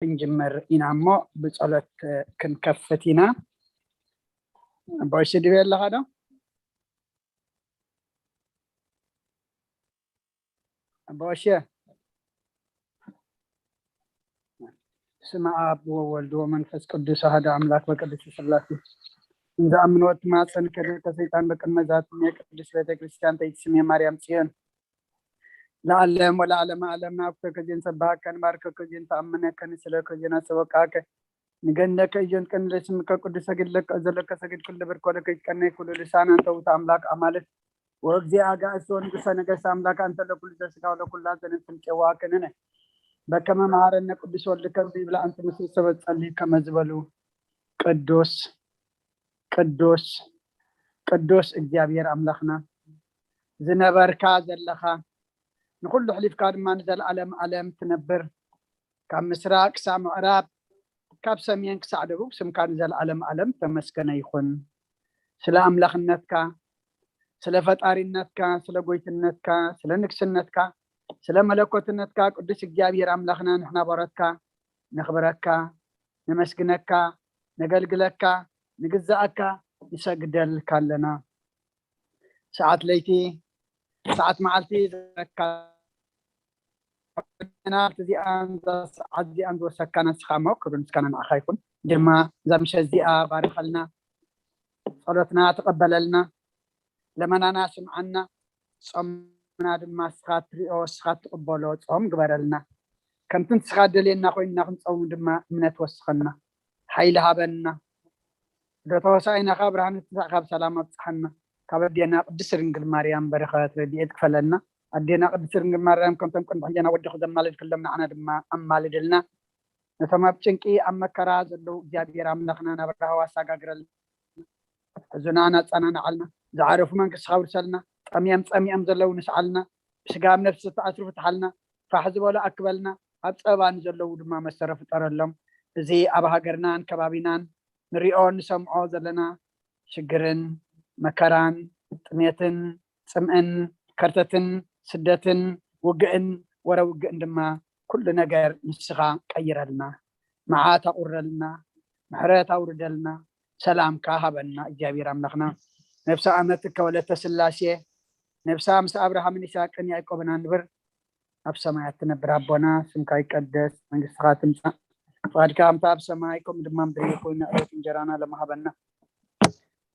ክንጅምር ኢና እሞ ብጸሎት ክንከፍት ኢና። ኣቦ እሺ ድቤ ኣለኻ ዶ? ኣቦ እሺ። ስመ ኣብ ወወልድ ወመንፈስ ቅዱስ ኣሐዱ ኣምላክ ወቅድስት ስላሴ። እንዘ ኣምኖት ማፀን ከደተ ሰይጣን በቅድመ ዛትም የቅድስት ቤተክርስቲያን ተይትስሜ ማርያም ጽዮን ለዓለም ወለዓለመ ዓለም። ንኣኩተከ ዜን ሰባሃከን ባርከከ ዜን ተኣምነከን ስለከ ዜን ኣሰበቃከ ንገነከ እዮን ቀን ለስምከ ቅዱስ ሰግድ ለከ ዘለከ ሰግድ ኩሉ ብርኮ ለከ ይትቀነይ ኩሉ ልሳን ኣንተ ውእቱ ኣምላክ ኣማልክ ወእግዚአ አጋእዝት ወንጉሰ ነገስት ኣምላክ ኣንተ ለኩሉ ዘስጋ ወለኩላ ዘነፍስ ጨዋ ክንነ በከመ መሃረነ ቅዱስ ወልድከ ብይብላ ኣንቲ ምስል ሰበት ጸሊ ከመ ዝበሉ ቅዱስ ቅዱስ ቅዱስ እግዚኣብሔር ኣምላኽና ዝነበርካ ዘለኻ ንኩሉ ሕሊፍካ ድማ ንዘለዓለም ዓለም ትነብር ካብ ምስራቅ ክሳብ ምዕራብ ካብ ሰሜን ክሳዕ ደቡብ ስምካ ንዘለዓለም ዓለም ተመስገነ ይኹን። ስለ ኣምላኽነትካ፣ ስለ ፈጣሪነትካ፣ ስለ ጎይትነትካ፣ ስለ ንግስነትካ፣ ስለ መለኮትነትካ ቅዱስ እግዚኣብሔር ኣምላኽና ንሕና ባሮትካ ነኽብረካ፣ ነመስግነካ፣ ነገልግለካ፣ ንግዛኣካ፣ ንሰግደልካ ኣለና። ሰዓት ለይቲ ሰዓት መዓልቲ ዘረካ ናብቲ እዚኣን እዛ ሰዓት እዚኣን ዝወሰካ ንስኻ እሞ ክብሪ ምስጋና ንዓኻ ይኹን። ድማ እዛ ምሸት እዚኣ ባርኸልና፣ ጸሎትና ተቐበለልና፣ ለመናና ስምዓና፣ ጾምና ድማ እስኻ ትሪኦ እስኻ ትቕበሎ ጾም ግበረልና። ከምቲ ንስኻ ደልየና ኮይንና ክንጸውም ድማ እምነት ወስኸና፣ ሓይሊ ሃበና። ዶ ተወሳኢና ካብ ብርሃን ትንሳእ ካብ ሰላም ኣብጽሓና። ካብ ኣዴና ቅድስት ድንግል ማርያም በረኸት ረድኤት ክፈለና። ኣዴና ቅድስት ድንግል ማርያም ከምቶም ቅድሚ ሕጀና ወድኹ ዘማልድ ክሎም ንዓና ድማ ኣማልድልና። ነቶም ኣብ ጭንቂ ኣብ መከራ ዘለዉ እግዚኣብሔር ኣምላኽና ናብ ራህዋ ኣሳጋግረልና። ሕዙናን ኣጸናንዓልና። ዝዓረፉ መንግስቲ ከውርሰልና። ጠምዮም ጸሚኦም ዘለዉ ንስዓልና። ብስጋ ኣብ ነፍሲ ዝተኣስሩ ፍትሓልና። ፋሕ ዝበሉ ኣክበልና። ኣብ ጸባ ንዘለዉ ድማ መሰረ ፍጠረሎም። እዚ ኣብ ሃገርናን ከባቢናን ንሪኦ ንሰምዖ ዘለና ሽግርን መከራን ጥሜትን ጽምእን ከርተትን ስደትን ውግእን ወረ ውግእን ድማ ኩሉ ነገር ንስኻ ቀይረልና፣ መዓት ኣቑረልና፣ ምሕረት ኣውርደልና፣ ሰላምካ ሃበና እግዚኣብሔር ኣምላኽና። ነብሰ ኣመት ከወለተ ስላሴ ነብሳ ምስ ኣብርሃምን ይስሐቅን ያዕቆብን ኣንብር። ኣብ ሰማያት ትነብር ኣቦና፣ ስምካ ይቀደስ፣ መንግስትኻ ትምጻእ፣ ፍቓድካ ከምታ ኣብ ሰማይ ከምኡ ድማ ምድሪ ይኹን። ንዕለት እንጀራና ሎሚ ሃበና።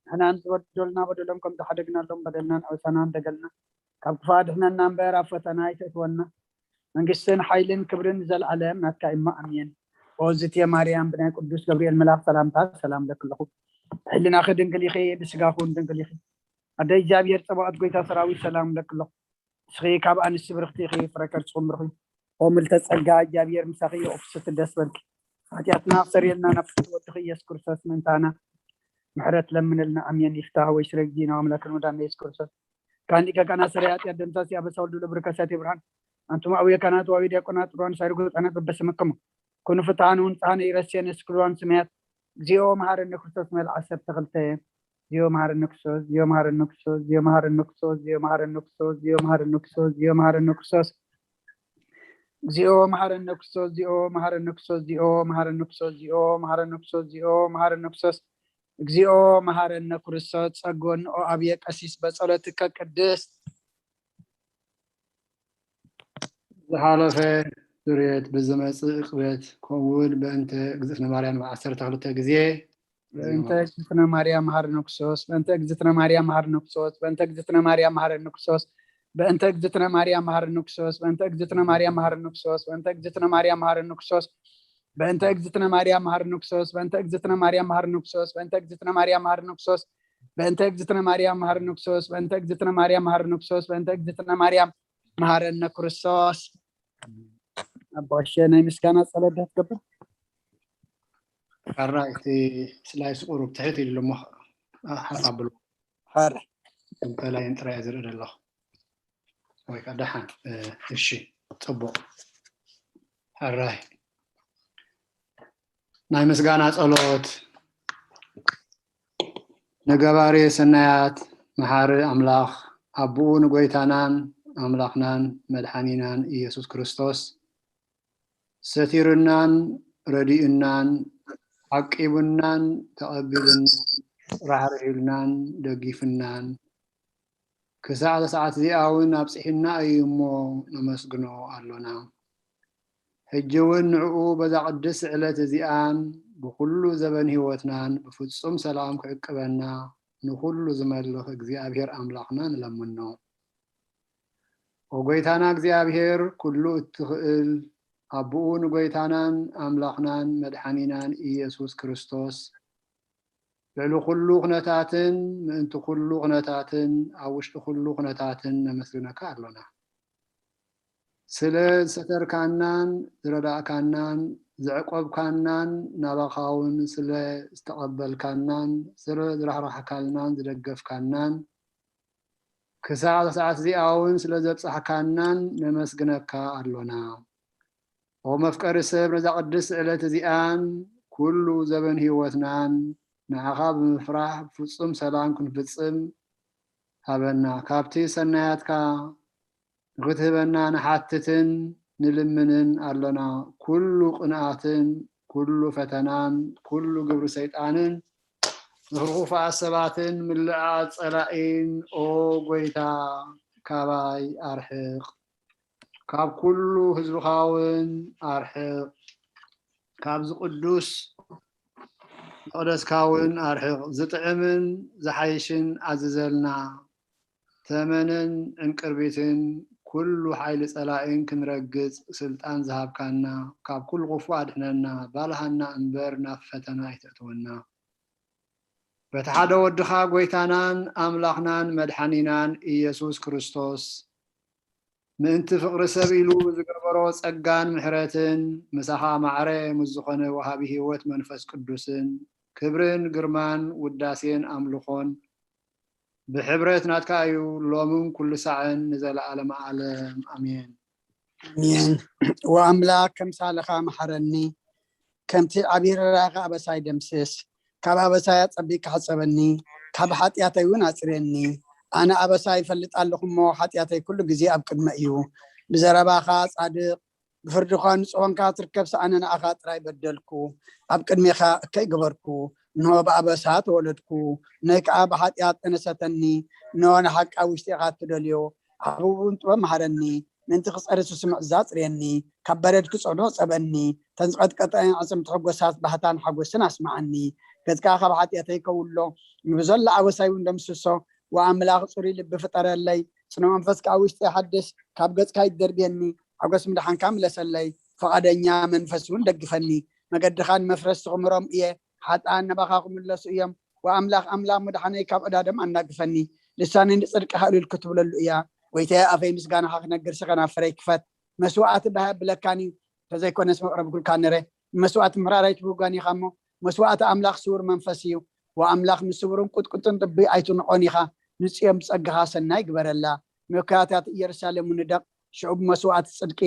ንሕናን ዝበደሉና በደሎም ከም ዝሓደግናሎም በደልና ንዕውሰናን ደገልና ካብ ክፋ ድሕነና እምበር ኣብ ፈተና ኣይተእትወና። መንግስትን ሓይልን ክብርን ንዘለኣለም ናትካ እሞ ኣሜን። ኦዝትየ ማርያም ብናይ ቅዱስ ገብርኤል መልኣኽ ሰላምታ ሰላም ለክለኹ። ሕልናኺ ድንግል ኢኺ፣ ብስጋኹን ድንግል ኢኺ። ኣደ እግዚኣብሔር ጸባኦት ጎይታ ሰራዊት ሰላም ለክለኹ። እስኺ ካብ ኣንስቲ ብርኽቲ ኢኺ፣ ፍረ ከርስኹም ብሩኽ እዩ። ኦ ምልተ ጸጋ እግዚኣብሔር ምሳኺ እዩ፣ ፍስሕቲ ደስ በልኪ። ሓጢኣትና ክሰርየልና ናብ ፍስሕቲ ወድኺ ኢየሱስ ክርስቶስ ምእንታና ምሕረት ለምንልና። ኣሜን። ይፍታህ ወይ ስለ ጊዜና ኣምላክን ወዳና ኢየሱስ ክርስቶስ ካን ሊቀ ካህናት ሰራይ ኃጢአት ደምሳሲ አበሳ ወልድ ለብርከ እሳት ብርሃን አንቱም አቡየ ካህናት ወአቡየ ዲያቆናት ጥሩዋን ሳይርጎ ህፃናት በበስምክሙ ኩኑ ፍትሐነ ወንጽሐነ ኢረሴነ ስክልዋን ስምያት እግዚኦ መሐረነ ክርስቶስ መልዓ ዓሰርተ ክልተ። ዚኦ መሐረነ ክርስቶስ፣ ዚኦ መሐረነ ክርስቶስ፣ ዚኦ መሐረነ ክርስቶስ፣ ዚኦ መሐረነ ክርስቶስ፣ ዚኦ መሐረነ ክርስቶስ፣ ዚኦ መሐረነ ክርስቶስ፣ ዚኦ መሐረነ ክርስቶስ፣ ዚኦ መሐረነ ክርስቶስ፣ ዚኦ መሐረነ ክርስቶስ፣ ዚኦ መሐረነ ክርስቶስ፣ ዚኦ መሐረነ ክርስቶስ፣ እግዚኦ መሐረነ ክርስቶስ። ጸጎን ኦ ኣብየ ቀሲስ በጸሎትከ ቅድስት። ዝሓለፈ ዙርየት ብዝመጽእ ዕቅበት ከምኡ እውን በእንተ እግዝእትነ ማርያም ዓሰርተ ክልተ ግዜ በእንተ እግዝእትነ ማርያም መሐረነ ክርስቶስ፣ በእንተ እግዝእትነ ማርያም መሐረነ ክርስቶስ፣ በእንተ እግዝእትነ ማርያም መሐረነ ክርስቶስ፣ በእንተ እግዝእትነ ማርያም መሐረነ ክርስቶስ፣ በእንተ እግዝእትነ ማርያም መሐረነ ክርስቶስ፣ በእንተ እግዝእትነ ማርያም መሐረነ ክርስቶስ፣ በእንተ እግዝእትነ ማርያም መሐረነ ክርስቶስ፣ በእንተ እግዝእትነ ማርያም መሐረነ ክርስቶስ፣ በእንተ እግዝእትነ ማርያም መሐረነ ክርስቶስ፣ በእንተ እግዝእትነ ማርያም መሐረነ ክርስቶስ፣ በእንተ እግዝእትነ ማርያም መሐረነ ክርስቶስ፣ በእንተ እግዝእትነ ማርያም መሐረነ ክርስቶስ። ኣቦ እሺ፣ ናይ ምስጋና ጸሎት ዶ ትገብር? ካራ እቲ ስላይስ ቁሩብ ትሕት ኢሉ እሞ ሓፍ ኣብሉ። ሓረ። እንተላይ ጥራይ ዝርኢ ዘለኹ። ወይ ከዓ ደሓን። እ፣ እሺ፣ ጽቡቕ። ሕራይ። ናይ ምስጋና ጸሎት። ንገባሬ ሰናያት መሓሪ ኣምላኽ፣ ኣቦኡ ንጎይታናን ኣምላኽናን መድሓኒናን ኢየሱስ ክርስቶስ፣ ሰቲሩናን ረዲኡናን ዓቂቡናን ተቐቢሉናን ራሕሪሑልናን ደጊፉናን ክሳዕ ሰዓት እዚኣ እውን ኣብፅሒና እዩ እሞ ነመስግኖ ኣሎና። ሕጂ እውን ንዕኡ በዛ ቅድስቲ ዕለት እዚኣን ብኩሉ ዘበን ህይወትናን ብፍጹም ሰላም ክዕቅበና ንኩሉ ዝመልኽ እግዚኣብሔር ኣምላኽና ንለምኖ። ኦ ጎይታና እግዚኣብሔር ኩሉ እትኽእል ኣቦኡ ንጎይታናን ኣምላኽናን መድሓኒናን ኢየሱስ ክርስቶስ ልዕሊ ኩሉ ኩነታትን ምእንቲ ኩሉ ኩነታትን ኣብ ውሽጢ ኩሉ ኩነታትን ነመስግነካ ኣሎና። ስለ ዝሰተርካናን ዝረዳእካናን ዘዕቆብካናን ናባኻ እውን ስለ ዝተቐበልካናን ስለ ዝራሕራሕካልናን ዝደገፍካናን ክሳዕ ሰዓት እዚኣ እውን ስለ ዘብጻሕካናን ነመስግነካ ኣሎና። ኦ መፍቀሪ ሰብ ነዛ ቅድስቲ ዕለት እዚኣን ኩሉ ዘበን ህይወትናን ንዓኻ ብምፍራሕ ፍጹም ሰላም ክንፍጽም ሃበና። ካብቲ ሰናያትካ ንክትህበና ንሓትትን ንልምንን ኣሎና። ኩሉ ቅንኣትን ኩሉ ፈተናን ኩሉ ግብሪ ሰይጣንን ንክፉኣት ሰባትን ምልዕዓል ጸላኢን ኦ ጎይታ ካባይ ኣርሕቕ። ካብ ኩሉ ህዝብኻ እውን ኣርሕቕ። ካብዚ ቅዱስ መቕደስካ እውን ኣርሕቕ። ዝጥዕምን ዝሓይሽን ኣዝዘልና። ተመንን ዕንቅርቢትን ኩሉ ሓይሊ ጸላኢን ክንረግጽ ስልጣን ዝሃብካና፣ ካብ ኩሉ ክፉእ ኣድሕነና። ባልሃና እምበር ናብ ፈተና ኣይተእትወና። በቲ ሓደ ወድኻ ጎይታናን ኣምላኽናን መድሓኒናን ኢየሱስ ክርስቶስ ምእንቲ ፍቕሪ ሰብ ኢሉ ዝገበሮ ጸጋን ምሕረትን ምሳኻ ማዕረ ምስ ዝኾነ ወሃቢ ህይወት መንፈስ ቅዱስን ክብርን ግርማን ውዳሴን ኣምልኾን ብሕብረት ናትካ እዩ ሎምን ኩሉ ሳዕን ንዘለዓለመ ዓለም ኣሜን። ኣሜን። ወኣምላክ ከምሳልኻ መሓረኒ፣ ከምቲ ዓብዪ ርራኻ ኣበሳይ ደምስስ፣ ካብ ኣበሳይ ኣጸቢቅካ ሕጸበኒ፣ ካብ ሓጢኣተይ እውን ኣጽርየኒ። ኣነ ኣበሳይ ይፈልጥ ኣለኹ እሞ ሓጢኣተይ ኩሉ ግዜ ኣብ ቅድመ እዩ። ብዘረባኻ ጻድቕ ብፍርድኻ ንጹህ ኾንካ ትርከብ፣ ሰኣነ ንኣኻ ጥራይ በደልኩ፣ ኣብ ቅድሜኻ እከይ ገበርኩ። እንሆ ብኣበሳ ተወለድኩ፣ ነይ ከኣ ብሓጢኣት ጠነሰተኒ። እንሆ ንሓቂ ኣብ ውሽጢ ኢኻ እትደልዮ፣ ዓብቡን ጥበብ መሃረኒ። ምእንቲ ክጸሪ ስስምዕ እዛ ጽርየኒ፣ ካብ በረድ ክጸዶ ጸበኒ። ተን ዝቐጥቀጠ ኣዕጽምቲ ሕጎሳት ባህታን ሓጎስን ኣስምዓኒ። ገጽካ ካብ ሓጢኣተይ ከውሎ፣ ንብዘሎ ኣበሳይ እውን ደምስሶ። ወኣምላኽ ጽሩይ ልቢ ፍጠረለይ፣ ጽኑዕ መንፈስ ከኣ ውሽጢ ሓድስ። ካብ ገጽካ ይደርብየኒ፣ ሓጎስ ምድሓንካ ምለሰለይ። ፈቓደኛ መንፈስ እውን ደግፈኒ፣ መገድኻ ንመፍረስቲ ክምህሮም እየ። ሓጥኣን ናባኻ ክምለሱ እዮም። ወኣምላኽ ኣምላኽ ምድሓነይ ካብ ዕዳዶም ኣናግፈኒ። ልሳነይ ንጽድቅኻ እልል ክትብለሉ እያ። ጎይታየ ኣፈይ ምስጋናኻ ክነግር ስኸናፍረይ ክፈት። መስዋእቲ ባህ ኣብለካን እዩ፣ እንተዘይኮነስ መቕረብኩልካ ነረ። ንመስዋእቲ ምሕራር ኣይትብህጓን ኢኻ እሞ፣ መስዋእቲ ኣምላኽ ስውር መንፈስ እዩ። ወኣምላኽ ንስውርን ቁጥቁጥን ጥቢ ኣይትንቖን ኢኻ። ንጽዮን ብጸጋኻ ሰናይ ግበረላ። ንእኩያታት ኢየሩሳሌም ንደቕ፣ ሽዑ ብመስዋእቲ ጽድቂ፣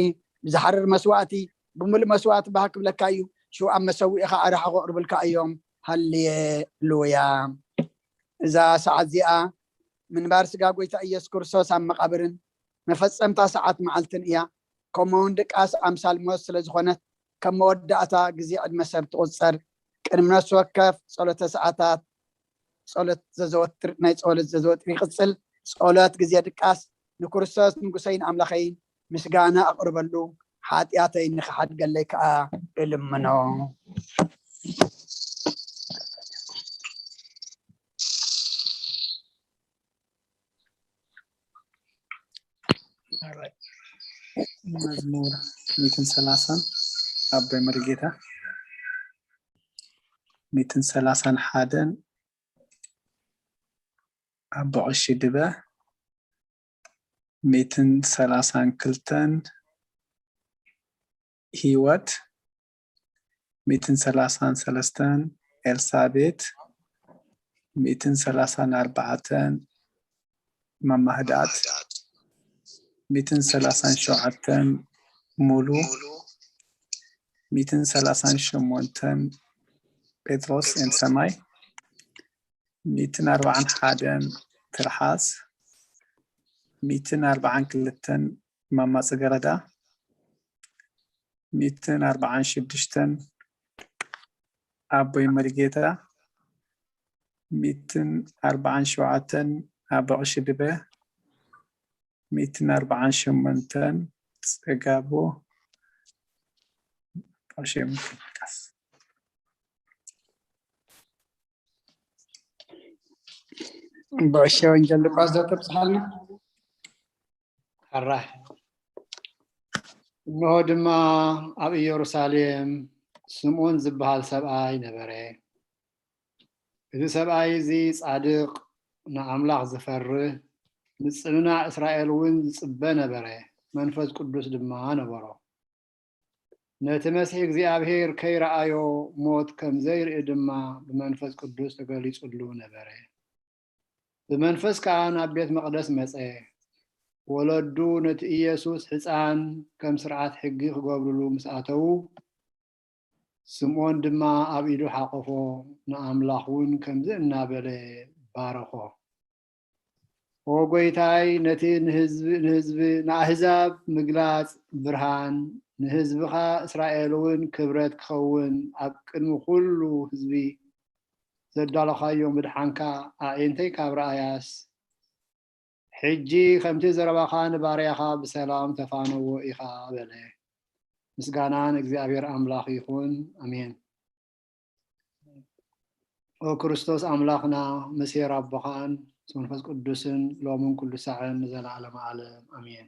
ብዝሓርር መስዋእቲ፣ ብምሉእ መስዋእቲ ባህ ክብለካ እዩ። ሽዑ ኣብ መሰውኢኻ ኣርሓ ከቕርብልካ እዮም። ሃሌሉያ። እዛ ሰዓት እዚኣ ምንባር ስጋ ጎይታ ኢየሱስ ክርስቶስ ኣብ መቓብርን መፈጸምታ ሰዓት መዓልትን እያ። ከምኡ እውን ድቃስ ኣምሳል ሞት ስለ ዝኾነት ከም መወዳእታ ግዜ ዕድመ ሰብ ትቑጸር። ቅድሚ ነፍሲ ወከፍ ጸሎተ ሰዓታት ጸሎት ዘዘወትር ናይ ጸሎት ዘዘወትር ይቕጽል። ጸሎት ግዜ ድቃስ ንክርስቶስ ንጉሰይን ኣምላኸይን ምስጋና ኣቕርበሉ፣ ሓጢኣተይ ንኽሓድገለይ ከኣ እልምኖ። መዝሙር ሚእትን ሰላሳን ኣቦይ መሪጌታ፣ ሚእትን ሰላሳን ሓደን ኣቦ ቀሺ ድበ፣ ሚእትን ሰላሳን ክልተን ህይወት፣ ሚእትን ሰላሳን ሰለስተን ኤልሳቤት፣ ሚእትን ሰላሳን ኣርባዕተን ማማ ህድኣት፣ ሚእትን ሰላሳን ሸውዓተን ሙሉ፣ ሚእትን ሰላሳን ሸሞንተን ጴጥሮስ ኤን ሰማይ፣ ሚእትን ኣርባዓን ሓደን ትርሓስ፣ ሚእትን ኣርባዓን ክልተን ማማ ጽገረዳ፣ ሚእትን ኣርባዓን ሽዱሽተን ኣቦይ መሪጌታ፣ ሚእትን ኣርባዓን ሸውዓተን ኣቦ ቀሺ ድበ፣ ሚእትን ኣርባዓን ሸሞንተን ጸጋቡ። ቀሺ ምትንቀስ። ብዕሸ ወንጌል ሉቃስ ዘተብጽሓልና። ሕራይ። እንሆ ድማ ኣብ ኢየሩሳሌም ስምዖን ዝበሃል ሰብኣይ ነበረ። እዚ ሰብኣይ እዚ ጻድቕ፣ ንኣምላኽ ዝፈርህ፣ ምጽንናዕ እስራኤል እውን ዝጽበ ነበረ። መንፈስ ቅዱስ ድማ ነበሮ። ነቲ መሲሕ እግዚኣብሔር ከይረኣዮ ሞት ከም ዘይርኢ ድማ ብመንፈስ ቅዱስ ተገሊጹሉ ነበረ። ብመንፈስ ከኣ ናብ ቤት መቕደስ መጸ። ወለዱ ነቲ ኢየሱስ ሕፃን ከም ስርዓት ሕጊ ክገብሩሉ ምስ ኣተዉ፣ ስምዖን ድማ ኣብ ኢዱ ሓቆፎ፣ ንኣምላኽ እውን ከምዚ እናበለ ባረኾ። ኦ ጐይታይ፣ ነቲ ንህዝቢ፣ ንህዝቢ፣ ንኣህዛብ ምግላጽ ብርሃን፣ ንህዝብኻ እስራኤል እውን ክብረት ክኸውን ኣብ ቅድሚ ኩሉ ህዝቢ ዘዳለኻዮ ምድሓንካ ኣዒንተይ ካብ ረኣያስ፣ ሕጂ ከምቲ ዘረባኻ ንባርያኻ ብሰላም ተፋነዎ ኢኻ በለ። ምስጋና ንእግዚኣብሔር ኣምላኽ ይኹን። ኣሜን። ኦ ክርስቶስ ኣምላኽና፣ መሴር ኣቦኻን መንፈስ ቅዱስን ሎምን ኩሉ ሳዕን ንዘለዓለመ ዓለም ኣሜን።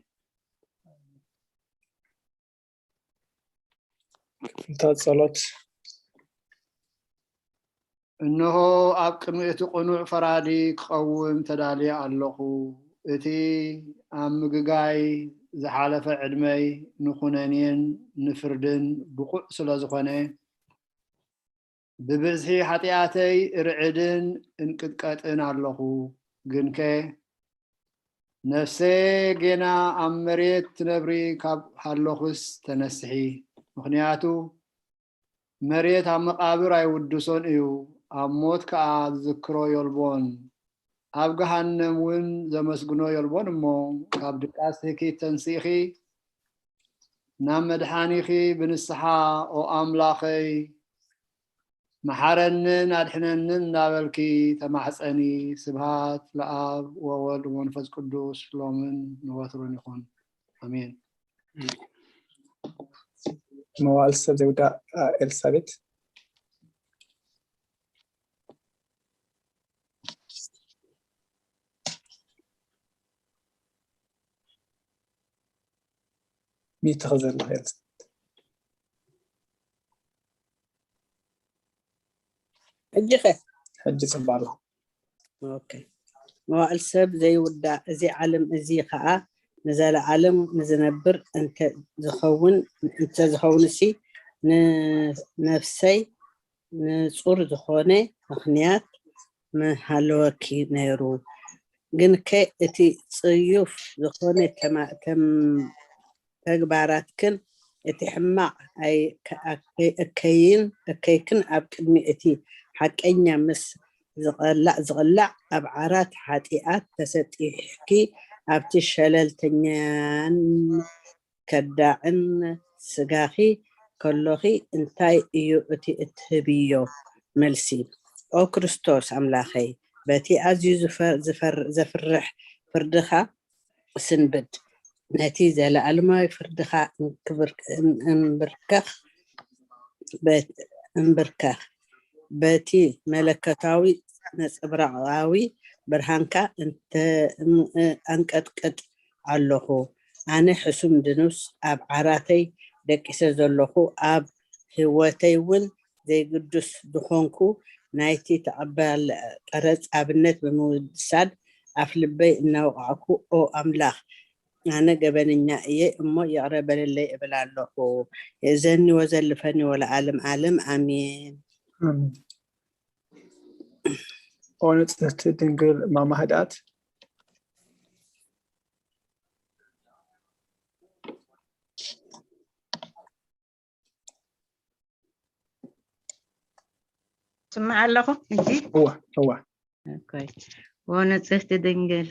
ክፍልታት ጸሎት። እንሆ ኣብ ቅድሚ እቲ ቅኑዕ ፈራዲ ክቐውም ተዳልየ ኣለኹ። እቲ ኣብ ምግጋይ ዝሓለፈ ዕድመይ ንኹነኔን ንፍርድን ብቑዕ ስለ ዝኾነ፣ ብብዝሒ ሓጢኣተይ እርዕድን እንቅጥቀጥን ኣለኹ። ግንከ ነፍሰየ ጌና ኣብ መሬት ትነብሪ ካብ ሃለኹስ ተነስሒ። ምኽንያቱ መሬት ኣብ መቓብር ኣይውድሶን እዩ፣ ኣብ ሞት ከኣ ዝዝክሮ የልቦን። ኣብ ገሃነም እውን ዘመስግኖ የልቦን እሞ፣ ካብ ድቃስ ህኪት ተንሲእኺ ናብ መድሓኒኺ ብንስሓ፣ ኦ ኣምላኸይ፣ መሓረንን ኣድሕነንን እናበልኪ ተማሕጸኒ። ስብሃት ለኣብ ወወልድ ወመንፈስ ቅዱስ ሎምን ንወትሩን ይኹን። ኣሜን። መዋእል ሰብ ዘይውዳእ ኤልሳቤጥ። ሚትኺ ዘለኺ ኤልሳቤጥ። ሕጂ ኸ? ሕጂ ጽቡቕ ኣሎ። ኦኬ። መዋእል ሰብ ዘይውዳእ፣ እዚ ዓለም እዚ ኸኣ ንዘለዓለም ንዝነብር እንተ ዝኸውን፣ እንተ ዝኸውንሲ፣ ንነፍሰይ ንጹር ዝኾነ ምኽንያት ምሃለወኪ ነይሩ። ግንከ እቲ ጽዩፍ ዝኾነ ተማ-፣ ተም-፣ ተግባራትክን እቲ ሕማቕ ኣይ-፣ ከ-፣ ኣከይ-፣ እከይን፣ እከይክን ኣብ ቅድሚ እቲ ሓቀኛ ምስ ዝቐላዕ፣ ዝቐላዕ ኣብ ዓራት ሓጢኣት ተሰጢሕኪ ኣብቲ ሸለልተኛን ከዳዕን ስጋኺ ከሎኺ እንታይ እዩ እቲ እትህብዮ መልሲ? ኦ ክርስቶስ ኣምላኸይ፣ በቲ ኣዝዩ ዝፈ-፣ ዝፈር-፣ ዘፍርሕ ፍርድኻ ስንብድ፣ ነቲ ዘለኣለማዊ ፍርድኻ እንክብር-፣ እን-፣ እንብርከኽ፣ በት-፣ እንብርከኽ፣ በቲ መለኮታዊ ነጸብራቓዊ ብርሃንካ እንተ-፣ እም-፣ እ-፣ ኣንቀጥቅጥ ኣለኹ። ኣነ ሕሱም ድኑስ ኣብ ዓራተይ ደቂሰ ዘለኹ፣ ኣብ ህይወተይ እውን ዘይግዱስ ዝኾንኩ ናይቲ ተቐባል ቀረጽ ኣብነት ብምውሳድ ኣፍ ልበይ እናወቓዕኩ፣ ኦ ኣምላኽ፣ ኣነ ገበነኛ እየ እሞ ይቕረ በለለይ እብል ኣለኹ። የእዘኒ ወዘልፈኒ ወለዓለም ዓለም ኣሜን። ኣሜን። ኦ ንጽህቲ ድንግል ማማ ህድኣት። ስምዕ ኣለኹ ሕጂ? እወ፣ እወ። ኦኬ። ኦ ንጽህቲ ድንግል፣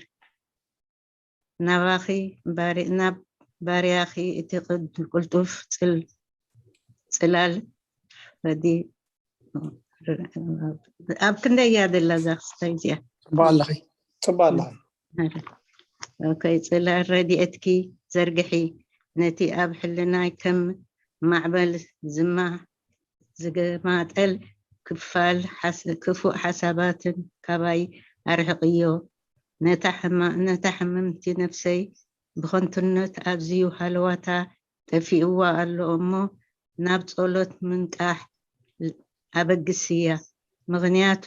ናባኺ ባሪ-፣ ናብ ባርያኺ እቲ ቅድ-፣ ቅልጡፍ ጽል-፣ ጽላል ረዲ-፣ ኣብ ክንደይ እያ ዘላ እዛ ክስታይ እዚኣ? ጽቡቅ ኣለኺ። ጽቡቅ ኣለኺ። ኦኬ፣ ጽላል ረድኤትኪ ዘርግሒ፣ ነቲ ኣብ ሕልናይ ከም ማዕበል ዝማ ዝገማጠል ክፋል ሓስ- ክፉእ ሓሳባትን ካባይ ኣርሕቕዮ። ነታ ሕማ- ነታ ሕምምቲ ነፍሰይ ብኸንቱነት ኣዝዩ ሃለዋታ ጠፊእዋ ኣሎ እሞ ናብ ጸሎት ምንቃሕ ኣበግስያ። ምኽንያቱ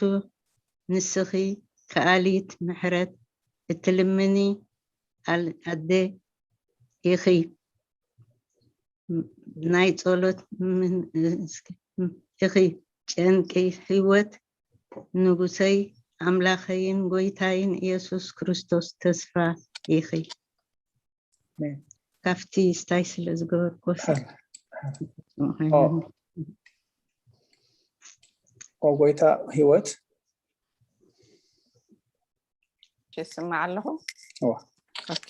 ንስኺ ከኣሊት ምሕረት እትልምኒ ኣል- ኣደ ኢኺ። ናይ ጸሎት ምን- እስኪ፣ ኢኺ ጨንቂ ህይወት ንጉሰይ ኣምላኸይን ጎይታይን ኢየሱስ ክርስቶስ ተስፋ ኢኺ። ካብቲ ስታይ ስለ ዝገበርኩ ኦ ጎይታ ህይወት ይስማዕ ኣለኹ። እዋ። ኦኬ።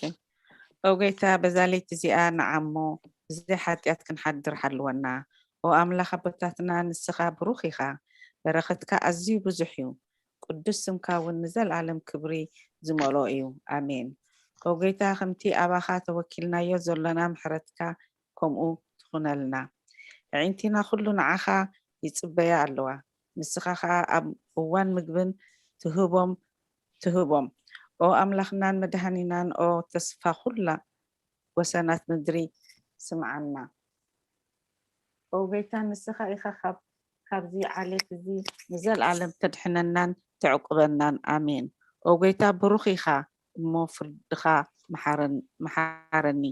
ኦ ጎይታ፣ በዛ ለይቲ እዚኣ ንዓሞ ብዘይ ሓጢኣት ክንሓድር ሓልወና። ኦ ኣምላኽ ኣቦታትና፣ ንስኻ ብሩኽ ኢኻ፣ በረኸትካ ኣዝዩ ብዙሕ እዩ። ቅዱስ ስምካ እውን ንዘለኣለም ክብሪ ዝመልኦ እዩ። ኣሜን። ኦ ጎይታ፣ ከምቲ ኣባኻ ተወኪልናዮ ዘሎና ምሕረትካ ከምኡ ትኹነልና። ኣዒንቲና ኩሉ ንዓኻ ይጽበያ ኣለዋ። ንስኻ ኸኣ ኣብ እዋን ምግብን ትህቦም ትህቦም። ኦ ኣምላኽናን መድሃኒናን፣ ኦ ተስፋ ኩላ ወሰናት ምድሪ፣ ስምዓና። ኦ ጎይታ፣ ንስኻ ኢኻ ካብ ካብዚ ዓሌት እዚ ንዘለኣለም ተድሕነናን ተዕቁበናን። ኣሜን። ኦ ጎይታ፣ ብሩኽ ኢኻ እሞ ፍርድኻ መሓረን- መሓረኒ።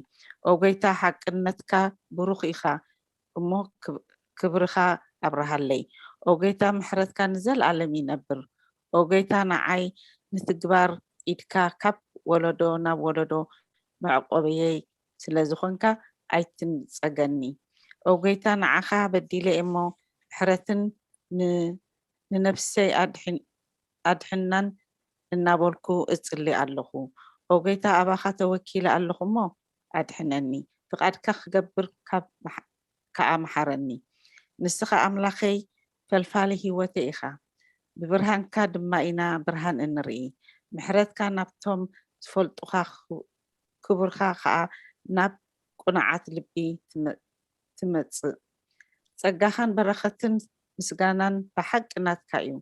ኦ ጎይታ፣ ሓቅነትካ ብሩኽ ኢኻ እሞ ክብ- ክብርኻ ኣብርሃለይ። ኦ ጎይታ፣ ምሕረትካ ንዘለኣለም ይነብር። ኦ ጎይታ፣ ንዓይ ንትግባር ኢድካ ካብ ወለዶ ናብ ወለዶ መዕቆብየይ ስለ ዝኾንካ ኣይትንጸገኒ። ኦ ጎይታ፣ ንዓኻ በዲለ እሞ ምሕረትን ን- ንነፍሰይ ኣድሕን- ኣድሕናን እናበልኩ እጽሊ ኣለኹ። ኦ ጎይታ፣ ኣባኻ ተወኪለ ኣለኹ እሞ ኣድሕነኒ። ፍቓድካ ክገብር ካብ መሓ- ከኣ መሓረኒ። ንስኻ ኣምላኸይ ፈልፋሊ ህይወተይ ኢኻ። ብብርሃንካ ድማ ኢና ብርሃን እንርኢ። ምሕረትካ ናብቶም ዝፈልጡኻ ክ- ክብርኻ ከኣ ናብ ቅኑዓት ልቢ ትመ- ትመጽእ። ጸጋኻን በረኸትን ምስጋናን ብሓቂ ናትካ እዩ።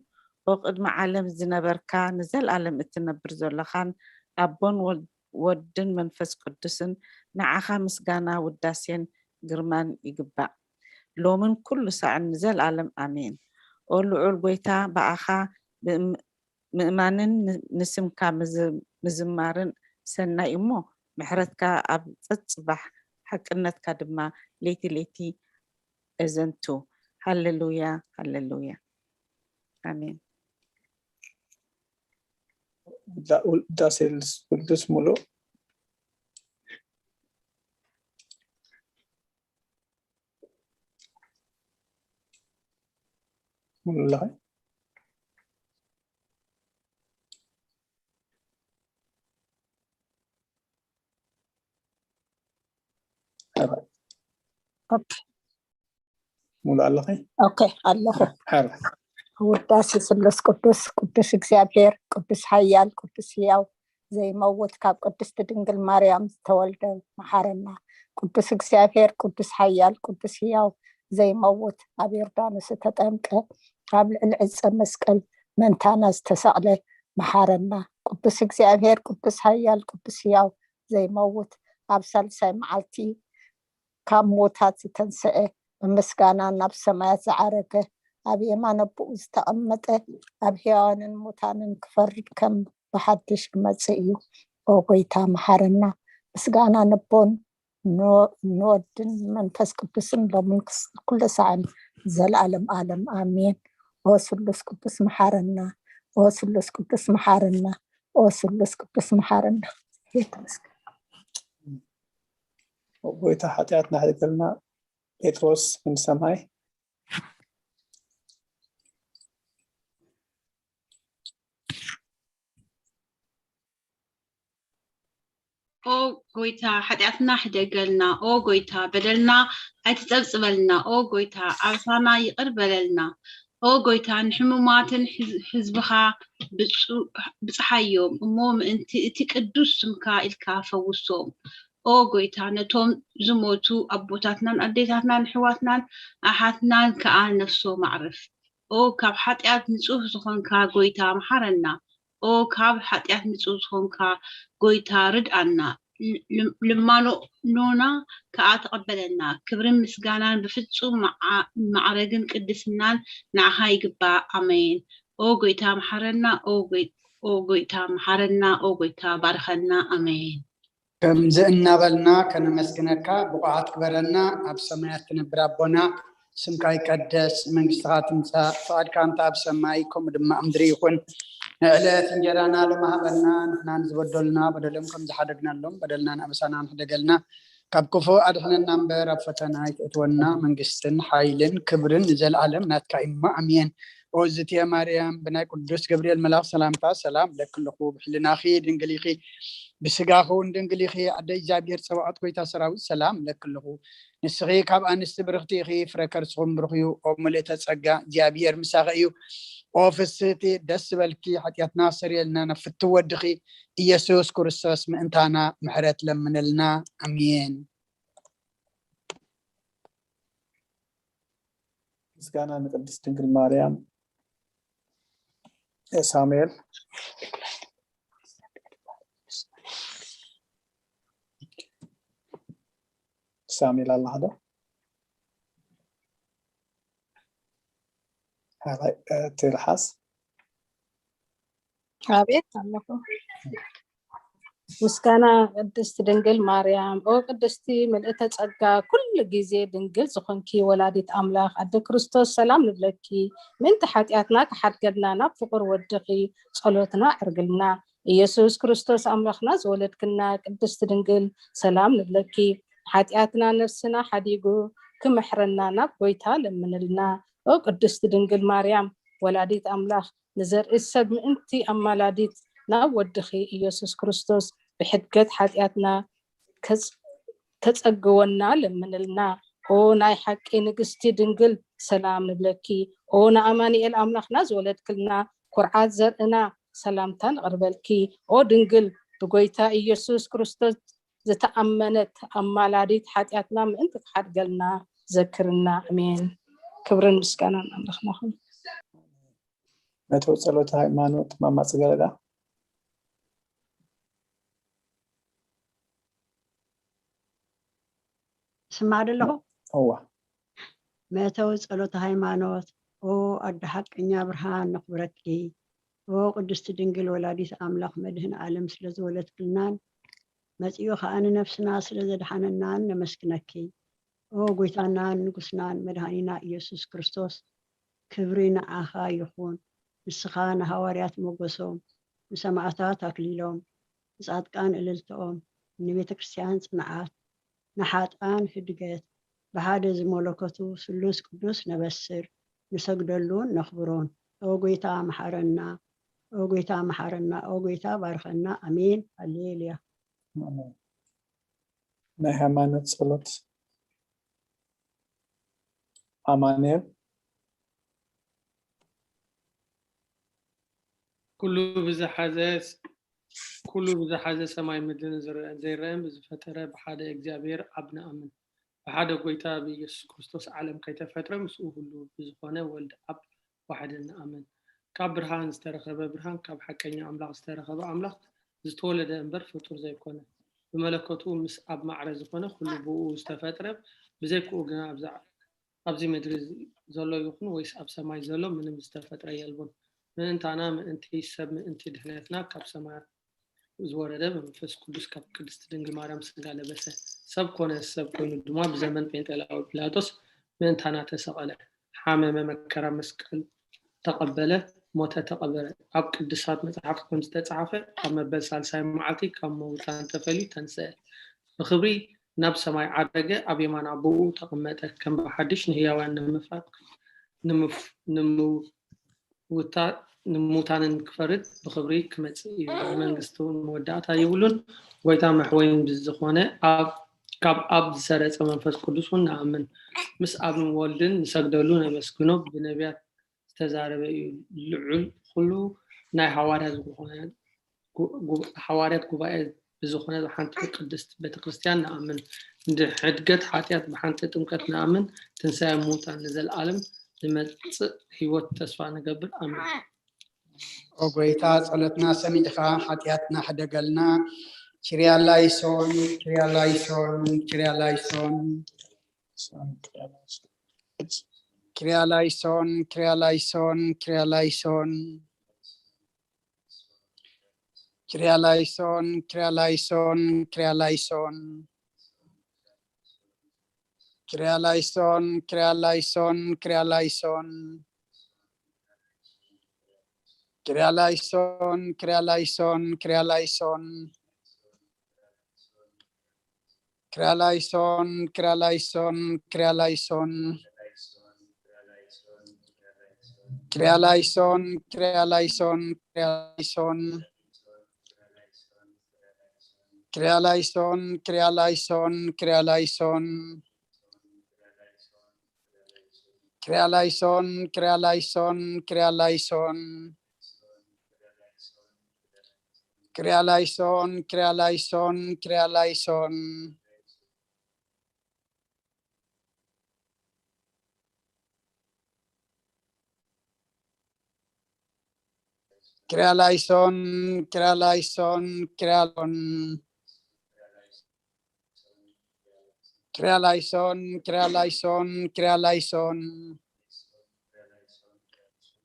ኦ ቅድሚ ዓለም ዝነበርካ ንዘለኣለም እትነብር ዘለኻን ኣቦን ወል- ወድን መንፈስ ቅዱስን ንዓኻ ምስጋና ውዳሴን ግርማን ይግባእ። ሎምን ኩሉ ሳዕን ንዘለኣለም ኣሜን። ኦ ልዑል ጎይታ ብኣኻ ብእም- ምእማንን ን- ንስምካ ምዝ- ምዝማርን ሰናይ እሞ ምሕረትካ ኣብ ጸጽባሕ ሓቅነትካ ድማ ለይቲ ለይቲ እዘንቱ። ሃሌሉያ ሃሌሉያ ኣሜን። ውዳ- ውዳሴ ስሉስ ሙሉእ ሙሉእ ኣለኸ ኦኬ ሙሉ ኣለኸ ኦኬ ኣለኹ። ሓር ውዳሴ ስሉስ ቅዱስ ቅዱስ እግዚኣብሔር ቅዱስ ሓያል ቅዱስ ህያው ዘይመውት ካብ ቅድስቲ ድንግል ማርያም ዝተወልደ መሓረና። ቅዱስ እግዚኣብሔር ቅዱስ ሓያል ቅዱስ ህያው ዘይመውት ኣብ ዮርዳኖስ ዝተጠምቀ ኣብ ልዕሊ ዕፀ መስቀል መንታና ዝተሰቕለ መሓረና። ቅዱስ እግዚኣብሔር ቅዱስ ሓያል ቅዱስ ህያው ዘይመውት ኣብ ሳልሳይ መዓልቲ ካብ ሞታት ዝተንስአ ብምስጋና ናብ ሰማያት ዝዓረገ ኣብ የማን ኣቦኡ ዝተቐመጠ ኣብ ሕያዋንን ሙታንን ክፈርድ ከም ብሓድሽ ክመጽእ እዩ። ኦ ጎይታ መሓረና። ምስጋና ንቦን ንወድን መንፈስ ቅዱስን ሎምን ክስ- ኩሉ ሰዓን ዘለኣለም ኣለም ኣሜን። ኦ ስሉስ ቅዱስ መሓረና። ኦ ስሉስ ቅዱስ መሓረና። ኦ ስሉስ ቅዱስ መሓረና። ይመስገን። ጎይታ ሓጢኣትና ሕድገልና። ጴጥሮስ ክንዲ ሰማይ ኦ ጎይታ ሓጢኣትና ሕደገልና። ኦ ጎይታ በደልና ኣይትጸብጽበልና። ኦ ጎይታ ኣበሳና ይቕር በለልና። ኦ ጎይታ፣ ንሕሙማትን ሕዝ- ህዝብኻ ብጹ- ብጽሓዮም እሞ፣ ምእንቲ እቲ ቅዱስ ስምካ ኢልካ ፈውሶም። ኦ ጎይታ፣ ነቶም ዝሞቱ ኣቦታትናን ኣዴታትናን ኣሕዋትናን ኣሓትናን ከኣ ነፍሶም ኣዕርፍ። ኦ ካብ ሓጢኣት ንጹህ ዝኾንካ ጎይታ፣ መሓረና። ኦ ካብ ሓጢኣት ንጹህ ዝኾንካ ጎይታ፣ ርድኣና። ል- ልማኖና ከኣ ተቐበለና። ክብርን ምስጋናን ብፍጹም መዓ- ማዕረግን ቅድስናን ንዓኻ ይግባእ። ኣሜን። ኦ ጎይታ፣ መሓረና። ኦ ጎይ- ኦ ጎይታ፣ መሓረና። ኦ ጎይታ፣ ባርኸና። ኣሜን። ከምዚ እናበልና ከነመስግነካ ብቑዓት ግበረና። ኣብ ሰማያት ትነብር ኣቦና፣ ስምካ ይቀደስ፣ መንግስትኻ ትምጻእ፣ ፍቓድካ እንተ ኣብ ሰማይ ከምኡ ድማ ኣብ ምድሪ ይኹን። ንዕለት እንጀራና ሎሚ ሃበና፣ ንሕና ንዝበደሉና በደሎም ከም ዝሓደግናሎም በደልና ንኣበሳና ንሕደገልና፣ ካብ ክፉእ ኣድሕነና እምበር ኣብ ፈተና ኣይትእትወና፣ መንግስትን ሓይልን ክብርን ንዘለኣለም ናትካ እዩ እሞ ኣሜን። ኦዝትየ ማርያም ብናይ ቅዱስ ገብርኤል መልኣኽ ሰላምታ ሰላም ለክልኹ፣ ብሕልናኺ ድንግል ኢኺ፣ ብስጋኺ እውን ድንግል ኢኺ። ኣደ እግዚኣብሔር ጸባኦት ጎይታ ሰራዊት ሰላም ለክልኹ። ንስኺ ካብ ኣንስቲ ብርኽቲ ኢኺ፣ ፍረ ከርስኹም ብሩኽ እዩ። ኦ ምልእተ ጸጋ እግዚኣብሔር ምሳኺ እዩ። ኦ ፍስህቲ ደስ ዝበልኪ፣ ሓጢኣትና ሰሪየልና ናብ ፍትው ወድኺ ኢየሱስ ክርስቶስ ምእንታና ምሕረት ለምንልና። ኣሜን። ምስጋና ንቅድስት ድንግል ማርያም። ሳሙኤል ሳሙኤል ኣለኻ ዶ? ሃላይ ትርሓስ ኣቤት ኣለኹ። ምስጋና ቅድስቲ ድንግል ማርያም። ኦ ቅድስቲ ምልእተ ጸጋ፣ ኩሉ ግዜ ድንግል ዝኾንኪ ወላዲት ኣምላኽ ኣደ ክርስቶስ፣ ሰላም ንብለኪ። ምእንቲ ሓጢኣትና ክሓድገልና ናብ ፍቑር ወድኺ ጸሎትና ኣዕርግልና። ኢየሱስ ክርስቶስ ኣምላኽና ዝወለድክና ቅድስቲ ድንግል፣ ሰላም ንብለኪ። ሓጢኣትና ነፍስና ሓዲጉ ክምሕረና ናብ ጎይታ ለምንልና። ኦ ቅድስቲ ድንግል ማርያም ወላዲት ኣምላኽ፣ ንዘርኢ ሰብ ምእንቲ ኣማላዲት ናብ ወድኺ ኢየሱስ ክርስቶስ ብሕድገት ሓጢኣትና ከጸግወና ለምንልና። ኦ ናይ ሓቂ ንግስቲ ድንግል ሰላም ንብለኪ። ኦ ንኣማኑኤል ኣምላኽና ዝወለድክልና ኩርዓት ዘርእና ሰላምታ ንቕርበልኪ። ኦ ድንግል ብጎይታ ኢየሱስ ክርስቶስ ዝተኣመነት ኣማላዲት ሓጢኣትና ምእንቲ ክሓድገልና ዘክርና። ኣሜን። ክብርን ምስጋናን ኣምላኽና ይኹን። መተው ጸሎተ ሃይማኖት ማማ ጽገረዳ። ስማዕ ደለኹ። እዋ መእተዊ ጸሎተ ሃይማኖት። ኦ ኣደ ሓቀኛ ብርሃን ነኽብረኪ። ኦ ቅድስቲ ድንግል ወላዲት ኣምላኽ መድህን ዓለም ስለ ዝወለድክልናን መጺኡ ኸኣ ንነፍስና ስለ ዘድሓነናን ነመስግነኪ። ኦ ጎይታናን ንጉስናን መድሃኒና ኢየሱስ ክርስቶስ፣ ክብሪ ንዓኻ ይኹን። ንስኻ ንሃዋርያት ሞገሶም፣ ንሰማዕታት ኣክሊሎም፣ ንጻድቃን እልልትኦም፣ ንቤተ ክርስቲያን ጽንዓት፣ ንሓጥኣን ህድገት፣ ብሓደ ዝመለከቱ ስሉስ ቅዱስ ነበስር፣ ንሰግደሉን ነኽብሮን። ኦ ጎይታ መሓረና፣ ኦ ጎይታ መሓረና፣ ኦ ጎይታ ባርኸና። ኣሜን። ሃሌሉያ። ናይ ሃይማኖት ጸሎት። ኣማኑኤል ኩሉ ብዝሓዘ ኩሉ ብዝሓዘ ሰማይ ምድርን ዝረአን ዘይረአን ብዝፈጠረ ብሓደ እግዚኣብሔር ኣብ ንኣምን። ብሓደ ጎይታ ብኢየሱስ ክርስቶስ ዓለም ከይተፈጥረ ምስኡ ሁሉ ብዝኾነ ወልድ ኣብ ዋሕድን ንኣምን። ካብ ብርሃን ዝተረኸበ ብርሃን ካብ ሓቀኛ ኣምላኽ ዝተረኸበ ኣምላኽ ዝተወለደ እምበር ፍጡር ዘይኮነ። ብመለኮቱ ምስ ኣብ ማዕረ ዝኾነ ኩሉ ብኡ ዝተፈጥረ ብዘይክኡ ግና ኣብዚ ኣብዚ ምድሪ ዘሎ ይኹን ወይስ ኣብ ሰማይ ዘሎ ምንም ዝተፈጥረ የልቦን። ምእንታና ምእንቲ ሰብ ምእንቲ ድሕነትና ካብ ሰማያት ዝወረደ መንፈስ ቅዱስ ካብ ቅድስቲ ድንግል ማርያም ስጋ ለበሰ። ሰብ ኮነ፣ ሰብ ኮይኑ ድማ ብዘመን ጴንጤላዊ ጲላጦስ ምእንታና ተሰቐለ፣ ሓመመ፣ መከራ መስቀል ተቐበለ፣ ሞተ፣ ተቐበረ። ኣብ ቅዱሳት መጽሓፍቲ ከም ዝተጻሕፈ ኣብ መበል ሳልሳይ መዓልቲ ካብ ምውታን ተፈልዩ ተንስአ፣ ብኽብሪ ናብ ሰማይ ዓረገ፣ ኣብ የማን ኣቦኡ ተቐመጠ፣ ከም ብሓድሽ ንህያዋን ንምፍራድ ንምፍ- ንምውታ ንምውታንን ክፈርድ ብኽብሪ ክመጽእ እዩ። መንግስቱ መወዳእታ የብሉን። ጎይታ መሕወይን ብዝኾነ ኣብ ካብ ኣብ ዝሰረጸ መንፈስ ቅዱስ እውን ንኣምን። ምስ ኣብን ወልድን ንሰግደሉ ነመስግኖ። ብነቢያት ዝተዛረበ እዩ። ልዑል ኩሉ ናይ ሃዋርያት ዝኾነ ጉ- ጉ- ሃዋርያት ጉባኤ ብዝኾነ ሓንቲ ቅድስት ቤተክርስትያን ንኣምን፣ ንሕድገት ሓጢኣት ብሓንቲ ጥምቀት ንኣምን፣ ትንሳኤ ሙታን ንዘለኣለም ዝመጽእ ህይወት ተስፋ ንገብር። ኣሜን። ኦ ጎይታ፣ ጸሎትና ሰሚዕኻ ሓጢኣትና ሕደገልና። ኪርያ ላይሶን፣ ኪርያ ላይሶን፣ ኪርያ ላይሶን። ኪርያ ላይሶን፣ ኪርያ ላይሶን፣ ኪርያ ላይሶን። ኪርያ ላይሶን፣ ኪርያ ላይሶን፣ ኪርያ ላይሶን። ኪርያ ላይሶን፣ ኪርያ ላይሶን፣ ኪርያ ላይሶን። ኪርያ ላይሶን፣ ኪርያ ላይሶን፣ ኪርያ ላይሶን። ኪርያ ላይሶን፣ ኪርያ ላይሶን፣ ኪርያ ላይሶን። ኪርያ ላይሶን፣ ኪርያ ላይሶን፣ ኪርያ ላይሶን። ኪርያ ላይሶን፣ ኪርያ ላይሶን፣ ኪርያ ላይሶን። ኪርያ ላይሶን፣ ኪርያ ላይሶን፣ ኪርያ ላይሶን። ኪርያ ላይሶን፣ ኪርያ ላይሶን፣ ኪርያ ላይሶን። ኪርያ ላይሶን፣ ኪርያ ላይሶን፣ ኪርያ ሎን። ኪርያ ላይሶን፣ ኪርያ ላይሶን፣ ኪርያ ላይሶን።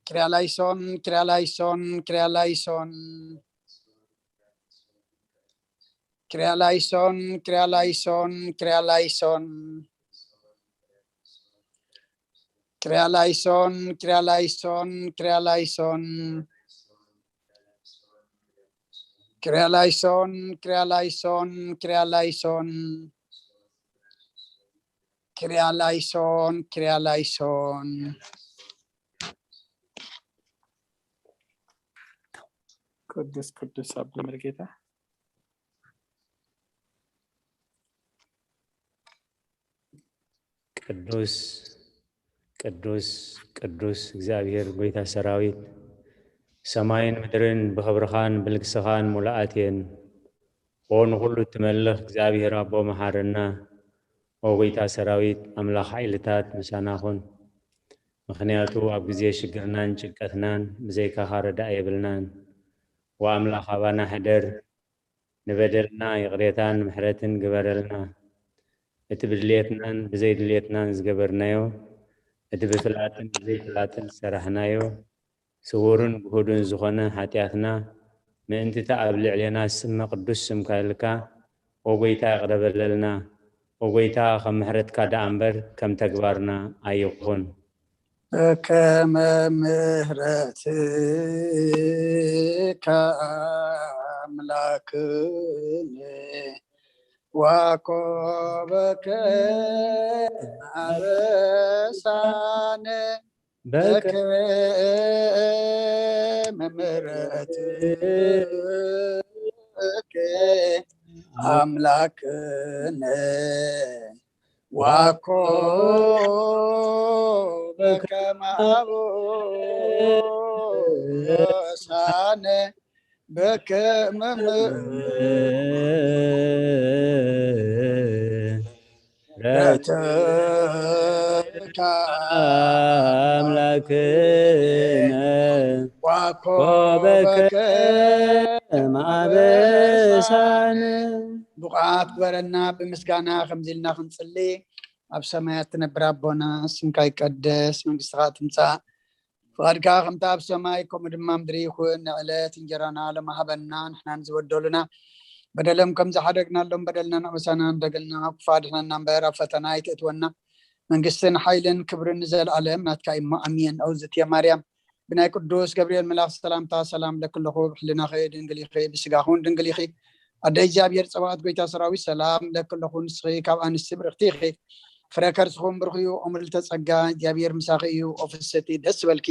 ኪርያ ላይሶን፣ ኪርያ ላይሶን፣ ኪርያ ላይሶን። ኪርያ ላይሶን፣ ኪርያ ላይሶን፣ ኪርያ ላይሶን። ኪርያ ላይሶን፣ ኪርያ ላይሶን፣ ኪርያ ላይሶን። ኪርያ ላይሶን፣ ኪርያ ላይሶን፣ ኪርያ ላይሶን። ኪርያ ላይሶን፣ ኪርያ ላይሶን። ቅዱስ ቅዱስ ኣቦ መርጌታ። ቅዱስ ቅዱስ ቅዱስ እግዚኣብሔር ጎይታ ሰራዊት፣ ሰማይን ምድርን ብኽብርኻን ብልግስኻን ሙሉኣት እየን። ኦ ንኹሉ እትመልኽ እግዚኣብሔር ኣቦ መሓረና። ኦ ጎይታ ሰራዊት ኣምላኽ ሓይልታት ምሳና ኩን። ምኽንያቱ ኣብ ግዜ ሽግርናን ጭንቀትናን ብዘይካኻ ረዳእ የብልናን። ወኣምላኽ ኣባና ሕደር። ንበደልና ይቕሬታን ምሕረትን ግበረልና። እቲ ብድልየትናን ብዘይድልየትናን ዝገበርናዮ፣ እቲ ብፍላጥን ብዘይፍላጥን ዝሰራሕናዮ፣ ስውርን ግሁድን ዝኾነ ሓጢኣትና፣ ምእንቲ እቲ ኣብ ልዕሌና ዝስመ ቅዱስ ስምካ ኢልካ፣ ኦ ጎይታ ይቕረ በለልና። ኦ ጎይታ ከም ምሕረትካ ደኣ እምበር ከም ተግባርና ኣይኹን። በከመ ምሕረትከ ኣምላክነ ዋኮበከ ኣበሳነ በከመ ምሕረትከ ኣምላክነ ዋኮ በከመ ኣበሳነ በከመ ምሕረትከ ኣምላክነ ዋኮ በከመ ኣበሳነ። ብቑዓት ግበረና። ብምስጋና ከምዚ ኢልና ክንጽሊ። ኣብ ሰማያት ትነብር ኣቦና፣ ስምካ ይቀደስ፣ መንግስትኻ ትምጻእ፣ ፍቓድካ ከምታ ኣብ ሰማይ ከምኡ ድማ ምድሪ ይኹን። ንዕለት እንጀራና ሎም ሃበና፣ ንሕና ንዝበደሉና በደሎም ከም ዝሓደግናሎም በደልና ንዕመሳና፣ ንደገልና ካብ ክፉእ ኣድሕነና እምበር ኣብ ፈተና ኣይተእትወና፣ መንግስትን ሓይልን ክብርን ንዘለኣለም ናትካ እሞ ኣሜን። ኣውዝትየ ማርያም ብናይ ቅዱስ ገብርኤል መልኣኽ ሰላምታ ሰላም ለኪ ኣለኹ፣ ብሕልናኺ ድንግል ኢኺ፣ ብስጋኺ እውን ድንግል ኢኺ። ኣደ እግዚኣብሔር ጸባኦት ጎይታ ሰራዊት ሰላም ለኪ ኣለኹ፣ ንስኺ ካብ ኣንስቲ ብርኽቲ ኢኺ፣ ፍረ ከርስኹም ብሩኽ እዩ። ኦ ምልዕተ ጸጋ እግዚኣብሔር ምሳኺ እዩ፣ ኦ ፍስቲ ደስ በልኪ።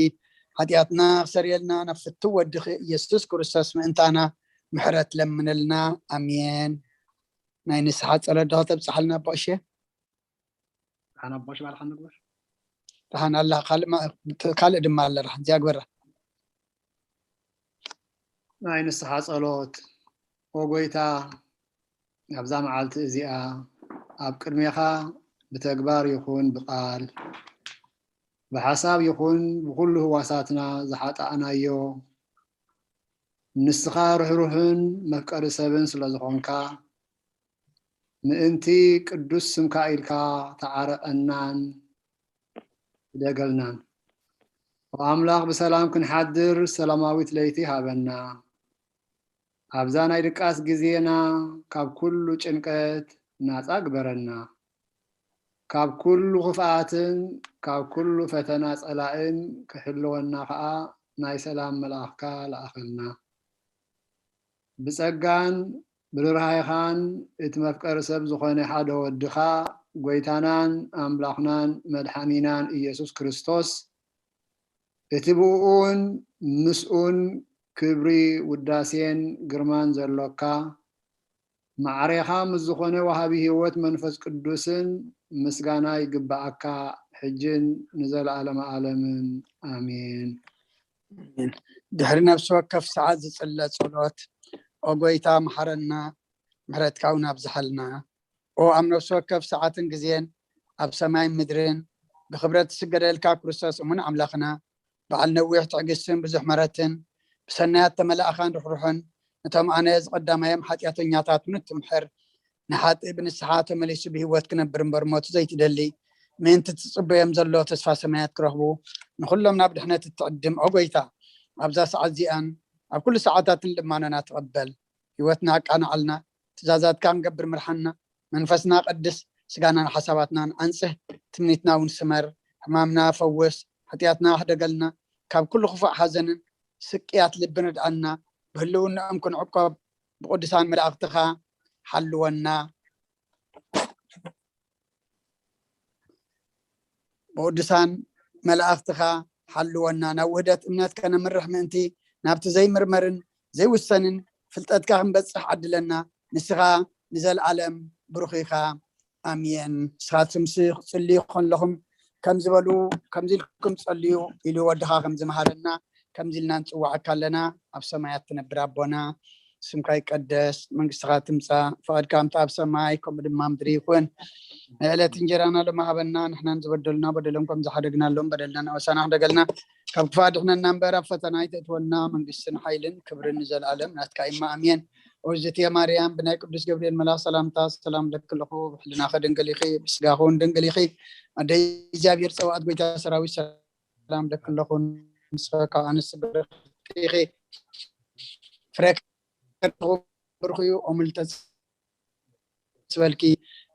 ሓጢኣትና ክሰርየልና ናብ ፍትው ወድኺ ኢየሱስ ክርስቶስ ምእንታና ምሕረት ለምነልና፣ ኣሜን። ናይ ንስሓ ጸሎት ዶ ከተብጽሓልና ኣቦ እሸ? ሓና ኣቦ ሽባልካ ንግበር። ደሓን ኣላ። ካልእ ማ-፣ ካልእ ድማ ኣለ። ደሓን እዚኣ ግበራ። ናይ ንስሓ ጸሎት። ኦ ጎይታ፣ ኣብዛ መዓልቲ እዚኣ ኣብ ቅድሜኻ ብተግባር ይኹን ብቓል፣ ብሓሳብ ይኹን ብኹሉ ህዋሳትና ዝሓጣእናዮ፣ ንስኻ ርሕሩሕን መፍቀሪ ሰብን ስለ ዝኾንካ፣ ምእንቲ ቅዱስ ስምካ ኢልካ ተዓረቐናን ደገልናን። ኦ ኣምላኽ፣ ብሰላም ክንሓድር ሰላማዊት ለይቲ ሃበና። ኣብዛ ናይ ድቃስ ግዜና ካብ ኩሉ ጭንቀት ናጻ ግበረና። ካብ ኩሉ ክፍኣትን ካብ ኩሉ ፈተና ጸላእን ክሕልወና ከኣ ናይ ሰላም መልኣኽካ ለኣኸልና። ብጸጋን ብርህራሄኻን እቲ መፍቀሪ ሰብ ዝኾነ ሓደ ወድኻ፣ ጎይታናን ኣምላኽናን መድሓኒናን ኢየሱስ ክርስቶስ፣ እቲ ብእኡን ምስኡን ክብሪ፣ ውዳሴን ግርማን ዘሎካ፣ ማዕሬኻ ምስ ዝኾነ ወሃቢ ህይወት መንፈስ ቅዱስን ምስጋና ይግብኣካ፣ ሕጅን ንዘለኣለመ ኣለምን። ኣሜን። ድሕሪ ነፍሲ ወከፍ ሰዓት ዝጽለ ጸሎት፣ ኦ ጎይታ፣ መሓረና፣ ምሕረትካ እውን ኣብዝሓልና። ኦ ኣብ ነፍሲ ወከፍ ሰዓትን ግዜን፣ ኣብ ሰማይን ምድርን፣ ብኽብረት ትስገደልካ ክርስቶስ እሙን ኣምላኽና፣ በዓል ነዊሕ ትዕግስትን ብዙሕ ምሕረትን፣ ብሰናያት ተመላእኻን ርሕሩሕን፣ ነቶም ኣነ ዝቐዳማዮም ሓጢኣተኛታት እውን እትምሕር፣ ንሓጥእ ብንስሓ ተመሊሱ ብህይወት ክነብር እምበር ሞት ዘይትደሊ፣ ምእንቲ ትጽበዮም ዘሎ ተስፋ ሰማያት ክረኽቡ፣ ንኹሎም ናብ ድሕነት እትዕድም፣ ኦ ጎይታ፣ ኣብዛ ሰዓት እዚኣን ኣብ ኩሉ ሰዓታትን ልማኖና ተቐበል። ህይወትና ኣቃንዓልና፣ ትእዛዛትካ ክንገብር ምርሓና፣ መንፈስና ቀድስ፣ ስጋናን ሓሳባትናን ኣንጽህ፣ ትምኒትና እውን ስመር፣ ሕማምና ፈውስ፣ ሓጢኣትና ሕደገልና፣ ካብ ኩሉ ክፉእ ሓዘንን ስቅያት ልብን ርድኣና፣ ብህልውናኦም ክንዕቆብ ብቅዱሳን መላእኽትኻ ሓልወና። ብቅዱሳን መላእኽትኻ ሓልወና፣ ናብ ውህደት እምነት ከነምርሕ ምእንቲ፣ ናብቲ ዘይምርመርን ዘይውሰንን ፍልጠትካ ክንበጽሕ ዓድለና። ንስኻ ንዘለኣለም ብሩኽ ኢኻ። ኣሜን። ንስኻትኩምሲ ክትጽልዩ ከለኹም ከምዚ በሉ፣ ከምዚ ኢልኩም ጸልዩ ኢሉ ወድኻ ከምዚ መሃረና፣ ከምዚ ኢልና ንጽዋዓካ ኣለና። ኣብ ሰማያት ትነብር ኣቦና፣ ስምካ ይቀደስ፣ መንግስትኻ ትምጻእ፣ ፍቓድካ ከምቲ ኣብ ሰማይ ከምኡ ድማ ምድሪ ይኹን። ናይ ዕለት እንጀራና ሎሚ ሃበና፣ ንሕናን ዝበደሉና በደሎም ከም ዝሓደግናሎም በደልና ንኣወሳና ክደገልና፣ ካብ ክፋ ድሕነና እምበር ኣብ ፈተና ኣይተእትወና፣ መንግስትን ሓይልን ክብርን ንዘለኣለም ናትካ እማ፣ ኣሜን። ኦዝትየ ማርያም፣ ብናይ ቅዱስ ገብርኤል መልኣኽ ሰላምታ ሰላም ለኪ ኣለኹ፣ ብሕልናኺ ድንግል ኢኺ፣ ብስጋኺ እውን ድንግል ኢኺ። ኣደይ እግዚኣብሔር ጸዋዕት ጎይታ ሰራዊት ሰላም ለኪ ኣለኹ፣ ንስኺ ካብ ኣንስቲ ብርኽቲ ኢኺ። ፍረ ከርሥኺ ብሩኽ እዩ፣ ኦምልተ ስበልኪ።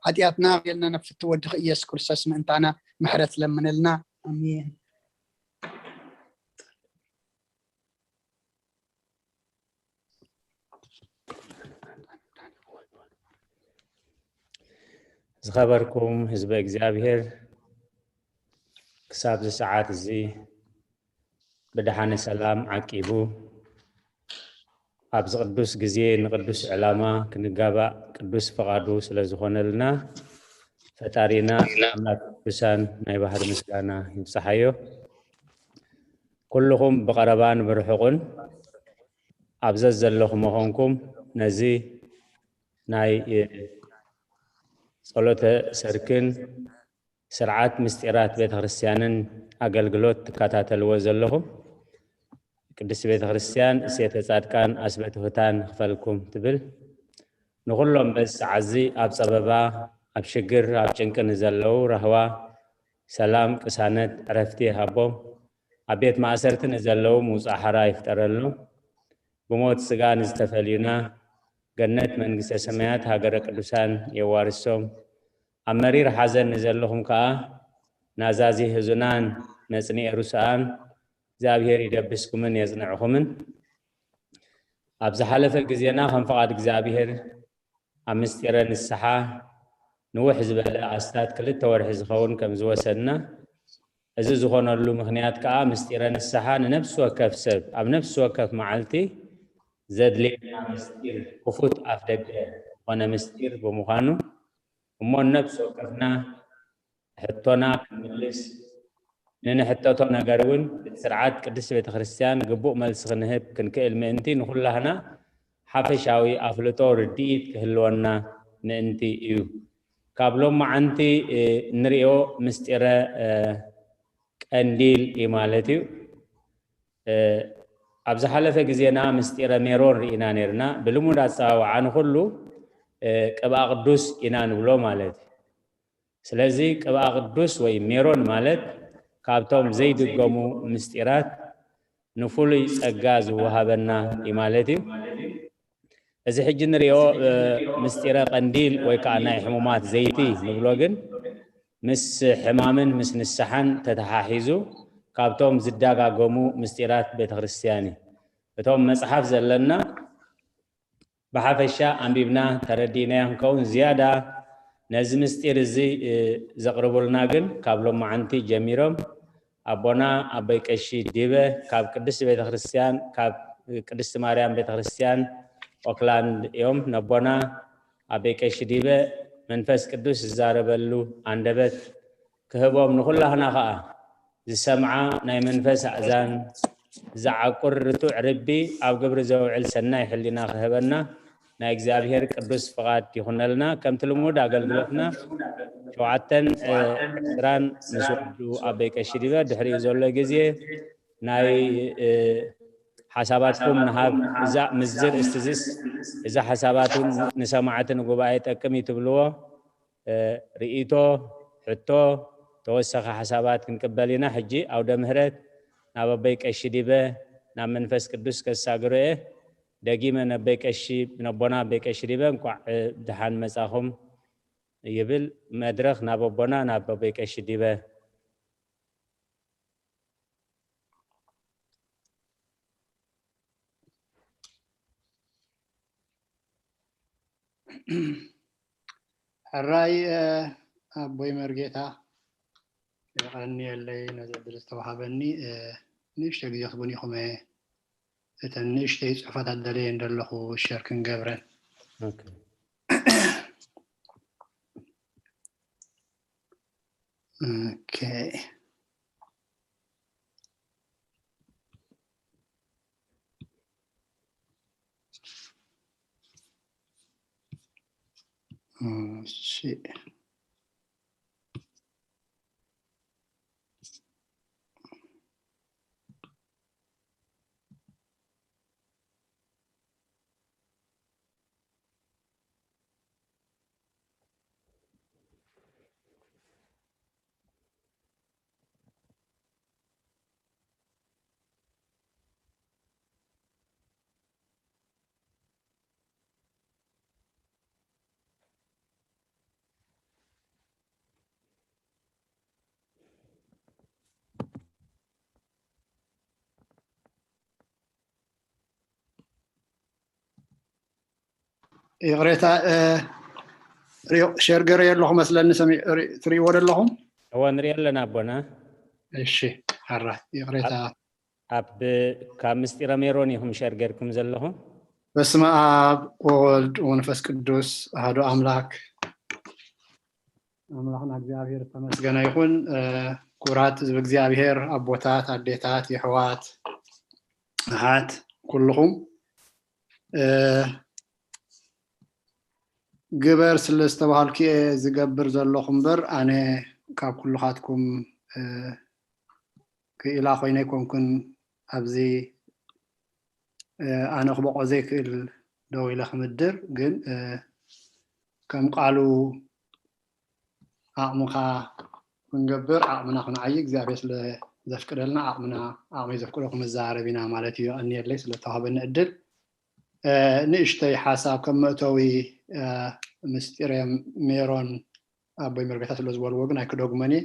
ሓጢኣትና የልና ነፍቲ ወድኺ ኢየሱስ ክርስቶስ ምእንታና ምሕረት ለምንልና። ኣሜን። ዝኸበርኩም ህዝበ እግዚኣብሔር፣ ክሳብ እዚ ሰዓት እዚ ብደሓነ ሰላም ዓቂቡ ኣብዚ ቅዱስ ግዜ ንቅዱስ ዕላማ ክንጋባእ ቅዱስ ፍቓዱ ስለ ዝኾነልና፣ ፈጣሪና ኣምላክ ቅዱሳን ናይ ባህሪ ምስጋና ይብጽሓዮ። ኩልኹም ብቐረባን ብርሑቕን ኣብ ዘዘለኹም መኾንኩም ነዚ ናይ ጸሎተ ሰርክን ስርዓት ምስጢራት ቤተ ክርስቲያንን ኣገልግሎት ትከታተልዎ ዘለኹም፣ ቅድስቲ ቤተ ክርስቲያን እሴተ ጻድቃን ኣስበትፍታን ክፈልኩም ትብል። ንኹሎም በዚ ሰዓት እዚ ኣብ ጸበባ፣ ኣብ ሽግር፣ ኣብ ጭንቂ ንዘለዉ ራህዋ፣ ሰላም፣ ቅሳነት፣ ዕረፍቲ ይሃቦም። ኣብ ቤት ማእሰርቲ ንዘለዉ ምውጻእ ሓራ ይፍጠረሎም። ብሞት ስጋ ንዝተፈልዩና ገነት መንግስተ ሰማያት ሃገረ ቅዱሳን የዋርሶም። ኣብ መሪር ሓዘን ንዘለኹም ከኣ ናዛዚ ህዙናን ነጽንኤ ሩስኣን እግዚኣብሔር ይደብስኩምን የጽንዕኹምን። ኣብ ዝሓለፈ ግዜና ከም ፍቓድ እግዚኣብሔር ኣብ ምስጢረ ንስሓ ንውሕ ዝበለ ኣስታት ክልተ ወርሒ ዝኸውን ከም ዝወሰድና፣ እዚ ዝኾነሉ ምኽንያት ከኣ ምስጢረ ንስሓ ንነፍሲ ወከፍ ሰብ ኣብ ነፍሲ ወከፍ መዓልቲ ዘድልየና ምስጢር ክፉት ኣፍ ደገ ዝኾነ ምስጢር ብምዃኑ፣ እሞ ንነፍሲ ወከፍና ሕቶና ክንምልስ ንንሕተቶ ነገር እውን ብስርዓት ቅድስት ቤተ ክርስቲያን ግቡእ መልሲ ክንህብ ክንክእል ምእንቲ ንኹላህና ሓፈሻዊ ኣፍልጦ ርድኢት ክህልወና ምእንቲ እዩ። ካብ ሎማዓንቲ ንሪኦ ምስጢረ ቀንዲል እዩ ማለት እዩ። ኣብ ዝሓለፈ ግዜና ምስጢረ ሜሮን ርኢና ነርና። ብልሙድ ኣፀዋውዓ ንኹሉ ቅብኣ ቅዱስ ኢና ንብሎ ማለት እዩ። ስለዚ ቅብኣ ቅዱስ ወይ ሜሮን ማለት ካብቶም ዘይድገሙ ምስጢራት ንፍሉይ ጸጋ ዝወሃበና እዩ ማለት እዩ። እዚ ሕጂ ንሪኦ ምስጢረ ቀንዲል ወይ ከዓ ናይ ሕሙማት ዘይቲ ንብሎ ግን ምስ ሕማምን ምስ ንስሓን ተተሓሒዙ ካብቶም ዝደጋገሙ ምስጢራት ቤተ ክርስቲያን እዩ። እቶም መጽሓፍ ዘለና ብሓፈሻ ኣንቢብና ተረዲእናዮ ክንከውን ዝያዳ ነዚ ምስጢር እዚ ዘቕርቡልና ግን ካብ ሎማዓንቲ ጀሚሮም ኣቦና ኣቦይ ቀሺ ዲበ ካብ ቅድስቲ ቤተክርስትያን ካብ ቅድስቲ ማርያም ቤተክርስትያን ኦክላንድ እዮም። ነቦና ኣቦይ ቀሺ ዲበ መንፈስ ቅዱስ ዝዛረበሉ ኣንደበት ክህቦም ንኹላህና ኸኣ ዝሰምዓ ናይ መንፈስ ኣእዛን ዝዓቁር ርቱዕ ርቢ ኣብ ግብሪ ዘውዕል ሰናይ ሕሊና ክህበና ናይ እግዚኣብሔር ቅዱስ ፍቓድ ይኹነልና። ከምቲ ልሙድ ኣገልግሎትና ሸውዓተን ዕስራን ምስ ወዱ ኣቦይ ቀሺ ዲበ ድሕሪኡ ዘሎ ግዜ ናይ ሓሳባትኩም ንሃብ። እዛ ምስዚ ርእስቲ እዚስ እዛ ሓሳባት እውን ንሰማዕቲ ንጉባኤ ጠቅም እዩ ትብልዎ ርእይቶ፣ ሕቶ፣ ተወሳኺ ሓሳባት ክንቅበል ኢና። ሕጂ ኣውደ ምህረት ናብ ኣቦይ ቀሺ ዲበ ናብ መንፈስ ቅዱስ ከሳግሮ እየ። ደጊመ ነቦይ ቀሺ ነቦና ኣቦይ ቀሺ ዲበ እንኳዕ ብድሓን መጻኹም ይብል። መድረኽ ናብ ኣቦና ናብ ኣቦይ ቀሺ ዲበ። ሕራይ ኣቦይ መርጌታ የቐንየለይ ነዚ ዕድል ዝተዋሃበኒ። ንእሽተ ግዜ ክቡን ኢኹም እተን ንእሽተይ ጽሑፋት ኣዳለየ እንደለኹ ሸር ክንገብረን። ኦኬ። እሺ። ይቕሬታ፣ ሸር ገረ ኣለኹ መስለኒ። ትርእይዎ ዶ ኣለኹም? እወ፣ ንሪኦ ኣለና ኣቦና። እሺ፣ ሓራ ይቕሬታ። ኣብ ካብ ምስጢረ ሜሮን ኢኹም ሸር ገርኩም ዘለኹም? በስመ ኣብ ወወልድ ወመንፈስ ቅዱስ ኣሐዱ ኣምላክ። ኣምላኽና እግዚኣብሔር ዝተመስገነ ይኹን። ክቡራት ህዝቢ እግዚኣብሔር፣ ኣቦታት፣ ኣዴታት፣ የሕዋት፣ ኣሓት፣ ኩልኹም ግበር ስለ ዝተባሃልኩ እየ ዝገብር ዘለኹ እምበር፣ ኣነ ካብ ኩልኻትኩም ክኢላ ኮይነ ኣይኮንኩን። ኣብዚ ኣነ ክበቆ ዘይክእል ደው ኢለ ክምድር፣ ግን ከም ቃሉ ዓቕምኻ ክንገብር፣ ዓቕምና ክንዓይ እግዚኣብሔር ስለ ዘፍቅደልና፣ ዓቕምና፣ ዓቕመይ ዘፍቅዶ ክንዛረብ ኢና ማለት እዩ። የቐንየለይ ስለ ተዋህበኒ ዕድል። ንእሽተይ ሓሳብ ከም መእተዊ፣ ምስጢረ ሜሮን ኣቦይ መርጌታ ስለ ዝበልዎ ግን ኣይክደግሞን እየ።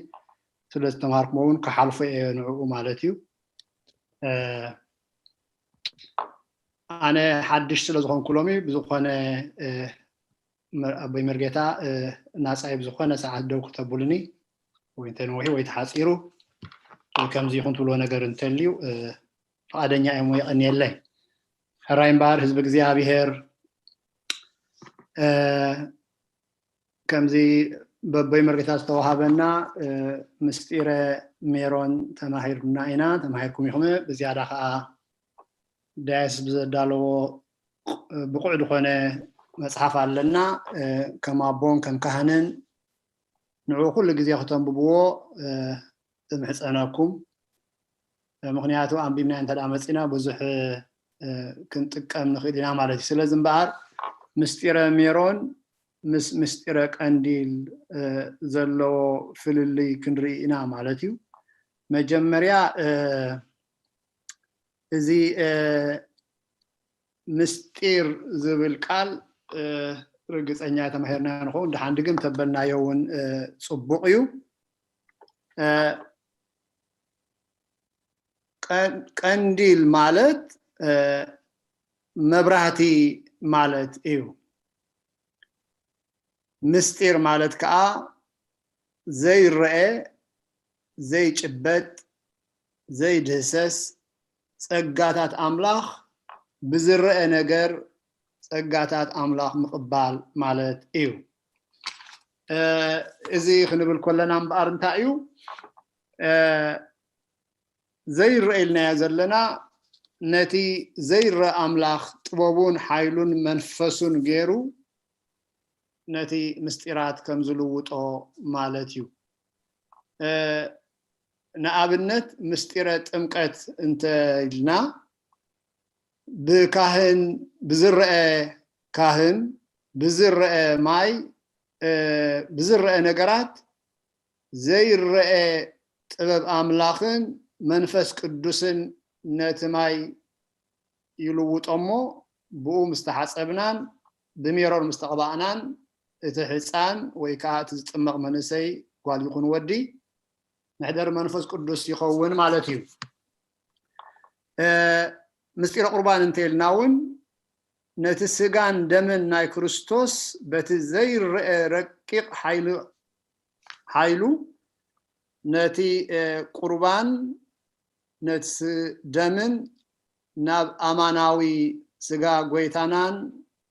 ስለ ዝተምሃርኩሞ እውን ክሓልፎ እየ ንዕኡ ማለት እዩ። ኣነ ሓድሽ ስለ ዝኾንኩ ሎሚ ብዝኾነ ኣቦይ መርጌታ ናጻይ ብዝኾነ ሰዓት ደው ክተብሉኒ፣ ወይ እንተነዊሑ ወይ ተሓጺሩ ወይ ከምዚ ይኹን ትብልዎ ነገር እንተልዩ ፍቓደኛ እዮም። የቐንየለይ። ሕራይ እምበኣር ህዝቢ እግዚኣብሔር፣ ከምዚ በቦይ መርጌታ ዝተዋሃበና ምስጢረ ሜሮን ተማሂርና ኢና፣ ተማሂርኩም ኢኹም። ብዝያዳ ከዓ ዳያስ ብዘዳለዎ ብቑዕ ዝኾነ መፅሓፍ ኣለና። ከም ኣቦን ከም ካህንን ንዑ ኩሉ ግዜ ክተንብብዎ እምሕፀነኩም። ምኽንያቱ ኣንቢብና እንተ ደኣ መፂና ብዙሕ ክንጥቀም ንኽእል ኢና ማለት እዩ። ስለዚ እምበኣር ምስጢረ ሜሮን ምስ ምስጢረ ቀንዲል ዘለዎ ፍልልይ ክንርኢ ኢና ማለት እዩ። መጀመርያ እዚ ምስጢር ዝብል ቃል ርግፀኛ ተማሂርና ንኸውን፣ ድሓን ድግም ተበልናዮ እውን ፅቡቕ እዩ። ቀንዲል ማለት መብራህቲ ማለት እዩ። ምስጢር ማለት ከዓ ዘይረአ፣ ዘይጭበጥ፣ ዘይድህሰስ ጸጋታት ኣምላኽ ብዝረአ ነገር ጸጋታት ኣምላኽ ምቕባል ማለት እዩ። እዚ ክንብል ከለና እምበኣር እንታይ እዩ? ዘይረአ ኢልናዮ ዘለና ነቲ ዘይረአ ኣምላኽ ጥበቡን ሓይሉን መንፈሱን ገይሩ ነቲ ምስጢራት ከም ዝልውጦ ማለት እዩ። ንኣብነት ምስጢረ ጥምቀት እንተ ኢልና ብካህን ብዝረአ ካህን ብዝረአ ማይ ብዝረአ ነገራት ዘይረአ ጥበብ ኣምላኽን መንፈስ ቅዱስን ነቲ ማይ ይልውጦ እሞ ብኡ ምስ ተሓጸብናን ብሜሮን ምስ ተቐባእናን እቲ ሕጻን ወይ ከዓ እቲ ዝጥመቕ መንእሰይ ጓል ይኹን ወዲ መሕደር መንፈስ ቅዱስ ይኸውን ማለት እዩ። ምስጢረ ቁርባን እንተኢልና እውን ነቲ ስጋን ደምን ናይ ክርስቶስ በቲ ዘይረአ ረቂቕ ሓይሉ ነቲ ቁርባን ነቲ ደምን ናብ ኣማናዊ ስጋ ጎይታናን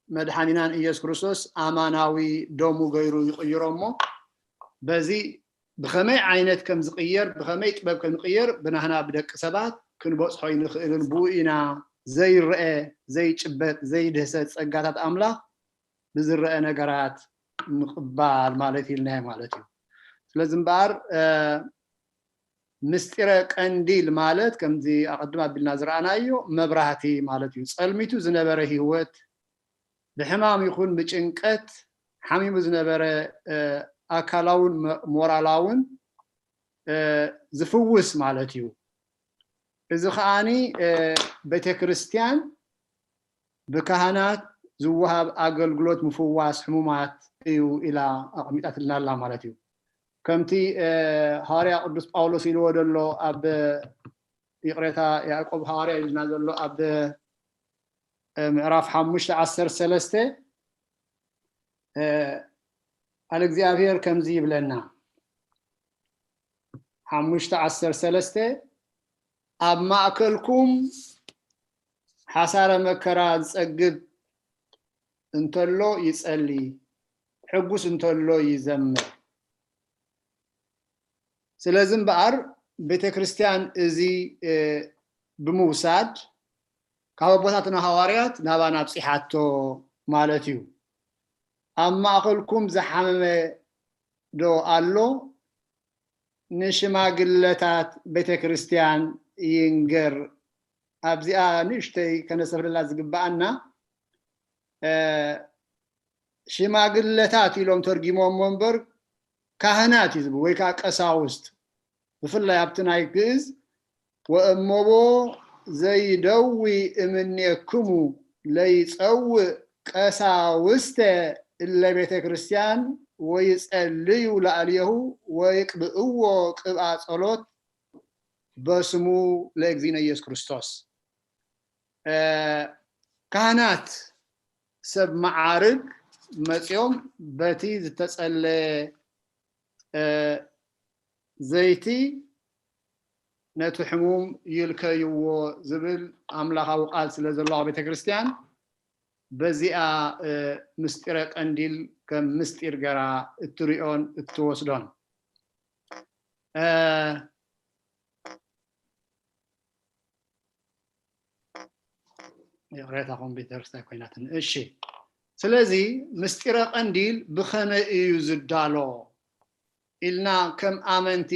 መድሓኒናን ኢየሱስ ክርስቶስ ኣማናዊ ደሙ ገይሩ ይቕይሮ እሞ በዚ ብኸመይ ዓይነት ከም ዝቕየር ብኸመይ ጥበብ ከም ዝቕየር ብናህና ብደቂ ሰባት ክንበፅሖ ይንኽእልን ብኡ ኢና ዘይረአ ዘይጭበጥ ዘይድህሰ ጸጋታት ኣምላኽ ብዝረአ ነገራት ምቕባል ማለት ኢልናዮ ማለት እዩ። ስለዚ እምበኣር ምስጢረ ቀንዲል ማለት ከምዚ ኣቐድም ኣቢልና ዝረኣናዮ መብራህቲ ማለት እዩ። ጸልሚቱ ዝነበረ ህይወት ብሕማም ይኹን ብጭንቀት ሓሚሙ ዝነበረ ኣካላውን ሞራላውን ዝፍውስ ማለት እዩ። እዚ ከዓኒ ቤተ ክርስቲያን ብካህናት ዝወሃብ ኣገልግሎት ምፍዋስ ሕሙማት እዩ ኢላ ኣቐሚጣትልና ኣላ ማለት እዩ። ከምቲ ሃዋርያ ቅዱስ ጳውሎስ ኢልዎ ዘሎ ኣብ ይቕሬታ ያዕቆብ ሃዋርያ ኢልና ዘሎ ኣብ ምዕራፍ ሓሙሽተ ዓሰርተ ሰለስተ ኣል እግዚኣብሔር ከምዚ ይብለና ሓሙሽተ ዓሰርተ ሰለስተ ኣብ ማእከልኩም ሓሳረ መከራ ዝጸግብ እንተሎ ይጸሊ፣ ሕጉስ እንተሎ ይዘምር። ስለዚ እምበኣር ቤተ ክርስቲያን እዚ ብምውሳድ ካብ ኣቦታትና ሃዋርያት ናባና ኣብፂሓቶ ማለት እዩ። ኣብ ማእኸልኩም ዝሓመመ ዶ ኣሎ? ንሽማግለታት ቤተ ክርስቲያን ይንገር። ኣብዚኣ ንእሽተይ ከነሰፍለላ ዝግበኣና ሽማግለታት ኢሎም ተርጊሞሞ እምበር ካህናት እዩ ዝብል ወይ ከዓ ቀሳውስት ብፍላይ ኣብቲ ናይ ግእዝ ወእመቦ ዘይደዊ እምኔክሙ ለይጸውእ ቀሳውስተ እለ ቤተ ክርስቲያን ወይጸልዩ ላዕሌሁ ወይቅብእዎ ቅብኣ ጸሎት በስሙ ለእግዚእነ ኢየሱስ ክርስቶስ። ካህናት ሰብ መዓርግ መጺኦም በቲ ዝተጸለየ ዘይቲ ነቲ ሕሙም ይልከይዎ ዝብል ኣምላኻዊ ቃል ስለ ዘለዋ ቤተ ክርስቲያን በዚኣ ምስጢረ ቀንዲል ከም ምስጢር ገራ እትሪኦን እትወስዶን። ይቕሬታ፣ ኮምፒውተር ስታይ ኮይናትን። እሺ፣ ስለዚ ምስጢረ ቀንዲል ብኸመይ እዩ ዝዳሎ ኢልና ከም ኣመንቲ፣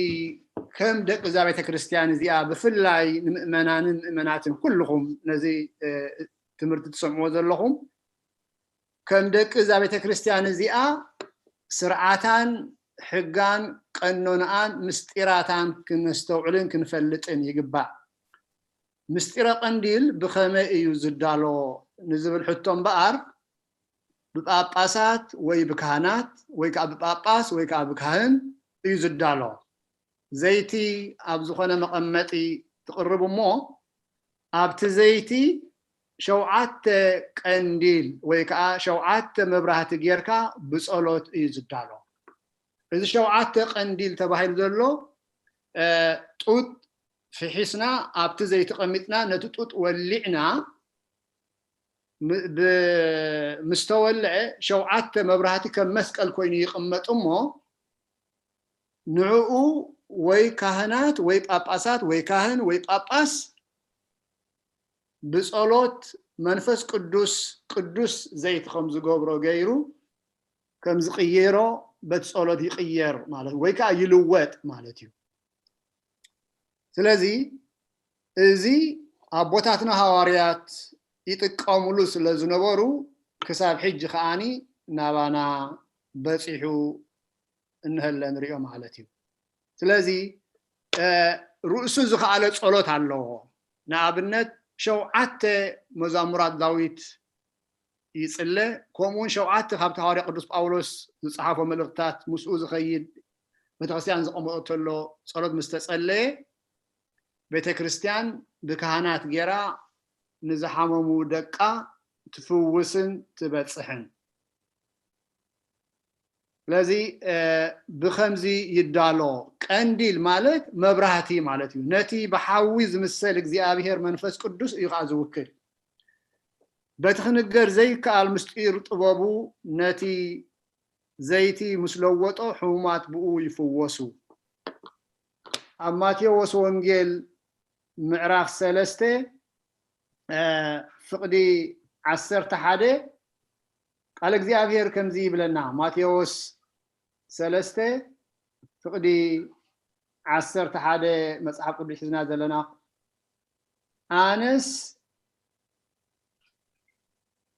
ከም ደቂ እዛ ቤተ ክርስቲያን እዚኣ፣ ብፍላይ ንምእመናንን ምእመናትን ኩልኹም ነዚ ትምህርቲ ትሰምዕዎ ዘለኹም፣ ከም ደቂ እዛ ቤተ ክርስቲያን እዚኣ ስርዓታን ሕጋን ቀኖንኣን ምስጢራታን ክነስተውዕልን ክንፈልጥን ይግባእ። ምስጢረ ቀንዲል ብኸመይ እዩ ዝዳሎ ንዝብል ሕቶ እምበኣር፣ ብጳጳሳት ወይ ብካህናት ወይ ከዓ ብጳጳስ ወይ ከዓ ብካህን እዩ ዝዳሎ። ዘይቲ ኣብ ዝኾነ መቐመጢ ትቕርብ እሞ፣ ኣብቲ ዘይቲ ሸውዓተ ቀንዲል ወይ ከዓ ሸውዓተ መብራህቲ ጌርካ ብጸሎት እዩ ዝዳሎ። እዚ ሸውዓተ ቀንዲል ተባሂሉ ዘሎ ጡጥ ፍሒስና ኣብቲ ዘይቲ ቀሚጥና ነቲ ጡጥ ወሊዕና ምስተወልዐ ሸውዓተ መብራህቲ ከም መስቀል ኮይኑ ይቕመጥ እሞ፣ ንዕኡ ወይ ካህናት ወይ ጳጳሳት ወይ ካህን ወይ ጳጳስ ብጸሎት መንፈስ ቅዱስ ቅዱስ ዘይቲ ከም ዝገብሮ ገይሩ ከም ዝቕየሮ በቲ ጸሎት ይቕየር ማለት ወይ ከዓ ይልወጥ ማለት እዩ። ስለዚ እዚ ኣቦታትና ሃዋርያት ይጥቀምሉ ስለ ዝነበሩ ክሳብ ሕጂ ከዓኒ ናባና በፂሑ እንሀለ ንሪኦ ማለት እዩ። ስለዚ ርእሱ ዝኸኣለ ጸሎት ኣለዎ። ንኣብነት ሸውዓተ መዛሙራት ዳዊት ይጽለ፣ ከምኡ እውን ሸውዓተ ካብቲ ሃዋርያ ቅዱስ ጳውሎስ ዝጸሓፎ መልእኽትታት ምስኡ ዝኸይድ ቤተክርስትያን ዝቐመጠቶ ዘሎ ጸሎት ምስ ተጸለየ፣ ቤተክርስትያን ብካህናት ጌራ ንዝሓመሙ ደቃ ትፍውስን ትበጽሕን። ስለዚ ብኸምዚ ይዳሎ። ቀንዲል ማለት መብራህቲ ማለት እዩ። ነቲ ብሓዊ ዝምሰል እግዚኣብሔር መንፈስ ቅዱስ እዩ ከዓ ዝውክል። በቲ ክንገር ዘይከኣል ምስጢር ጥበቡ ነቲ ዘይቲ ምስ ለወጦ ሕሙማት ብኡ ይፍወሱ። ኣብ ማቴዎስ ወንጌል ምዕራፍ ሰለስተ ፍቕዲ ዓሰርተ ሓደ ቃል እግዚኣብሔር ከምዚ ይብለና። ማቴዎስ ሰለስተ ፍቕዲ ዓሰርተ ሓደ መጽሓፍ ቅዱስ ሒዝና ዘለና፣ ኣነስ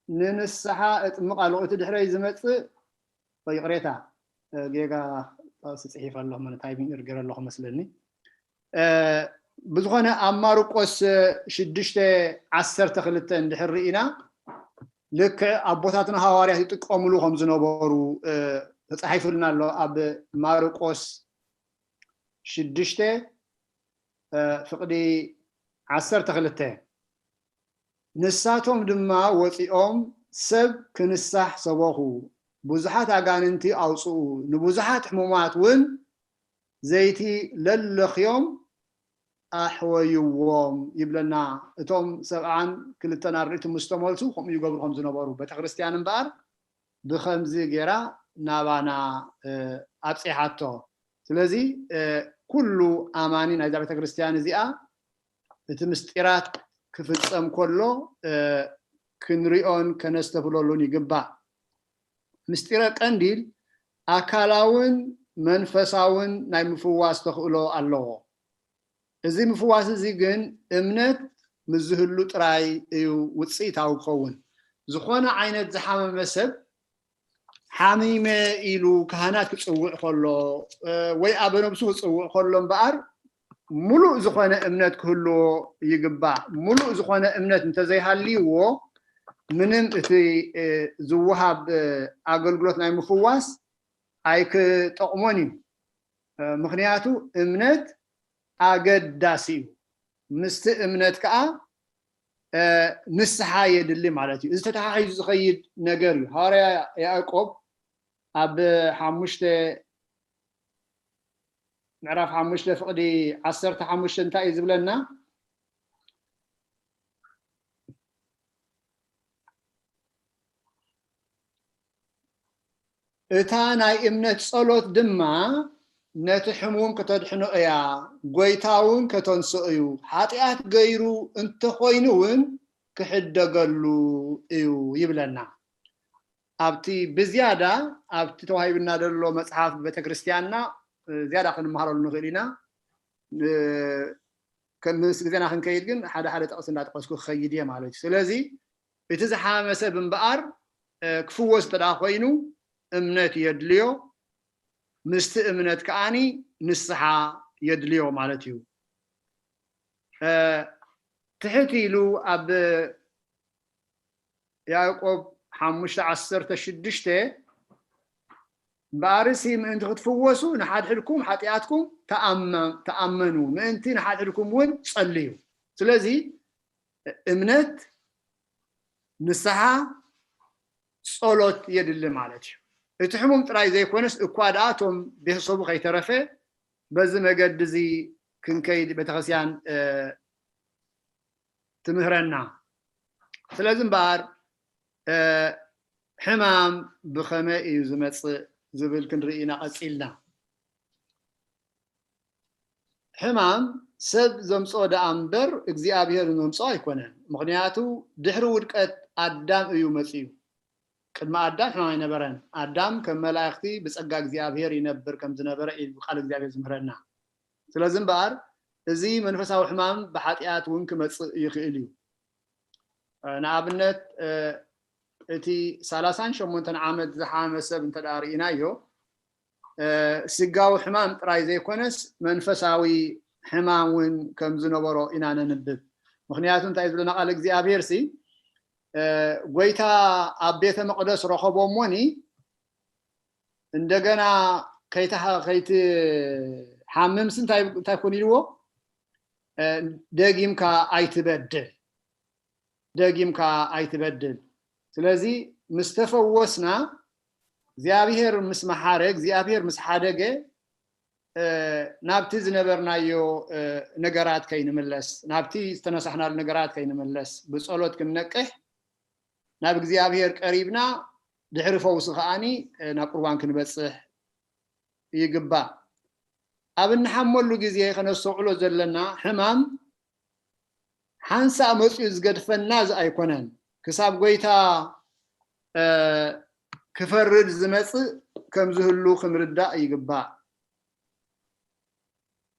ንንስሓ እጥምቕ ኣለኹ፣ እቲ ድሕረይ ዝመጽእ፣ ይቕሬታ፣ ጌጋ ጥቕሲ ጽሒፈ ኣለኹ፣ ታይፒንግ እርግረ ኣለኹ መስለኒ። ብዝኾነ ኣብ ማርቆስ ሽዱሽተ ዓሰርተ ክልተ እንድሕር ርኢና፣ ልክዕ ኣቦታትና ሃዋርያት ይጥቀምሉ ከም ዝነበሩ ተጻሒፉልና ኣሎ። ኣብ ማርቆስ ሽዱሽተ ፍቕዲ ዓሰርተ ክልተ፣ ንሳቶም ድማ ወጺኦም ሰብ ክንሳሕ ሰበኹ፣ ብዙሓት ኣጋንንቲ ኣውጽኡ፣ ንብዙሓት ሕሙማት እውን ዘይቲ ለለኽዮም ኣሕወይዎም ይብለና። እቶም ሰብዓን ክልተን ኣርድእቲ ምስ ተመልሱ ከምኡ ይገብሩ ከም ዝነበሩ፣ ቤተክርስትያን እምበኣር ብኸምዚ ጌራ ናባና ኣብፂሓቶ። ስለዚ ኩሉ ኣማኒ ናይዛ ቤተክርስትያን እዚኣ እቲ ምስጢራት ክፍጸም ከሎ ክንሪኦን ከነስተብለሉን ይግባእ። ምስጢረ ቀንዲል ኣካላውን መንፈሳውን ናይ ምፍዋስ ተኽእሎ ኣለዎ። እዚ ምፍዋስ እዚ ግን እምነት ምስ ዝህሉ ጥራይ እዩ ውፅኢታዊ ክኸውን። ዝኾነ ዓይነት ዝሓመመ ሰብ ሓሚመ ኢሉ ካህናት ክፅውዕ ከሎ ወይ ኣበ ነብሱ ክፅውዕ ከሎ እምበኣር ሙሉእ ዝኾነ እምነት ክህልዎ ይግባእ። ሙሉእ ዝኾነ እምነት እንተዘይሃልይዎ ምንም እቲ ዝወሃብ ኣገልግሎት ናይ ምፍዋስ ኣይክጠቕሞን እዩ። ምኽንያቱ እምነት ኣገዳሲ እዩ። ምስቲ እምነት ከዓ ንስሓ የድሊ ማለት እዩ። እዚ ተተሓሒዙ ዝኸይድ ነገር እዩ። ሃዋርያ ያዕቆብ ኣብ ሓሙሽተ ምዕራፍ ሓሙሽተ ፍቕዲ ዓሰርተ ሓሙሽተ እንታይ እዩ ዝብለና? እታ ናይ እምነት ጸሎት ድማ ነቲ ሕሙም ከተድሕኖ እያ፣ ጐይታ እውን ከተንስኦ እዩ። ሓጢኣት ገይሩ እንተኾይኑ እውን ክሕደገሉ እዩ ይብለና። ኣብቲ ብዝያዳ ኣብቲ ተዋሂብና ዘሎ መጽሓፍ ቤተክርስትያንና ዝያዳ ክንመሃረሉ ንኽእል ኢና። ከም ምስ ግዜና ክንከይድ ግን ሓደ ሓደ ጥቕሲ እንዳጠቐስኩ ክኸይድ እየ ማለት እዩ። ስለዚ እቲ ዝሓመመ ሰብ እምበኣር ክፍወስ እንተ ደኣ ኮይኑ እምነት የድልዮ፣ ምስቲ እምነት ከኣኒ ንስሓ የድልዮ ማለት እዩ። ትሕት ኢሉ ኣብ ያዕቆብ ሓሙሽተ ዓሰርተ ሽዱሽተ እምበኣርሲ ምእንቲ ክትፍወሱ ንሓድሕድኩም ሓጢኣትኩም ተኣመኑ፣ ምእንቲ ንሓድሕድኩም እውን ጸልዩ። ስለዚ እምነት፣ ንስሓ፣ ጸሎት የድሊ ማለት እዩ። እቲ ሕሙም ጥራይ ዘይኮነስ እኳ ደኣ እቶም ቤተሰቡ ከይተረፈ በዚ መገዲ እዚ ክንከይድ ቤተክርስትያን ትምህረና። ስለዚ እምበኣር ሕማም ብኸመይ እዩ ዝመጽእ ዝብል ክንርኢ ኢና ቀጺልና። ሕማም ሰብ ዘምጽኦ ደኣ እምበር እግዚኣብሔር ዘምጽኦ ኣይኮነን። ምኽንያቱ ድሕሪ ውድቀት ኣዳም እዩ መጺኡ። ቅድሚ ኣዳም ሕማም ኣይነበረን። ኣዳም ከም መላእኽቲ ብጸጋ እግዚኣብሔር ይነብር ከም ዝነበረ እዩ ቃል እግዚኣብሔር ዝምህረና። ስለዚ እምበኣር እዚ መንፈሳዊ ሕማም ብሓጢኣት እውን ክመጽእ ይኽእል እዩ። ንኣብነት እቲ ሰላሳን ሸሞንተን ዓመት ዝሓመመ ሰብ እንተ ደኣ ርኢናዮ ስጋዊ ሕማም ጥራይ ዘይኮነስ መንፈሳዊ ሕማም እውን ከም ዝነበሮ ኢና ነንብብ። ምኽንያቱ እንታይ ዝብለና ቃል እግዚኣብሔር ሲ ጎይታ ኣብ ቤተ መቕደስ ረኸቦ እሞኒ እንደገና ከይትሓምምሲ እንታይ ኮን ኢልዎ? ደጊምካ ኣይትበድል፣ ደጊምካ ኣይትበድል። ስለዚ ምስ ተፈወስና እግዚኣብሔር ምስ መሓረ፣ እግዚኣብሔር ምስ ሓደገ ናብቲ ዝነበርናዮ ነገራት ከይንምለስ፣ ናብቲ ዝተነሳሕናሉ ነገራት ከይንምለስ ብጸሎት ክንነቅሕ ናብ እግዚኣብሔር ቀሪብና ድሕሪ ፈውሲ ከኣኒ ናብ ቁርባን ክንበጽሕ ይግባእ። ኣብ እንሓመሉ ግዜ ከነስተውዕሎ ዘለና ሕማም ሓንሳእ መጺኡ ዝገድፈና እዚ ኣይኮነን። ክሳብ ጎይታ ክፈርድ ዝመጽእ ከም ዝህሉ ክንርዳእ ይግባእ።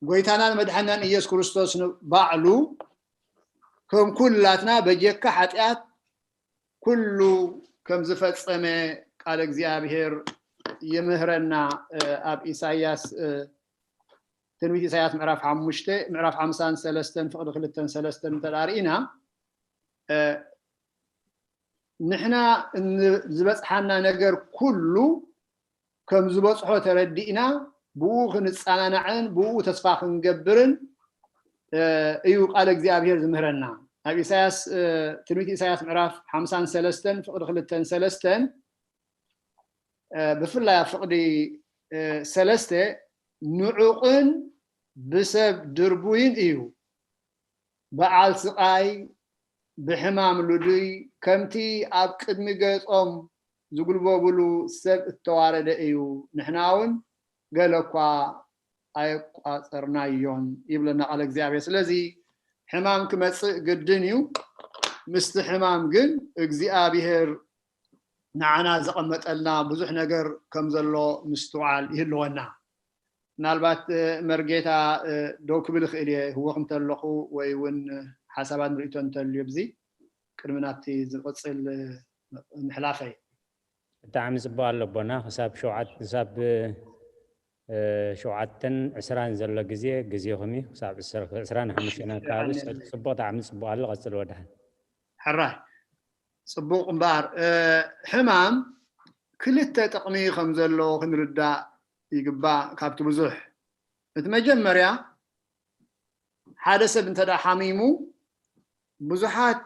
ጎይታናን መድሓናን ኢየሱስ ክርስቶስ ባዕሉ ከም ኩላትና በጀካ ሓጢኣት ኩሉ ከም ዝፈጸመ ቃል እግዚኣብሔር ይምህረና። ኣብ ኢሳያስ ትንቢት ኢሳያስ ምዕራፍ ሓሙሽተ ምዕራፍ ሓምሳን ሰለስተን ፍቕዲ ክልተን ሰለስተን እንተ ርኢና ንሕና ዝበጽሓና ነገር ኩሉ ከም ዝበጽሖ ተረዲእና ብኡ ክንጸናናዕን ብኡ ተስፋ ክንገብርን እዩ ቃል እግዚኣብሔር ዝምህረና። ኣብ ኢሳያስ ትንቢት ኢሳያስ ምዕራፍ ሓምሳን ሰለስተን ፍቕዲ ክልተን ሰለስተን ብፍላይ ኣብ ፍቕዲ ሰለስተ ንዑቕን ብሰብ ድርቡይን እዩ፣ በዓል ስቓይ ብሕማም ልዱይ ከምቲ ኣብ ቅድሚ ገጾም ዝጉልበብሉ ሰብ እተዋረደ እዩ፣ ንሕና እውን ገለ እኳ ኣየቋጸርናዮን ይብለና ቃል እግዚኣብሔር። ስለዚ ሕማም ክመጽእ ግድን እዩ። ምስቲ ሕማም ግን እግዚኣብሔር ንዓና ዘቐመጠልና ብዙሕ ነገር ከም ዘሎ ምስትውዓል ይህልወና። ምናልባት መርጌታ ደው ክብል ይኽእል እየ ህወኽ እንተለኹ ወይ እውን ሓሳባት ንርእቶ እንተልዩ ብዚ ቅድሚ ናብቲ ዝቕፅል ምሕላፈይ። ብጣዕሚ ፅቡቅ ኣሎ ኣቦና። ክሳብ ሸውዓት ክሳብ ሸውዓተን ዕስራን ዘሎ ግዜ ግዜኹም እዩ። ክሳብ ዕስራን ሓሙሽተን ኣካባቢ ፅቡቅ ጣዕሚ ፅቡቅ ኣሎ። ቀፅል ወድሓን። ሕራይ ፅቡቅ እምበኣር ሕማም ክልተ ጥቕሚ ከም ዘለዎ ክንርዳእ ይግባእ። ካብቲ ብዙሕ እቲ መጀመርያ ሓደ ሰብ እንተ ደኣ ሓሚሙ ብዙሓት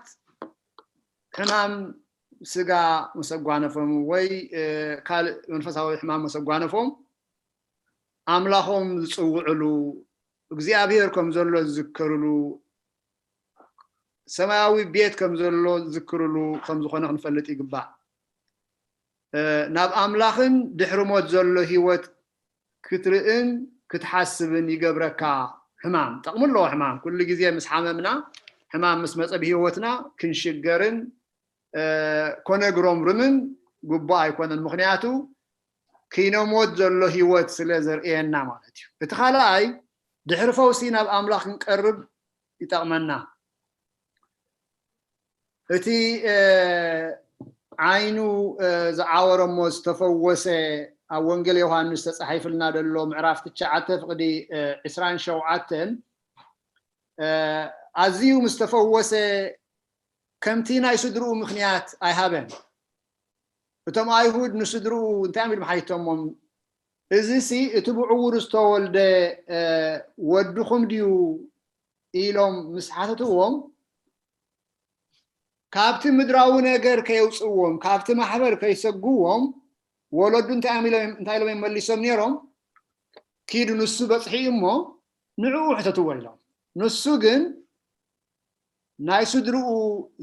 ሕማም ስጋ መሰጓነፎም ወይ ካልእ መንፈሳዊ ሕማም መሰጓነፎም ኣምላኾም ዝጽውዕሉ እግዚኣብሔር ከም ዘሎ ዝዝከርሉ ሰማያዊ ቤት ከም ዘሎ ዝዝክርሉ ከም ዝኾነ ክንፈልጥ ይግባእ። ናብ ኣምላኽን ድሕሪ ሞት ዘሎ ህይወት ክትርእን ክትሓስብን ይገብረካ። ሕማም ጠቕሚ ኣለዎ። ሕማም ኩሉ ግዜ ምስ ሓመምና ሕማም ምስ መጸ ብህይወትና ክንሽገርን ኮነግሮምርምን ግቡእ ኣይኮነን። ምኽንያቱ ክይነሞት ዘሎ ህይወት ስለ ዘርእየና ማለት እዩ። እቲ ካልኣይ ድሕሪ ፈውሲ ናብ ኣምላኽ ክንቀርብ ይጠቕመና። እቲ ዓይኑ ዝዓወረ እሞ ዝተፈወሰ ኣብ ወንጌል ዮሃንስ ተጻሒፍልና ዘሎ ምዕራፍ ትሽዓተ ፍቕዲ ዕስራን ሸውዓተን ኣዝዩ ምስ ተፈወሰ ከምቲ ናይ ስድርኡ ምኽንያት ኣይሃበን። እቶም ኣይሁድ ንስድርኡ እንታይ እዮም ኢሎም ሓቲቶሞም? እዚ ሲ እቲ ብዕውር ዝተወልደ ወድኹም ድዩ ኢሎም ምስ ሓተትዎም ካብቲ ምድራዊ ነገር ከየውፅዎም ካብቲ ማሕበር ከይሰግዎም ወለዱ እንታይ ኢሎም መሊሶም ነይሮም? ኪዱ ንሱ በፅሒ እሞ ንዕኡ ሕተትዎ ኢሎም። ንሱ ግን ናይ ስድርኡ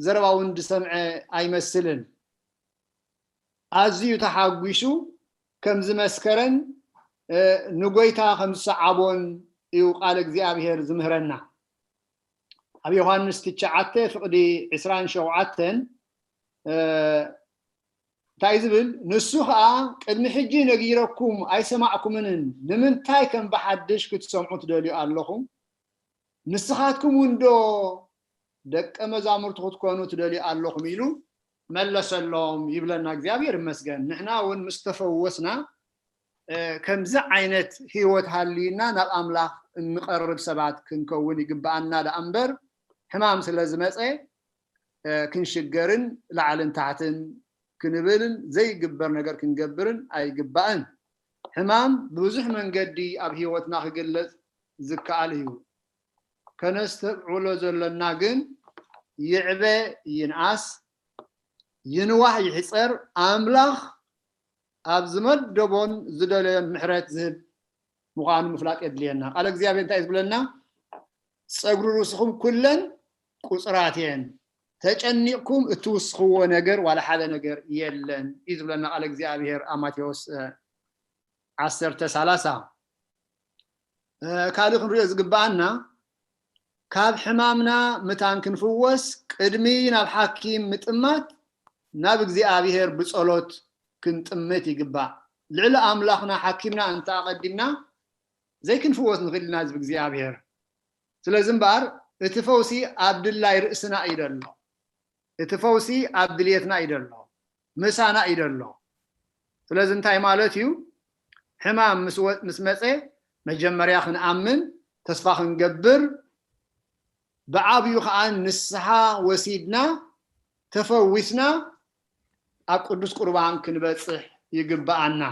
ዘረባ እውን ዝሰምዐ ኣይመስልን። ኣዝዩ ተሓጒሱ ከም ዝመስከረን ንጎይታ ከም ዝሰዓቦን እዩ ቃል እግዚኣብሔር ዝምህረና። ኣብ ዮሃንስ ትሽዓተ ፍቕዲ ዕስራን ሸውዓተን እንታይ ዝብል? ንሱ ኸዓ ቅድሚ ሕጂ ነጊረኩም ኣይሰማዕኩምንን፣ ንምንታይ ከም ብሓድሽ ክትሰምዑ ትደልዩ ኣለኹም? ንስኻትኩም እውን ዶ ደቀ መዛሙርቱ ክትኮኑ ትደልዩ ኣለኹም? ኢሉ መለሰሎም ይብለና። እግዚኣብሔር ይመስገን። ንሕና እውን ምስ ተፈወስና ከምዚ ዓይነት ህይወት ሃልዩና ናብ ኣምላኽ እንቐርብ ሰባት ክንከውን ይግብኣና ደኣ እምበር ሕማም ስለ ዝመፀ ክንሽገርን ላዕልን ታሕትን ክንብልን ዘይግበር ነገር ክንገብርን ኣይግባእን። ሕማም ብብዙሕ መንገዲ ኣብ ህይወትና ክግለጽ ዝከኣል እዩ። ከነስተብዕሎ ዘሎና ግን ይዕበ ይንኣስ፣ ይንዋሕ ይሕጸር፣ ኣምላኽ ኣብ ዝመደቦን ዝደለዮን ምሕረት ዝህብ ምዃኑ ምፍላጥ የድልየና። ቃል እግዚኣብሔር እንታይ እዩ ዝብለና? ጸጉሪ ርእስኹም ኩለን ቁጽራት እየን፣ ተጨኒቕኩም እትውስኽዎ ነገር ዋላ ሓደ ነገር የለን እዩ ዝብለና ቃል እግዚኣብሔር ኣብ ማቴዎስ ዓሰርተ ሰላሳ። ካልእ ክንሪኦ ዝግብኣና ካብ ሕማምና ምታን ክንፍወስ ቅድሚ ናብ ሓኪም ምጥማት ናብ እግዚኣብሔር ብጸሎት ክንጥምት ይግባእ። ልዕሊ ኣምላኽና ሓኪምና እንተ ኣቐዲምና ዘይክንፍወስ ንኽእል ኢና ዝብ እግዚኣብሔር። ስለዚ እምበኣር እቲ ፈውሲ ኣብ ድላይ ርእስና እዩ ደሎ። እቲ ፈውሲ ኣብ ድልየትና እዩ ደሎ፣ ምሳና እዩ ደሎ። ስለዚ እንታይ ማለት እዩ? ሕማም ምስ መፀ መጀመርያ ክንኣምን፣ ተስፋ ክንገብር፣ ብዓብዩ ከዓ ንስሓ ወሲድና ተፈዊስና ኣብ ቅዱስ ቁርባን ክንበፅሕ ይግብኣና።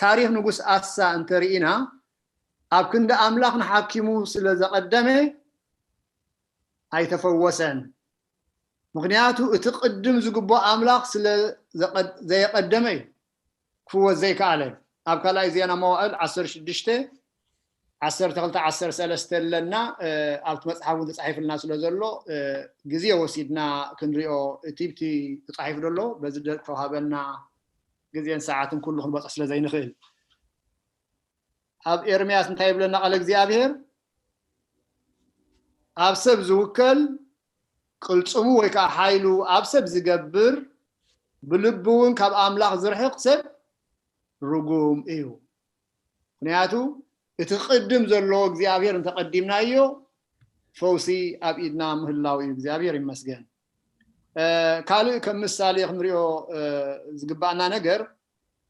ታሪክ ንጉስ ኣሳ እንተርኢና ኣብ ክንዲ ኣምላኽ ንሓኪሙ ስለ ዘቐደመ ኣይተፈወሰን። ምኽንያቱ እቲ ቅድም ዝግብኦ ኣምላኽ ስለ ዘየቐደመ እዩ ክፍወስ ዘይከኣለ። ኣብ ካልኣይ ዜና መዋእል ዓሰርተ ሽዱሽተ ዓሰርተ ክልተ ዓሰርተ ሰለስተ ኣለና። ኣብቲ መፅሓፍ እውን ተፃሒፍልና ስለ ዘሎ ግዜ ወሲድና ክንሪኦ እቲ ብቲ ተፃሒፉ ዘሎ በዚ ተዋሃበና ግዜን ሰዓትን ኩሉ ክንበፅሕ ስለ ዘይንኽእል ኣብ ኤርምያስ እንታይ ይብለና ቃል እግዚኣብሔር? ኣብ ሰብ ዝውከል ቅልፅሙ ወይ ከዓ ሓይሉ ኣብ ሰብ ዝገብር ብልቢ እውን ካብ ኣምላኽ ዝርሕቕ ሰብ ርጉም እዩ። ምክንያቱ እቲ ቅድም ዘለዎ እግዚኣብሔር እንተቐዲምናዮ ፈውሲ ኣብ ኢድና ምህላው እዩ። እግዚኣብሔር ይመስገን። ካልእ ከም ምሳሌ ክንሪኦ ዝግባእና ነገር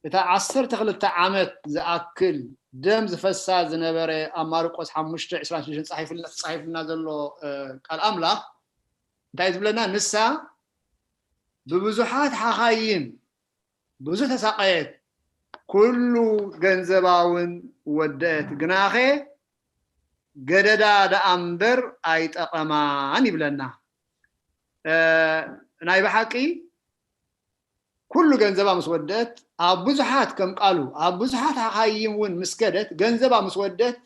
እታ ዓሰርተ ክልተ ዓመት ዝኣክል ደም ዝፈሳ ዝነበረ ኣብ ማርቆስ ሓሙሽተ ዕስራን ሽዱሽተን ተፃሒፍልና ዘሎ ቃል ኣምላኽ እንታይ ዝብለና? ንሳ ብብዙሓት ሓኻይም ብዙሕ ተሳቀየት፣ ኩሉ ገንዘባውን ወደአት፣ ግናኸ ገደዳ ደኣ እምበር ኣይጠቐማን ይብለና። ናይ ብሓቂ ኩሉ ገንዘባ ምስ ወደአት ኣብ ብዙሓት ከም ቃሉ ኣብ ብዙሓት ሓኻይም እውን ምስ ከደት ገንዘባ ምስ ወደት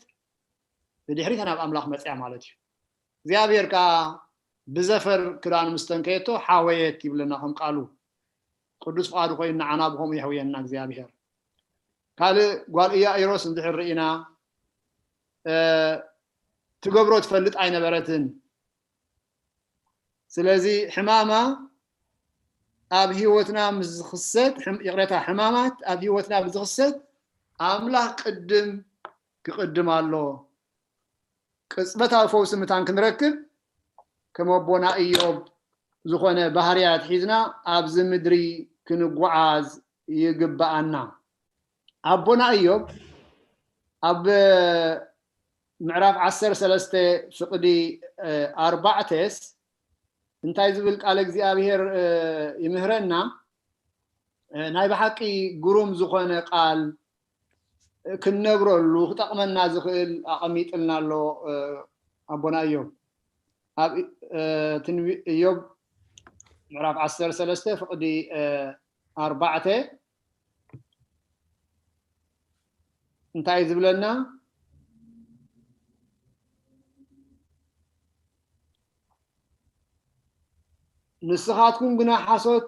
ብድሕሪታ ናብ ኣምላኽ መፅያ ማለት እዩ። እግዚኣብሔር ከዓ ብዘፈር ክዳኑ ምስ ተንከየቶ ሓወየት ይብለና ከም ቃሉ። ቅዱስ ፍቓዱ ኮይኑ ንዓና ብኸምኡ የሕውየና እግዚኣብሔር። ካልእ ጓል ኢያኢሮስ እንድሕር ርኢና ትገብሮ ትፈልጥ ኣይነበረትን። ስለዚ ሕማማ ኣብ ህይወትና ምስ ዝኽሰት፣ ሕም- ይቕሬታ፣ ሕማማት ኣብ ህይወትና ምስ ዝኽሰት ኣምላኽ ቅድም ክቕድም ኣሎ። ቅጽበታዊ ፈውሲ ምታን ክንረክብ ከም ኣቦና ኢዮብ ዝኾነ ባህርያት ሒዝና ኣብዚ ምድሪ ክንጓዓዝ ይግብኣና። ኣቦና ኢዮብ ኣብ ምዕራፍ ዓሰርተ ሰለስተ ፍቕዲ ኣርባዕተስ እንታይ ዝብል ቃል እግዚኣብሔር ይምህረና? ናይ ብሓቂ ግሩም ዝኾነ ቃል ክንነብረሉ ክጠቕመና ዝኽእል ኣቐሚጥልና ኣሎ ኣቦና እዮብ። ኣብ ትንቢት እዮብ ምዕራፍ ዓሰርተ ሰለስተ ፍቕዲ ኣርባዕተ እንታይ ዝብለና? ንስኻትኩም ግና ሓሶት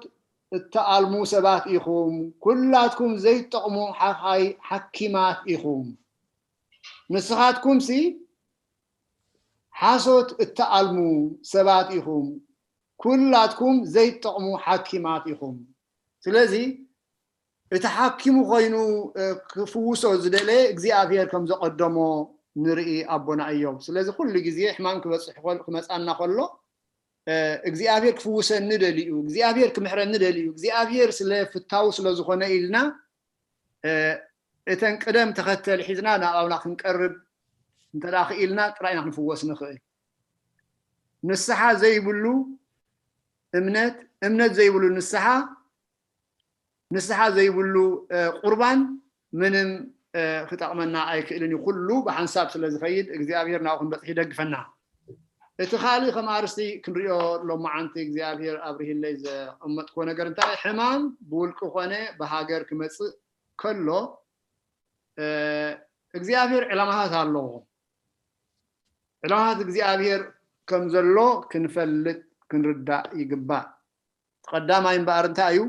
እትኣልሙ ሰባት ኢኹም፣ ኩላትኩም ዘይትጠቕሙ ሓኻይ ሓኪማት ኢኹም። ንስኻትኩምሲ ሓሶት እትኣልሙ ሰባት ኢኹም፣ ኩላትኩም ዘይትጠቕሙ ሓኪማት ኢኹም። ስለዚ እቲ ሓኪሙ ኮይኑ ክፍውሶ ዝደለየ እግዚኣብሔር ከም ዘቐደሞ ንርኢ ኣቦና እዮብ። ስለዚ ኩሉ ግዜ ሕማም ክበፅሕ ክመፃና ከሎ እግዚኣብሔር ክፍውሰኒ ደልዩ፣ እግዚኣብሔር ክምሕረኒ ደልዩ፣ እግዚኣብሔር ስለ ፍታው ስለ ዝኾነ ኢልና እተን ቅደም ተኸተል ሒዝና ናብ ኣምላኽ ክንቀርብ እንተ ክኢልና ጥራይ ኢና ክንፍወስ ንኽእል። ንስሓ ዘይብሉ እምነት፣ እምነት ዘይብሉ ንስሓ፣ ንስሓ ዘይብሉ ቁርባን ምንም ክጠቕመና ኣይክእልን እዩ። ኩሉ ብሓንሳብ ስለ ዝኸይድ እግዚኣብሔር ናብኡ ክንበፅሕ ይደግፈና። እቲ ካልእ ከም ኣርስቲ ክንሪኦ ሎማዓንቲ እግዚኣብሔር ኣብርሂለይ ዘቐመጥክዎ ነገር እንታይ ሕማም ብውልቂ ኮነ ብሃገር ክመፅእ ከሎ እግዚኣብሔር ዕላማታት ኣለዎ። ዕላማታት እግዚኣብሔር ከም ዘሎ ክንፈልጥ ክንርዳእ ይግባእ። ቀዳማይ እምበኣር እንታይ እዩ?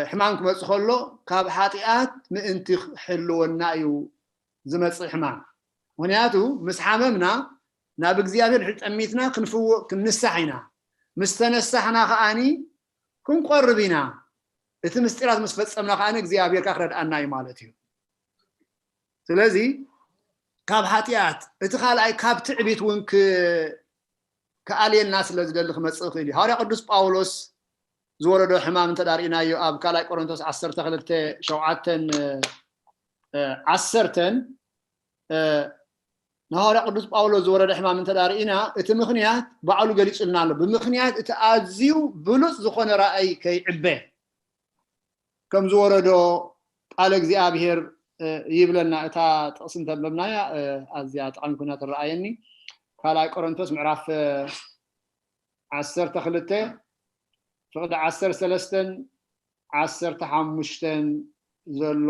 ሕማም ክመፅእ ከሎ ካብ ሓጢኣት ምእንቲ ክሕልወና እዩ ዝመፅእ ሕማም። ምክንያቱ ምስ ሓመምና ናብ እግዚኣብሔር ድሕሪ ጠሚትና ክንፍወ ክንንሳሕ ኢና። ምስ ተነሳሕና ከዓኒ ክንቆርብ ኢና። እቲ ምስጢራት ምስ ፈፀምና ከዓኒ እግዚኣብሔር ከዓ ክረድኣና እዩ ማለት እዩ። ስለዚ ካብ ሓጢኣት እቲ ካልኣይ ካብ ትዕቢት እውን ክኣልየልና ስለ ዝደሊ ክመፅእ ይኽእል እዩ። ሃዋርያ ቅዱስ ጳውሎስ ዝወረዶ ሕማም እንተ ርኢናዮ ኣብ ካልኣይ ቆሮንቶስ ዓሰርተ ክልተ ሸውዓተን ዓሰርተን ንሃዋርያ ቅዱስ ጳውሎስ ዝወረደ ሕማም እንተ ርኢና እቲ ምኽንያት ባዕሉ ገሊጹልና ኣሎ። ብምኽንያት እቲ ኣዝዩ ብሉጽ ዝኾነ ራእይ ከይዕበ ከም ዝወረዶ ቃለ እግዚኣብሔር ይብለና። እታ ጥቕሲ እንተንበብናያ ኣዝያ ጠቓሚ ኮይና ትረኣየኒ። ካልኣይ ቆሮንቶስ ምዕራፍ ዓሰርተ ክልተ ፍቕዲ ዓሰርተ ሰለስተን ዓሰርተ ሓሙሽተን ዘሎ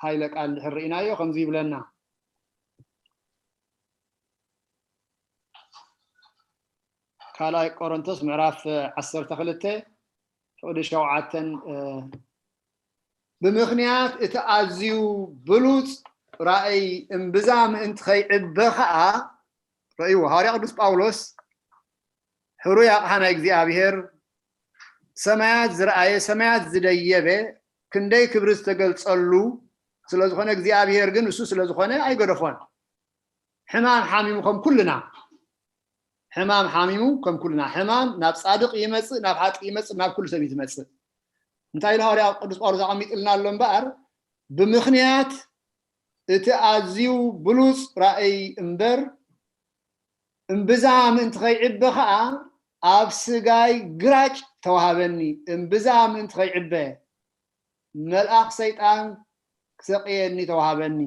ሃይለ ቃል እንድሕር ርኢናዮ ከምዚ ይብለና። ካልኣይ ቆሮንቶስ ምዕራፍ ዓሰርተ ክልተ ፍቕዲ ሸውዓተን ብምኽንያት እቲ ኣዝዩ ብሉጽ ራእይ እምብዛ ምእንቲ ከይዕበ ኸኣ ረእይዎ። ሃዋርያ ቅዱስ ጳውሎስ ሕሩይ ኣቕሓ ናይ እግዚኣብሔር ሰማያት ዝረኣየ ሰማያት ዝደየበ ክንደይ ክብሪ ዝተገልጸሉ ስለ ዝኾነ እግዚኣብሔር ግን እሱ ስለ ዝኾነ ኣይገደፎን። ሕማም ሓሚሙ ከም ኩልና ሕማም ሓሚሙ ከም ኩልና ሕማም ናብ ጻድቕ ይመጽእ ናብ ሓጢ ይመጽእ ናብ ኩሉ ሰብ እዩ ትመጽእ። እንታይ ኢሉ ሃዋርያ ቅዱስ ጳውሎስ ኣቐሚጥልና ኣሎ እምበኣር ብምኽንያት እቲ ኣዝዩ ብሉጽ ራእይ እምበር እምብዛ ምእንቲ ከይዕበ ኸኣ ኣብ ስጋይ ግራጭ ተዋሃበኒ። እምብዛ ምእንቲ ከይዕበ መልኣኽ ሰይጣን ክሰቅየኒ ተዋሃበኒ።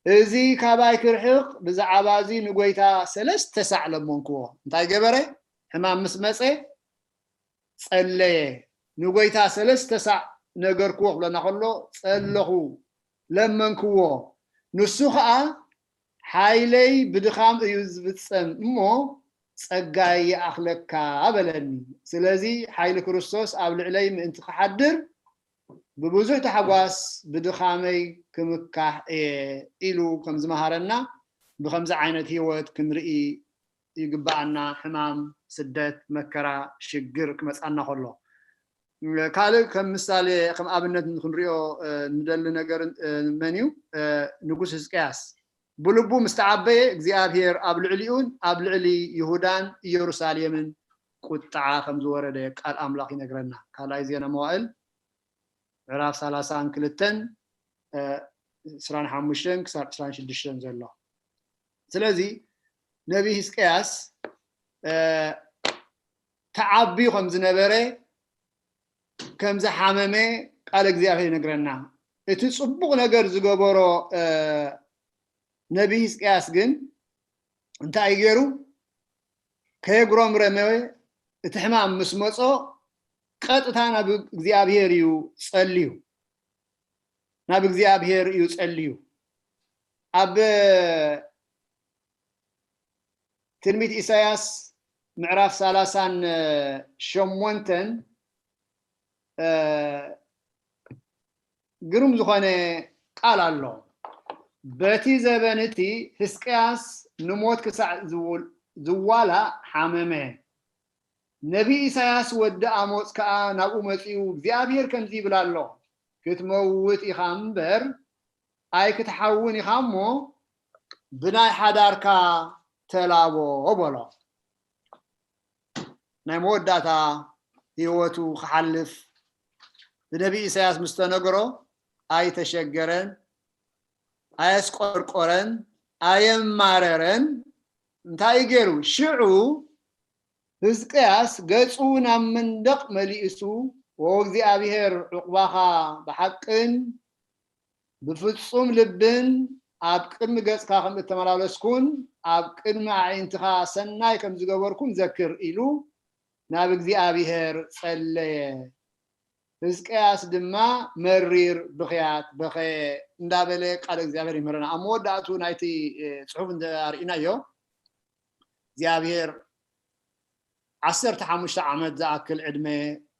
እዚ ካባይ ክርሕቕ ብዛዕባ እዚ ንጎይታ ሰለስተ ሳዕ ለመንክዎ። እንታይ ገበረ? ሕማም ምስ መጸ ጸለየ። ንጎይታ ሰለስተ ሳዕ ነገርክዎ ክብለና ከሎ ጸለኹ፣ ለመንክዎ። ንሱ ኸኣ ሓይለይ ብድኻም እዩ ዝፍጸም እሞ ጸጋይ ይኣኽለካ በለኒ። ስለዚ ሓይሊ ክርስቶስ ኣብ ልዕለይ ምእንቲ ክሓድር ብብዙሕ ታሕጓስ ብድኻመይ ክምካሕ እየ ኢሉ ከም ዝመሃረና ብኸምዚ ዓይነት ህይወት ክንርኢ ይግብኣና። ሕማም፣ ስደት፣ መከራ፣ ሽግር ክመፅኣና ከሎ። ካልእ ከም ምሳሌ፣ ከም ኣብነት ክንሪኦ፣ እ፣ ንደሊ ነገር፣ እ፣ መን እዩ? እ፣ ንጉስ ህዝቅያስ። ብልቡ ምስ ተዓበየ እግዚኣብሔር ኣብ ልዕሊኡን ኣብ ልዕሊ ይሁዳን ኢየሩሳሌምን ቁጥዓ ከም ዝወረደ ቃል ኣምላኽ ይነግረና። ካልኣይ ዜና መዋእል ምዕራፍ ሰላሳን ክልተን፣ እ፣ ዕስራን ሓሙሽተን ክሳብ ዕስራን ሽዱሽተን ዘሎ። ስለዚ ነቢ ህዝቅያስ፣ እ፣ ተዓብዩ ከም ዝነበረ፣ ከም ዝሓመመ ቃል እግዚኣብሔር ይነግረና። እቲ ጽቡቕ ነገር ዝገበሮ፣ እ፣ ነቢ ህዝቅያስ ግን እንታይ ገይሩ? ከየጉረምረመ፣ እቲ ሕማም ምስ መጾ ቀጥታ ናብ እግዚኣብሔር እዩ ጸልዩ። ናብ እግዚኣብሔር እዩ ጸልዩ። ኣብ ትንቢት ኢሳያስ ምዕራፍ ሰላሳን ሸሞንተን፣ እ፣ ግሩም ዝኾነ ቃል ኣሎ። በቲ ዘበን እቲ ህዝቅያስ ንሞት ክሳዕ ዝውል-፣ ዝዋላእ ሓመመ። ነቢ ኢሳያስ ወዲ ኣሞጽ ከኣ ናብኡ መጺኡ፣ እግዚኣብሔር ከምዚ ይብል ኣሎ፣ ክትመውት ኢኻ እምበር ኣይክትሓውን ኢኻ እሞ፣ ብናይ ሓዳርካ ተላቦ በሎ። ናይ መወዳእታ ህይወቱ ክሓልፍ ብነቢ ኢሳያስ ምስ ተነግሮ ኣይተሸገረን፣ ኣየስቆርቆረን፣ ኣየማረረን። እንታይ ገይሩ? ሽዑ ህዝቅያስ ገጹ ናብ መንደቕ መሊእሱ፣ "ኦ እግዚኣብሔር፣ ዕቑባኻ ብሓቅን ብፍጹም ልብን ኣብ ቅድሚ ገጽካ ከም እተመላለስኩን ኣብ ቅድሚ ኣዒንትኻ ሰናይ ከም ዝገበርኩን ዘክር" ኢሉ ናብ እግዚኣብሔር ጸለየ። ህዝቅያስ ድማ መሪር ብኽያት በኸየ እንዳበለ ቃል እግዚኣብሔር ይምህረና። ኣብ መወዳእቱ ናይቲ፣ እ፣ ጽሑፍ እንተ ኣርኢናዮ፣ እግዚኣብሔር ዓሰርተ ሓሙሽተ ዓመት ዝኣክል ዕድመ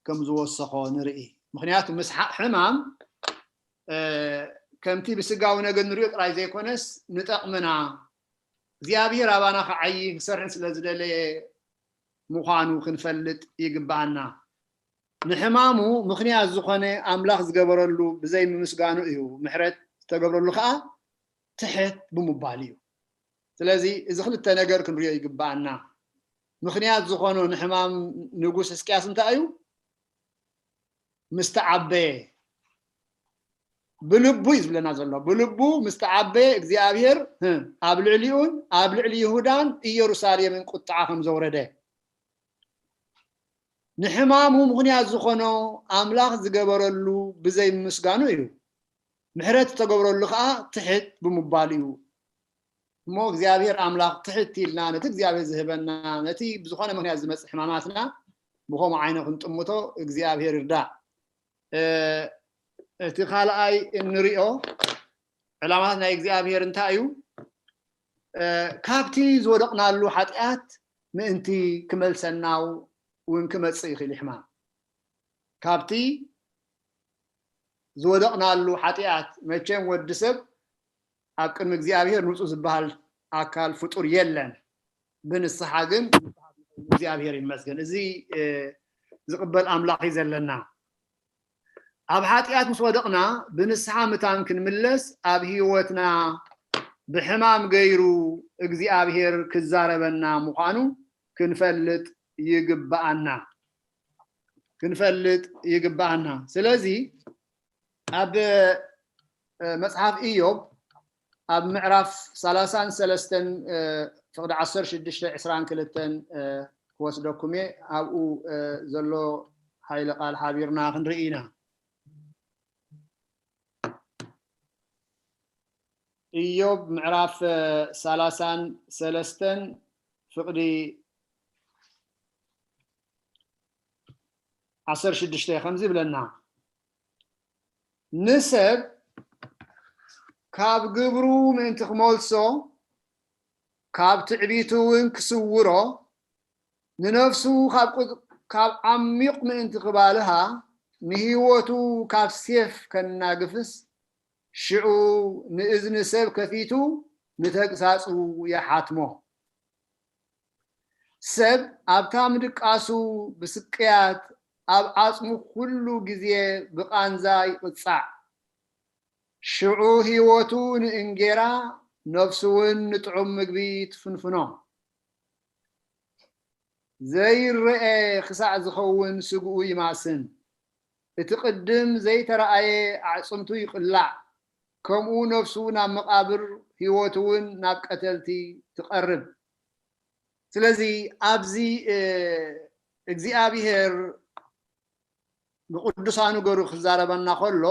ከም ዝወሰኾ ንርኢ። ምኽንያቱ ምስ ሓ-፣ ሕማም፣ እ፣ ከምቲ ብስጋዊ ነገር ንሪኦ ጥራይ ዘይኮነስ ንጠቕምና፣ እግዚኣብሔር ኣባና ክዓይን ክሰርሕን ስለ ዝደለየ ምዃኑ ክንፈልጥ ይግብኣና። ንሕማሙ ምኽንያት ዝኾነ ኣምላኽ ዝገበረሉ ብዘይምምስጋኑ እዩ። ምሕረት ዝተገብረሉ ኸኣ ትሕት ብምባል እዩ። ስለዚ እዚ ክልተ ነገር ክንሪኦ ይግብኣና። ምኽንያት ዝኾኖ ንሕማም ንጉስ ሕዝቅያስ እንታይ እዩ? ምስ ተዓበየ፣ ብልቡ እዩ ዝብለና ዘሎ። ብልቡ ምስ ተዓበየ እግዚኣብሔር፣ ህ፣ ኣብ ልዕሊኡን ኣብ ልዕሊ ይሁዳን ኢየሩሳሌምን ቁጥዓ ከም ዘውረደ። ንሕማሙ ምኽንያት ዝኾኖ ኣምላኽ ዝገበረሉ ብዘይምምስጋኑ እዩ። ምሕረት ዝተገብረሉ ኸኣ ትሕት ብምባሉ እዩ። እሞ እግዚኣብሔር ኣምላኽ ትሕት ኢልና ነቲ እግዚኣብሔር ዝህበና፣ ነቲ ብዝኾነ ምኽንያት ዝመጽእ ሕማማትና ብኸምኡ ዓይነ ክንጥምቶ እግዚኣብሔር ይርዳእ። እ፣ እቲ ካልኣይ እንሪኦ ዕላማታት ናይ እግዚኣብሔር እንታይ እዩ? እ፣ ካብቲ ዝወደቕናሉ ሓጢኣት ምእንቲ ክመልሰና እውን ክመጽእ ይኽእል እዩ ሕማም። ካብቲ ዝወደቕናሉ ሓጢኣት፣ መቸም ወዲ ሰብ ኣብ ቅድሚ እግዚኣብሔር ንጹህ ዝበሃል ኣካል ፍጡር የለን። ብንስሓ ግን እግዚኣብሔር ይመስገን። እዚ፣ እ፣ ዝቕበል ኣምላኽ እዩ ዘለና። ኣብ ሓጢኣት ምስ ወደቕና ብንስሓ ምታን ክንምለስ ኣብ ህይወትና ብሕማም ገይሩ እግዚኣብሔር ክዛረበና ምዃኑ ክንፈልጥ ይግብኣና። ክንፈልጥ ይግብኣና። ስለዚ ኣብ፣ እ፣ መጽሓፍ ኢዮብ ኣብ ምዕራፍ ሰላሳን ሰለስተን፣ እ፣ ፍቕዲ ዓሰርተ ሽዱሽተ ዕስራን ክልተን፣ እ፣ ክወስደኩም እየ። ኣብኡ፣ እ፣ ዘሎ ሓይለ ቃል ሓቢርና ክንርኢ ኢና። ኢዮብ ምዕራፍ፣ እ፣ ሰላሳን ሰለስተን ፍቕዲ ዓሰርተ ሽዱሽተ ከምዚ ይብለና፣ "ንሰብ ካብ ግብሩ ምእንቲ ክመልሶ፣ ካብ ትዕቢቱ እውን ክስውሮ፣ ንነፍሱ ካብ ቁ-፣ ካብ ዓሚቕ ምእንቲ ክባልሃ፣ ንህይወቱ ካብ ሴፍ ከናግፍስ፣ ሽዑ ንእዝኒ ሰብ ከፊቱ ንተግሳጹ ይሓትሞ።" ሰብ ኣብታ ምድቃሱ ብስቅያት ኣብ ዓጽሙ ኩሉ ግዜ ብቃንዛ ይቕጻዕ። ሽዑ ህይወቱ ንእንጌራ፣ ነፍሱ እውን ንጥዑም ምግቢ ትፍንፍኖ። ዘይረኤ ክሳዕ ዝኸውን ስግኡ ይማስን። እቲ ቅድም ዘይተረኣየ ኣዕጽምቱ ይቕላዕ፣ ከምኡ ነፍሱ ናብ መቓብር፣ ህይወቱ እውን ናብ ቀተልቲ ትቐርብ። ስለዚ ኣብዚ፣ እ፣ እግዚኣብሔር ንቅዱሳኑ ገሩ ክዛረበና ከሎ፣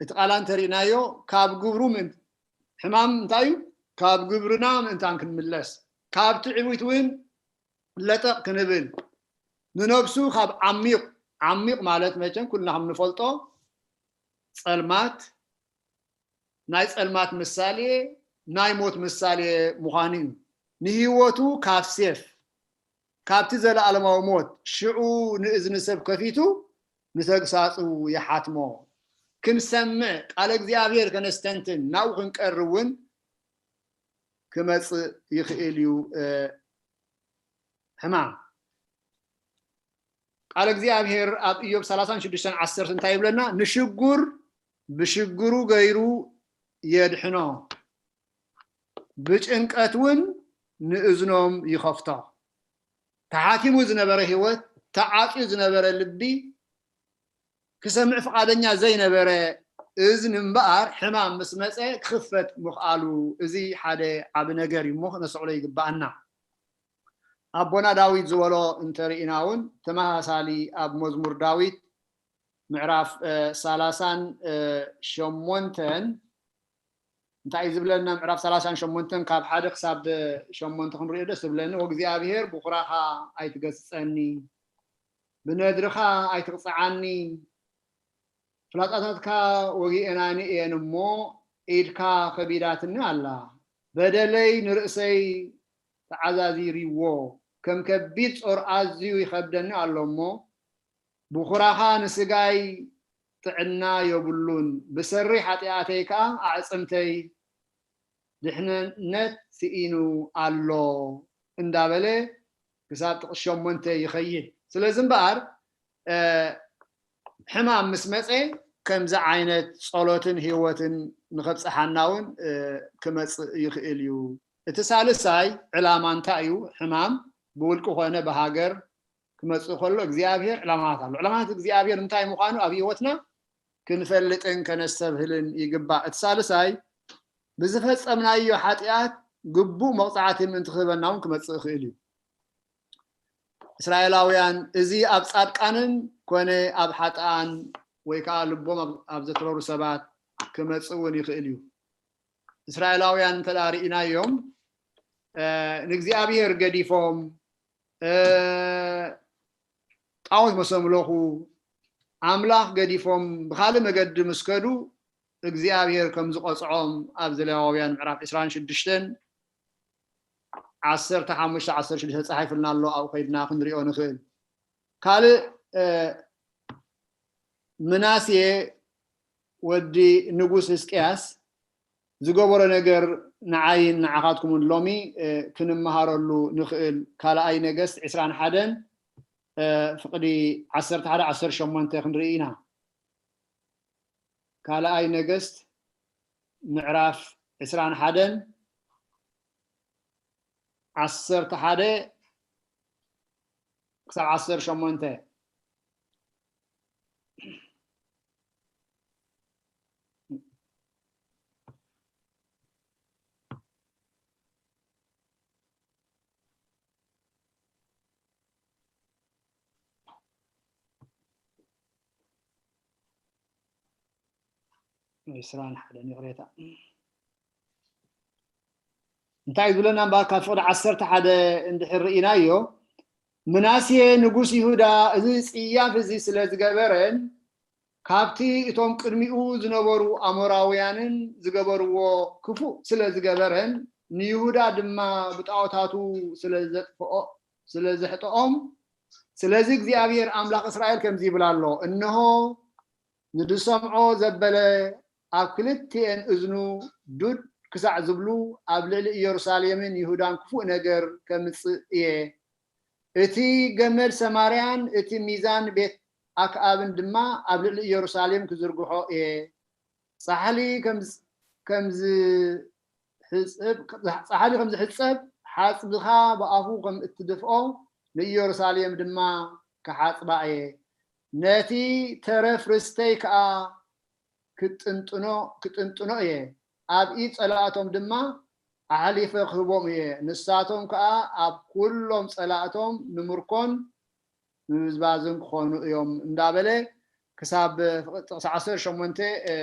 እቲ ቃል እንተሪእናዮ፣ ካብ ግብሩ ምእን-፣ ሕማም እንታይ እዩ? ካብ ግብርና ምእንታን ክንምለስ፣ ካብ ትዕቢት እውን ለጠቕ ክንብል፣ ንነብሱ ካብ ዓሚቕ፣ ዓሚቕ ማለት መቸም ኩልና ከም ንፈልጦ ጸልማት፣ ናይ ጸልማት ምሳሌ፣ ናይ ሞት ምሳሌ ምዃኑ እዩ። ንህይወቱ ካብ ሴፍ፣ ካብቲ ዘለኣለማዊ ሞት፣ ሽዑ ንእዝኒ ሰብ ከፊቱ ንተግሳጹ ይሓትሞ። ክንሰምዕ፣ ቃለ እግዚኣብሔር ከነስተንትን፣ ናብኡ ክንቀርብ እውን ክመጽእ ይኽእል እዩ፣ እ፣ ሕማም። ቃል እግዚኣብሔር ኣብ ኢዮብ ሠላሳን ሽዱሽተን ዓሰርተ እንታይ ይብለና? "ንሽጉር ብሽግሩ ገይሩ የድሕኖ፣ ብጭንቀት እውን ንእዝኖም ይኸፍቶ።" ተሓቲሙ ዝነበረ ህይወት፣ ተዓጽዩ ዝነበረ ልቢ፣ ክሰምዕ ፍቓደኛ ዘይነበረ እዝኒ እምበኣር፣ ሕማም ምስ መጸ ክኽፈት ምኽኣሉ፣ እዚ ሓደ ዓቢ ነገር እዩ እሞ፣ ክነስተውዕሎ ይግብኣና። ኣቦና ዳዊት ዝበሎ እንተርኢና እውን፣ ተመሳሳሊ ኣብ መዝሙር ዳዊት ምዕራፍ፣ እ፣ ሠላሳን፣ እ፣ ሸሞንተን እንታይ እዩ ዝብለና? ምዕራፍ ሠላሳን ሸሞንተን ካብ ሓደ ክሳብ ሸሞንተ ክንሪኦ ደስ ዝብለኒ። "ወእግዚኣብሔር ብኹራኻ ኣይትገስጸኒ፣ ብነድርኻ ኣይትቕጽዓኒ። ፍላጻታትካ ወጊኤናኒ እየን እሞ፣ ኢድካ ከቢዳትኒ ኣላ። በደለይ ንርእሰይ ተዓዛዚርዎ፣ ከም ከቢድ ጾር ኣዝዩ ይኸብደኒ ኣሎ እሞ፣ ብኹራኻ ንስጋይ ጥዕና የብሉን፣ ብሰሪ ሓጢኣተይ ከኣ ኣዕጽምተይ ድሕነት ስኢኑ ኣሎ" እንዳበለ ክሳብ ጥቕሲ ሸሞንተ ይኸይድ። ስለዚ እምበኣር፣ እ፣ ሕማም ምስ መጸ ከምዚ ዓይነት ጸሎትን ህይወትን ንኸብጽሓና እውን፣ እ፣ ክመጽእ ይኽእል እዩ። እቲ ሳልሳይ ዕላማ እንታይ እዩ? ሕማም ብውልቂ ኾነ ብሃገር ክመጽእ ከሎ እግዚኣብሔር ዕላማታት ኣሎ። ዕላማታት እግዚኣብሔር እንታይ ምዃኑ ኣብ ህይወትና ክንፈልጥን ከነስተብህልን ይግባእ። እቲ ሳልሳይ ብዝፈጸምናዮ ሓጢኣት ግቡእ መቕጻዕቲ ምእንቲ ክህበና እውን ክመጽእ ይኽእል እዩ። እስራኤላውያን እዚ ኣብ ጻድቃንን ኮነ ኣብ ሓጥኣን ወይ ከዓ ልቦም ኣብ፣ ኣብ ዘትረሩ ሰባት ክመጽእ እውን ይኽእል እዩ። እስራኤላውያን እንተ ደኣ ርኢናዮም፣ እ፣ ንእግዚኣብሔር ገዲፎም፣ እ፣ ጣዖት ምስ ኣምለኹ፣ ኣምላኽ ገዲፎም ብኻልእ መገዲ ምስ ከዱ፣ እግዚኣብሔር ከም ዝቐጽዖም ኣብዚ ሌዋውያን ምዕራፍ ዕስራን ሽዱሽተን፣ ዓሰርተ ሓሙሽተ፣ ዓሰርተ ሽዱሽተ ተጻሒፉልና ኣሎ። ኣብኡ ከይድና ክንሪኦ ንኽእል። ካልእ፣ እ፣ ምናሴ ወዲ ንጉስ ህዝቅያስ ዝገበሮ ነገር ንዓይን ንዓኻትኩምን ሎሚ፣ እ፣ ክንመሃረሉ ንኽእል። ካልኣይ ነገስት ዕስራን ሓደን፣ እ፣ ፍቕዲ ዓሰርተ ሓደ፣ ዓሰርተ ሸሞንተ ክንርኢ ኢና። ካልኣይ ነገስት ምዕራፍ ዕስራን ሓደን፣ ዓሰርተ ሓደ ክሳብ ዓሰርተ ሸሞንተ። ዕስራን ሓደን፣ ይቕሬታ። እንታይ ዝብለና እምበኣር፣ ካብ ፍቕዲ ዓሰርተ ሓደ እንድሕር ርኢናዮ፣ ምናሴ ንጉስ ይሁዳ እዚ ጽያፍ እዚ ስለ ዝገበረን ካብቲ እቶም ቅድሚኡ ዝነበሩ ኣሞራውያንን ዝገበርዎ ክፉእ ስለ ዝገበረን፣ ንይሁዳ ድማ ብጣዖታቱ ስለ ዘጥፍኦ፣ ስለ ዘሕጥኦም፣ ስለዚ እግዚኣብሔር ኣምላኽ እስራኤል ከምዚ ይብል ኣሎ፣ እንሆ ንድሰምዖ ዘበለ ኣብ ክልቲኤን እዝኑ ዱድ ክሳዕ ዝብሉ፣ ኣብ ልዕሊ ኢየሩሳሌምን ይሁዳን ክፉእ ነገር ከምጽእ እየ። እቲ ገመድ ሰማርያን እቲ ሚዛን ቤት ኣክኣብን ድማ ኣብ ልዕሊ ኢየሩሳሌም ክዝርግሖ እየ። ጻሕሊ ከም ዝ-፣ ከም ዝሕጸብ፣ ጻሕሊ ከም ዝሕጸብ፣ ሓጽብኻ ብኣፉ ከም እትድፍኦ፣ ንኢየሩሳሌም ድማ ክሓጽባ እየ። ነቲ ተረፍ ርስተይ ከኣ ክጥንጥኖ፣ ክጥንጥኖ እየ። ኣብ ኢድ ጸላእቶም ድማ ኣሕሊፈ ክህቦም እየ። ንሳቶም ከኣ ኣብ ኩሎም ጸላእቶም ንምርኮን ምብዝባዝን ክኾኑ እዮም እንዳበለ ክሳብ ጥቕሲ ዓሰርተ ሸሞንተ፣ እ፣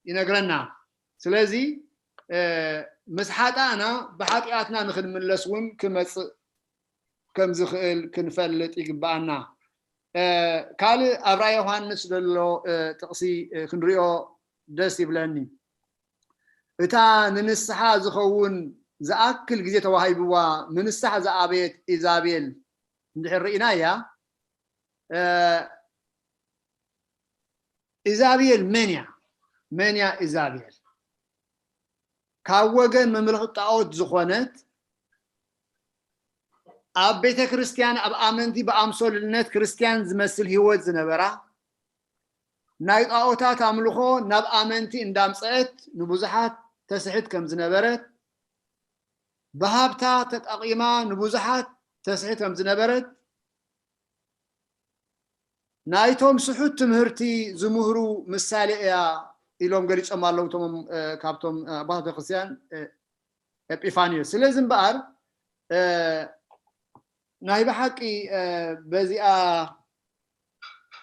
ይነግረና። ስለዚ፣ እ፣ ምስ ሓጣእና ብሓጢኣትና ንኽንምለስ እውን ክመጽእ ከም ዝኽእል ክንፈልጥ ይግብኣና። እ፣ ካልእ ኣብ ራእይ ዮሃንስ ዘሎ፣ እ፣ ጥቕሲ፣ እ፣ ክንሪኦ ደስ ይብለኒ። እታ ንንስሓ ዝኸውን ዝኣክል ግዜ ተዋሂብዋ ምንሳሕ ዝኣበየት ኢዛቤል እንድሕር ርኢና እያ። እ፣ ኢዛቤል መን እያ? መን እያ ኢዛቤል? ካብ ወገን መምለኺ ጣዖት ዝኾነት፣ ኣብ ቤተ ክርስቲያን፣ ኣብ ኣመንቲ ብኣምሰሉነት ክርስቲያን ዝመስል ህይወት ዝነበራ፣ ናይ ጣዖታት ኣምልኾ ናብ ኣመንቲ እንዳምጸአት ንብዙሓት ተስሕት ከም ዝነበረት፣ ብሃብታ ተጠቒማ ንብዙሓት ተስሕት ከም ዝነበረት፣ ናይቶም ስሑት ትምህርቲ ዝምህሩ ምሳሌ እያ ኢሎም ገሊጾም ኣለዉ፣ እቶም፣ እ፣ ካብቶም፣ እ፣ ኣቦታት ቤተክርስትያን፣ እ፣ ኤጲፋንዮስ። ስለዚ እምበኣር፣ እ፣ ናይ ብሓቂ፣ እ፣ በዚኣ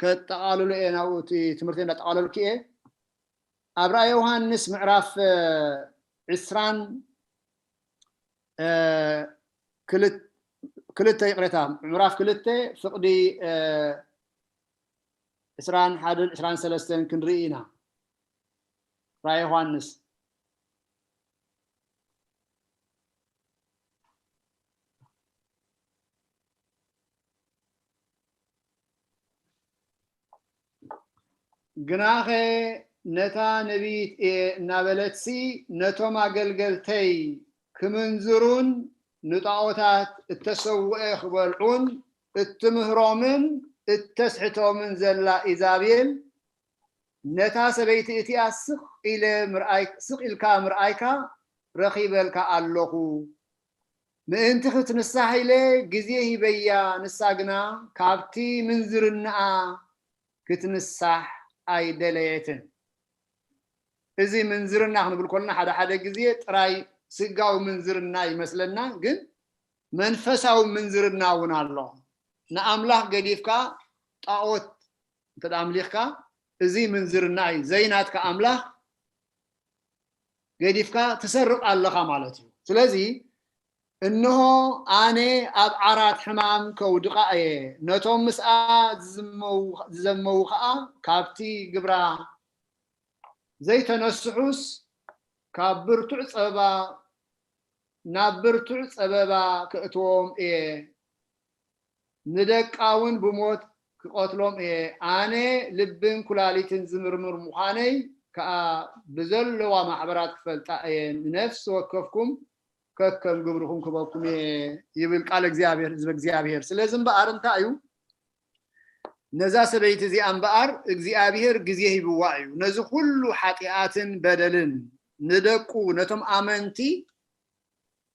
ከጠቓልሎ እየ፣ ናብኡ እቲ ትምህርቲ እንዳጠቓለልኩ እየ። ኣብ ራእይ ዮሃንስ ምዕራፍ፣ እ፣ ዕስራን፣ እ፣ ክልት-፣ ክልተ፣ ይቕሬታ፣ ምዕራፍ ክልተ ፍቕዲ፣ እ፣ ዕስራን ሓደን ዕስራን ሰለስተን ክንርኢ ኢና። ራእይ ዮሃንስ። ግናኸ ነታ ነቢይት እየ እናበለትሲ፣ ነቶም ኣገልገልተይ ክምንዝሩን ንጣዖታት እተሰውአ ክበልዑን እትምህሮምን እተስሕቶምን ዘላ ኢዛቤል፣ ነታ ሰበይቲ እቲኣ ስቕ ኢለ ምርኣይ-፣ ስቕ ኢልካ ምርኣይካ ረኺበልካ ኣለኹ። ምእንቲ ክትንሳሕ ኢለ ግዜ ሂበያ፣ ንሳ ግና ካብቲ ምንዝርናኣ ክትንሳሕ ኣይደለየትን። እዚ ምንዝርና ክንብል ከለና ሓደ ሓደ ግዜ ጥራይ ስጋዊ ምንዝርና ይመስለና፣ ግን መንፈሳዊ ምንዝርና እውን ኣሎ። ንኣምላኽ ገዲፍካ ጣዖት እንተ ደኣ ኣምሊኽካ፣ እዚ ምንዝርና እዩ። ዘይናትካ ኣምላኽ ገዲፍካ ትሰርቕ ኣለኻ ማለት እዩ። ስለዚ፣ እንሆ፣ ኣነ ኣብ ዓራት ሕማም ከውድቓ እየ፣ ነቶም ምስኣ ዝዝመዉ-፣ ዝዘመዉ ኸኣ ካብቲ ግብራ ዘይተነስሑስ፣ ካብ ብርቱዕ ጸበባ ናብ ብርቱዕ ጸበባ ከእትዎም እየ፣ ንደቃ እውን ብሞት ክቐትሎም እየ። ኣነ ልብን ኩላሊትን ዝምርምር ምዃነይ ከኣ ብዘለዋ ማሕበራት ክፈልጣ እየ። ንነፍሲ ወከፍኩም ከከም ግብርኹም ክበኩም እየ፣ ይብል ቃል እግዚኣብሔር፣ ህዝቢ እግዚኣብሔር። ስለዚ እምበኣር እንታይ እዩ? ነዛ ሰበይቲ እዚኣ እምበኣር እግዚኣብሔር ግዜ ሂብዋ እዩ። ነዚ ኩሉ ሓጢኣትን በደልን ንደቁ፣ ነቶም ኣመንቲ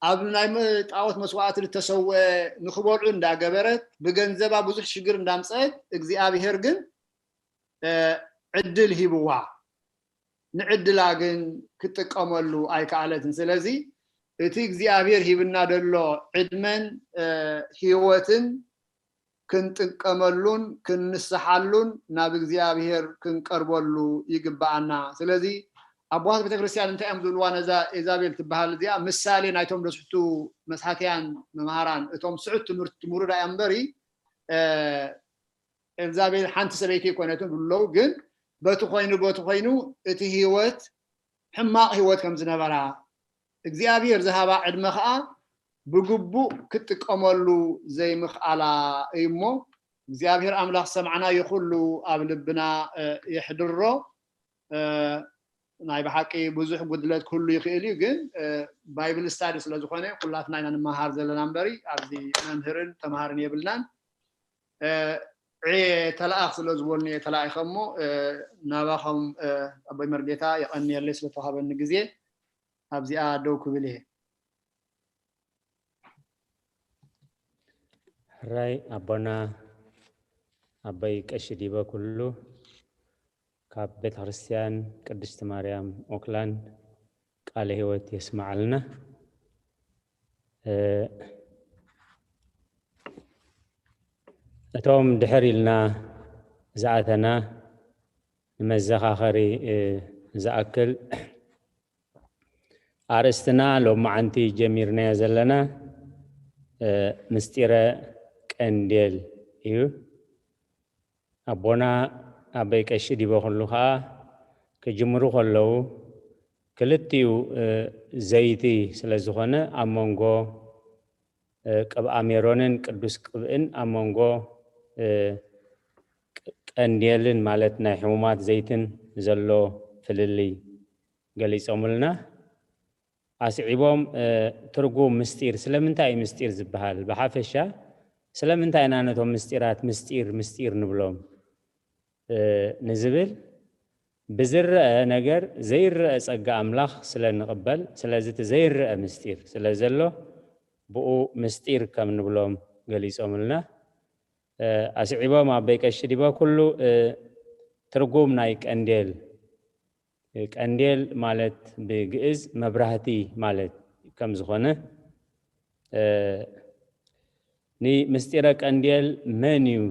ኣብ ናይ መ-፣ ጣዖት መስዋዕቲ ዝተሰውአ ንኽበልዑ እንዳገበረት፣ ብገንዘባ ብዙሕ ሽግር እንዳምፀአት፣ እግዚኣብሔር ግን፣ እ፣ ዕድል ሂብዋ። ንዕድላ ግን ክትጥቀመሉ ኣይከኣለትን። ስለዚ እቲ እግዚኣብሔር ሂብና ደሎ ዕድመን፣ እ፣ ህይወትን ክንጥቀመሉን ክንንስሓሉን ናብ እግዚኣብሔር ክንቀርበሉ ይግብኣና። ስለዚ ኣቦታት ቤተክርስትያን እንታይ እዮም ዝብልዋ ነዛ ኤዛቤል ትበሃል እዚኣ? ምሳሌ ናይቶም ደስሕቱ መስሓትያን መምሃራን፣ እቶም ስሑት ትምህርቲ ትምህሩ ደኣ እምበሪ፣ እ፣ ኤልዛቤል ሓንቲ ሰበይቲ ኣይኮነትን ብለው፣ ግን በቲ ኮይኑ በቲ ኮይኑ እቲ ህይወት ሕማቕ ህይወት ከም ዝነበራ፣ እግዚኣብሔር ዝሃባ ዕድመ ኸኣ ብግቡእ ክትጥቀመሉ ዘይምኽኣላ እዩ እሞ፣ እግዚኣብሔር ኣምላኽ ሰምዓና ይኹሉ ኣብ ልብና፣ እ፣ የሕድሮ። እ፣ ናይ ብሓቂ ብዙሕ ጉድለት ክህሉ ይኽእል እዩ፣ ግን ባይብል ስታዲ ስለ ዝኾነ ኩላትና ኢና ንመሃር ዘለና እምበሪ ኣብዚ መምህርን ተምሃርን የብልናን። ዕየ ተለኣኽ ስለ ዝበሉኒ እየ ተላኢኸ እሞ ናባኸም ኣቦይ መርጌታ የቐንየለይ ስለተዋሃበኒ ግዜ ኣብዚኣ ደው ክብል እየ። ሕራይ ኣቦና ኣቦይ ቀሺ ዲበ ኩሉ ካብ ቤተ ክርስቲያን ቅድስቲ ማርያም ኦክላንድ ቃለ ሕይወት የስማዓልና። እቶም ድሕር ኢልና ዝኣተና ንመዘኻኸሪ ዝኣክል ኣርእስትና ሎማዓንቲ ጀሚርናዮ ዘለና ምስጢረ ቀንዴል እዩ። ኣቦና ኣበይ ቀሺ ዲበ ኩሉ ከዓ ክጅምሩ ከለዉ ክልቲኡ ዘይቲ ስለ ዝኾነ ኣብ መንጎ ቅብኣ ሜሮንን ቅዱስ ቅብእን ኣብ መንጎ ቀንዴልን ማለት ናይ ሕሙማት ዘይትን ዘሎ ፍልልይ ገሊፆምልና። ኣስዒቦም ትርጉም ምስጢር ስለምንታይ እዩ ምስጢር ዝበሃል? ብሓፈሻ ስለምንታይ ኢና ነቶም ምስጢራት ምስጢር ምስጢር ንብሎም ንዝብል ብዝረአ ነገር ዘይረአ ጸጋ ኣምላኽ ስለ ንቕበል፣ ስለዚ እቲ ዘይረአ ምስጢር ስለ ዘሎ ብኡ ምስጢር ከም ንብሎም ገሊጾምልና። ኣስዒቦም ኣበይ ቀሺ ዲበ ኩሉ ትርጉም ናይ ቀንዴል ቀንዴል ማለት ብግእዝ መብራህቲ ማለት ከም ዝኾነ ንምስጢረ ቀንዴል መን እዩ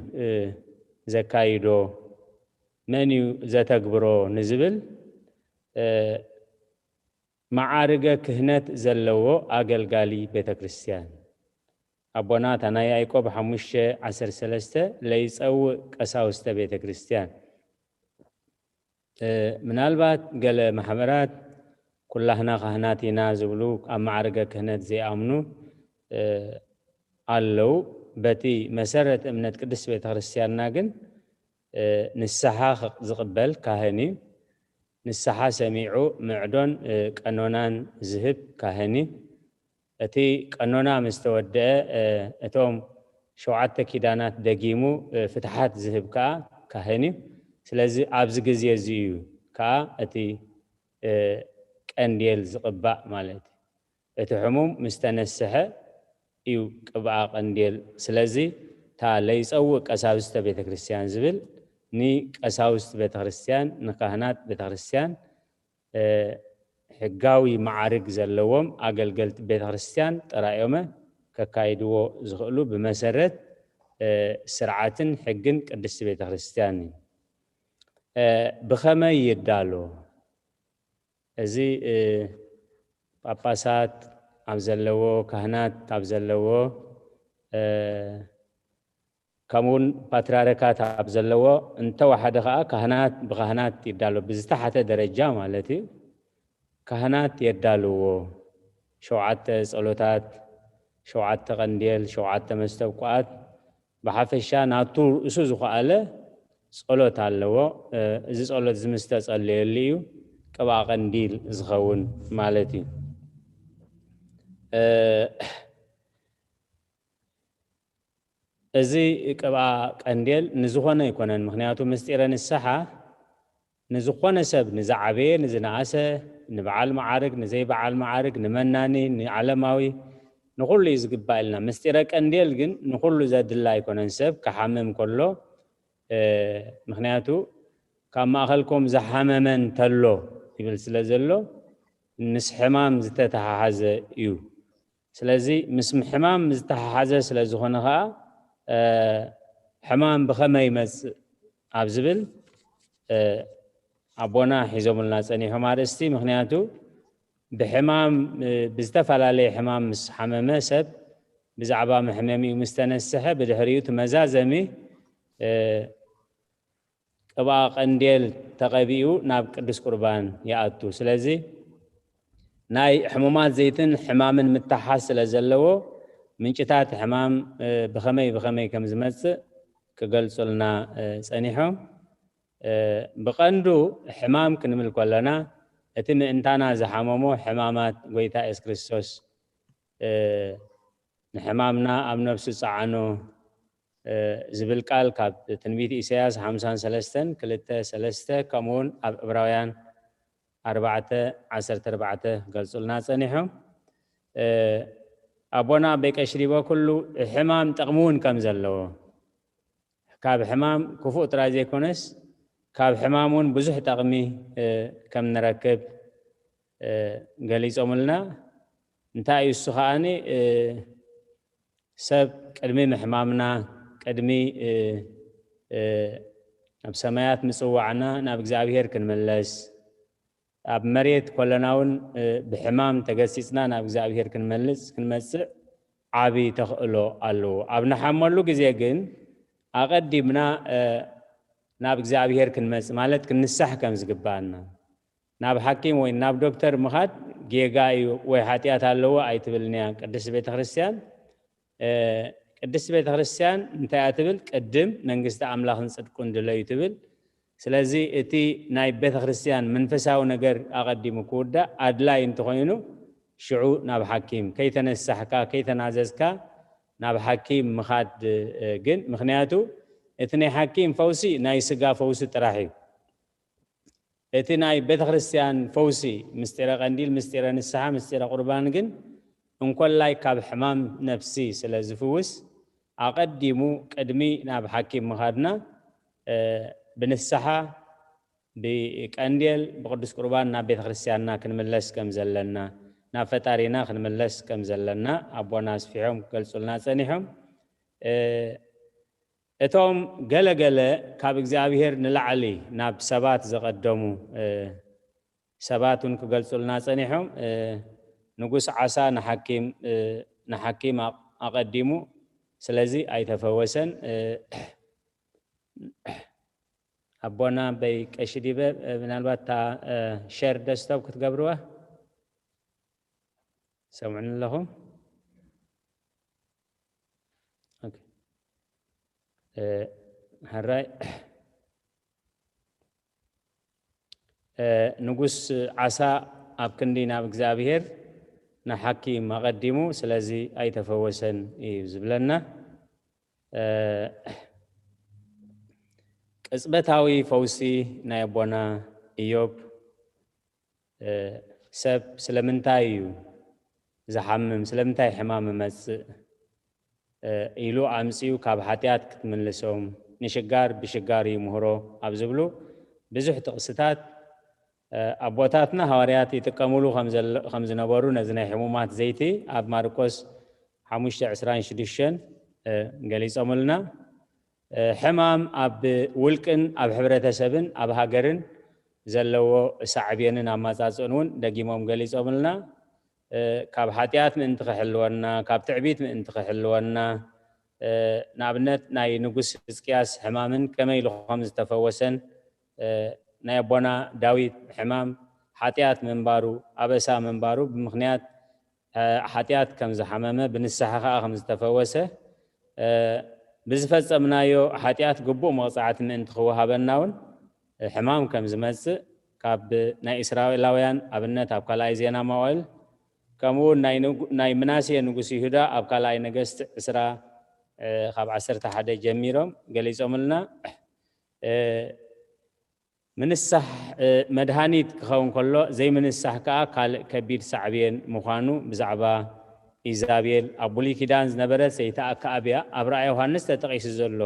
ዘካይዶ መን እዩ ዘተግብሮ ንዝብል መዓርገ ክህነት ዘለዎ ኣገልጋሊ ቤተ ክርስቲያን ኣቦና እታ ናይ ያዕቆብ ሓሙሽተ ዓሰርተ ሰለስተ ለይፀውእ ቀሳውስተ ቤተ ክርስቲያን ምናልባት ገለ ማሕበራት ኩላህና ካህናት ኢና ዝብሉ ኣብ ማዕርገ ክህነት ዘይኣምኑ ኣለዉ። በቲ መሰረት እምነት ቅድስት ቤተክርስትያንና ግን ንስሓ ዝቕበል ካህን እዩ። ንስሓ ሰሚዑ ምዕዶን ቀኖናን ዝህብ ካህን እዩ። እቲ ቀኖና ምስ ተወደአ እቶም ሸውዓተ ኪዳናት ደጊሙ ፍትሓት ዝህብ ከዓ ካህን እዩ። ስለዚ ኣብዚ ግዜ እዚ እዩ ከዓ እቲ ቀንዴል ዝቕባእ ማለት እዩ። እቲ ሕሙም ምስ ተነስሐ እዩ ቅብኣ ቀንዴል። ስለዚ እታ ለይፀውእ ቀሳውስተ ቤተክርስትያን ዝብል ንቀሳውስት ቤተክርስትያን ንካህናት ቤተክርስትያን ሕጋዊ መዓርግ ዘለዎም ኣገልገልቲ ቤተክርስትያን ጥራዮመ ከካይድዎ ዝኽእሉ ብመሰረት ስርዓትን ሕግን ቅድስቲ ቤተክርስትያን እዩ። ብኸመይ ይዳሎ? እዚ ጳጳሳት ኣብ ዘለዎ ካህናት ኣብ ዘለዎ ከምኡውን ፓትርያርካት ኣብ ዘለዎ እንተወሓደ ከዓ ካህናት ብካህናት ይዳሎ ብዝተሓተ ደረጃ ማለት እዩ። ካህናት የዳልዎ ሸውዓተ ጸሎታት፣ ሸውዓተ ቀንዴል፣ ሸውዓተ መስተብቋኣት ብሓፈሻ ናቱ ርእሱ ዝኸኣለ ጸሎት ኣለዎ። እዚ ጸሎት እዚ ምስ ተጸለየሉ እዩ ቅብኣ ቀንዲል ዝኸውን ማለት እዩ። እዚ ቅብኣ ቀንዴል ንዝኾነ ኣይኮነን። ምክንያቱ ምስጢረ ንስሓ ንዝኾነ ሰብ ንዝዓበየ ንዝነኣሰ ንበዓል መዓርግ ንዘይበዓል መዓርግ ንመናኒ ንዓለማዊ ንኹሉ እዩ ዝግባእ ኢልና። ምስጢረ ቀንዴል ግን ንኹሉ ዘድላ ኣይኮነን። ሰብ ክሓምም ከሎ ምክንያቱ ካብ ማእኸልኩም ዝሓመመ እንተሎ ይብል ስለ ዘሎ ምስ ሕማም ዝተተሓሓዘ እዩ። ስለዚ ምስ ሕማም ዝተሓሓዘ ስለ ዝኾነ ከዓ ሕማም ብኸመይ ይመፅእ ኣብ ዝብል ኣቦና ሒዞምልና ፀኒሖም ኣርእስቲ። ምክንያቱ ብሕማም ብዝተፈላለየ ሕማም ምስ ሓመመ ሰብ ብዛዕባ መሕመሚኡ ምስ ተነስሐ ብድሕሪኡ እቲ መዛዘሚ ቅብኣ ቀንዴል ተቐቢኡ ናብ ቅዱስ ቁርባን ይኣቱ። ስለዚ ናይ ሕሙማት ዘይትን ሕማምን ምትሓዝ ስለ ዘለዎ ምንጭታት ሕማም ብኸመይ ብኸመይ ከም ዝመፅእ ክገልፁልና ፀኒሖም። ብቐንዱ ሕማም ክንብል ከለና እቲ ምእንታና ዝሓመሞ ሕማማት ጎይታ የሱስ ክርስቶስ፣ እ፣ ንሕማምና ኣብ ነፍሱ ጸዓኖ፣ እ፣ ዝብል ቃል ካብ ትንቢት ኢሳያስ ሓምሳን ሰለስተን ክልተ ሰለስተ፣ ከምኡውን ኣብ ዕብራውያን ኣርባዕተ ዓሰርተ ኣርባዕተ ክገልጹልና ጸኒሖም። እ፣ ኣቦና ኣበይ ቀሺ ዲበ ኩሉ ሕማም ጥቕሚ እውን ከም ዘለዎ፣ ካብ ሕማም ክፉእ ጥራይ ዘይኮነስ፣ ካብ ሕማም እውን ብዙሕ ጠቕሚ፣ እ፣ ከም ንረክብ፣ እ፣ ገሊጾምልና። እንታይ እዩ እሱ ከኣኒ፣ እ፣ ሰብ ቅድሚ ምሕማምና፣ ቅድሚ፣ እ፣ እ፣ ናብ ሰማያት ምጽዋዕና ናብ እግዚኣብሄር ክንምለስ፣ ኣብ መሬት ኮለና እውን፣ እ፣ ብሕማም ተገሲጽና ናብ እግዚኣብሄር ክንመልጽ፣ ክንመጽእ ዓቢ ተኽእሎ ኣለዎ። ኣብ ንሓመሉ ግዜ ግን ኣቐዲምና፣ እ፣ ናብ እግዚኣብሄር ክንመጽእ ማለት ክንንሳሕ ከም ዝግባኣና። ናብ ሓኪም ወይ ናብ ዶክተር ምኻድ ጌጋ እዩ ወይ ሓጢኣት ኣለዎ ኣይትብልን እያ ቅድስቲ ቤተ ክርስቲያን። እ፣ ቅድስቲ ቤተ ክርስቲያን እንታይ እያ ትብል? ቅድም መንግስቲ ኣምላኽን ጽድቁን ድለዩ ትብል። ስለዚ እቲ ናይ ቤተ ክርስቲያን መንፈሳዊ ነገር ኣቐዲሙ ክውዳእ ኣድላይ እንተኾይኑ፣ ሽዑ ናብ ሓኪም ከይተነሳሕካ፣ ከይተናዘዝካ ናብ ሓኪም ምኻድ፣ እ፣ ግን፣ ምኽንያቱ እቲ ናይ ሓኪም ፈውሲ ናይ ስጋ ፈውሲ ጥራሕ እዩ። እቲ ናይ ቤተ ክርስቲያን ፈውሲ፣ ምስጢረ ቀንዲል፣ ምስጢረ ንስሓ፣ ምስጢረ ቁርባን ግን እንኮላይ ካብ ሕማም ነፍሲ ስለ ዝፍውስ፣ ኣቐዲሙ ቅድሚ ናብ ሓኪም ምኻድና፣ እ፣ ብንስሓ፣ ብቀንዴል፣ ብቅዱስ ቁርባን ናብ ቤተ ክርስቲያንና ክንምለስ ከም ዘለና፣ ናብ ፈጣሪና ክንምለስ ከም ዘለና ኣቦና ኣስፊሖም ክገልጹልና ጸኒሖም። እ፣ እቶም ገለ ገለ ካብ እግዚኣብሔር ንላዕሊ ናብ ሰባት ዘቐደሙ፣ እ፣ ሰባት እውን ክገልጹልና ጸኒሖም። እ፣ ንጉስ ዓሳ ንሓኪም፣ እ፣ ንሓኪም ኣቕ-፣ ኣቐዲሙ ስለዚ ኣይተፈወሰን። እ፣ ኣቦና በይ ቀሺ ዲበ፣ እ፣ ምናልባት እታ፣ እ፣ ሸር ደስቶፕ ክትገብርዋ? ሰምዑኒ ኣለኹም? ኦኬ። እ፣ ሕራይ፣ እ፣ ንጉስ ዓሳ ኣብ ክንዲ ናብ እግዚኣብሔር ንሓኪም ኣቐዲሙ፣ ስለዚ ኣይተፈወሰን እዩ ዝብለና። እ፣ ቅጽበታዊ ፈውሲ ናይ ኣቦና ኢዮብ፣ እ፣ ሰብ ስለምንታይ እዩ ዝሓምም? ስለምንታይ ሕማም እመጽእ? እ፣ ኢሉ ኣምጺኡ ካብ ሓጢኣት ክትምልሶም፣ ንሽጋር ብሽጋር እዩ ምህሮ ኣብ ዝብሉ ብዙሕ ጥቕስታት፣ እ፣ ኣቦታትና ሃዋርያት ይጥቀሙሉ ከም ዘለ-፣ ከም ዝነበሩ ነዚ ናይ ሕሙማት ዘይቲ ኣብ ማርቆስ ሓሙሽተ ዕስራን ሽዱሽተን፣ እ፣ ገሊጾምልና። እ፣ ሕማም ኣብ ውልቅን ኣብ ሕብረተሰብን ኣብ ሃገርን ዘለዎ ሳዕቤንን ኣማጻጽእን እውን ደጊሞም ገሊጾምልና። እ፣ ካብ ሓጢኣት ምእንቲ ክሕልወና፣ ካብ ትዕቢት ምእንቲ ክሕልወና፣ እ፣ ንኣብነት ናይ ንጉስ ህዝቅያስ ሕማምን ከመይ ኢሉ ከም ዝተፈወሰን፣ እ፣ ናይ ኣቦና ዳዊት ሕማም ሓጢኣት ምንባሩ፣ ኣበሳ ምንባሩ ብምኽንያት፣ እ፣ ሓጢኣት ከም ዝሓመመ፣ ብንስሓ ኸኣ ከም ዝተፈወሰ፣ እ፣ ብዝፈጸምናዮ ሓጢኣት ግቡእ መቕጻዕቲ ምእንቲ ክወሃበና እውን፣ እ፣ ሕማም ከም ዝመጽእ ካብ ናይ እስራኤላውያን ኣብነት ኣብ ካልኣይ ዜና መዋእል፣ ከምኡ እውን ናይ ንጉ-፣ ናይ ምናሴ ንጉስ ይሁዳ ኣብ ካልኣይ ነገስቲ ዕስራ፣ እ፣ ካብ ዓሰርተ ሓደ ጀሚሮም ገሊጾምልና። እ፣ ምንሳሕ፣ እ፣ መድሃኒት ክኸውን ከሎ፣ ዘይምንሳሕ ከኣ ካልእ ከቢድ ሳዕቤን ምዃኑ ብዛዕባ ኢዛቤል ኣብ ብሉይ ኪዳን ዝነበረት ሰይቲ ኣከኣብ እያ ኣብ ራእይ ዮሃንስ ተጠቒሱ ዘሎ።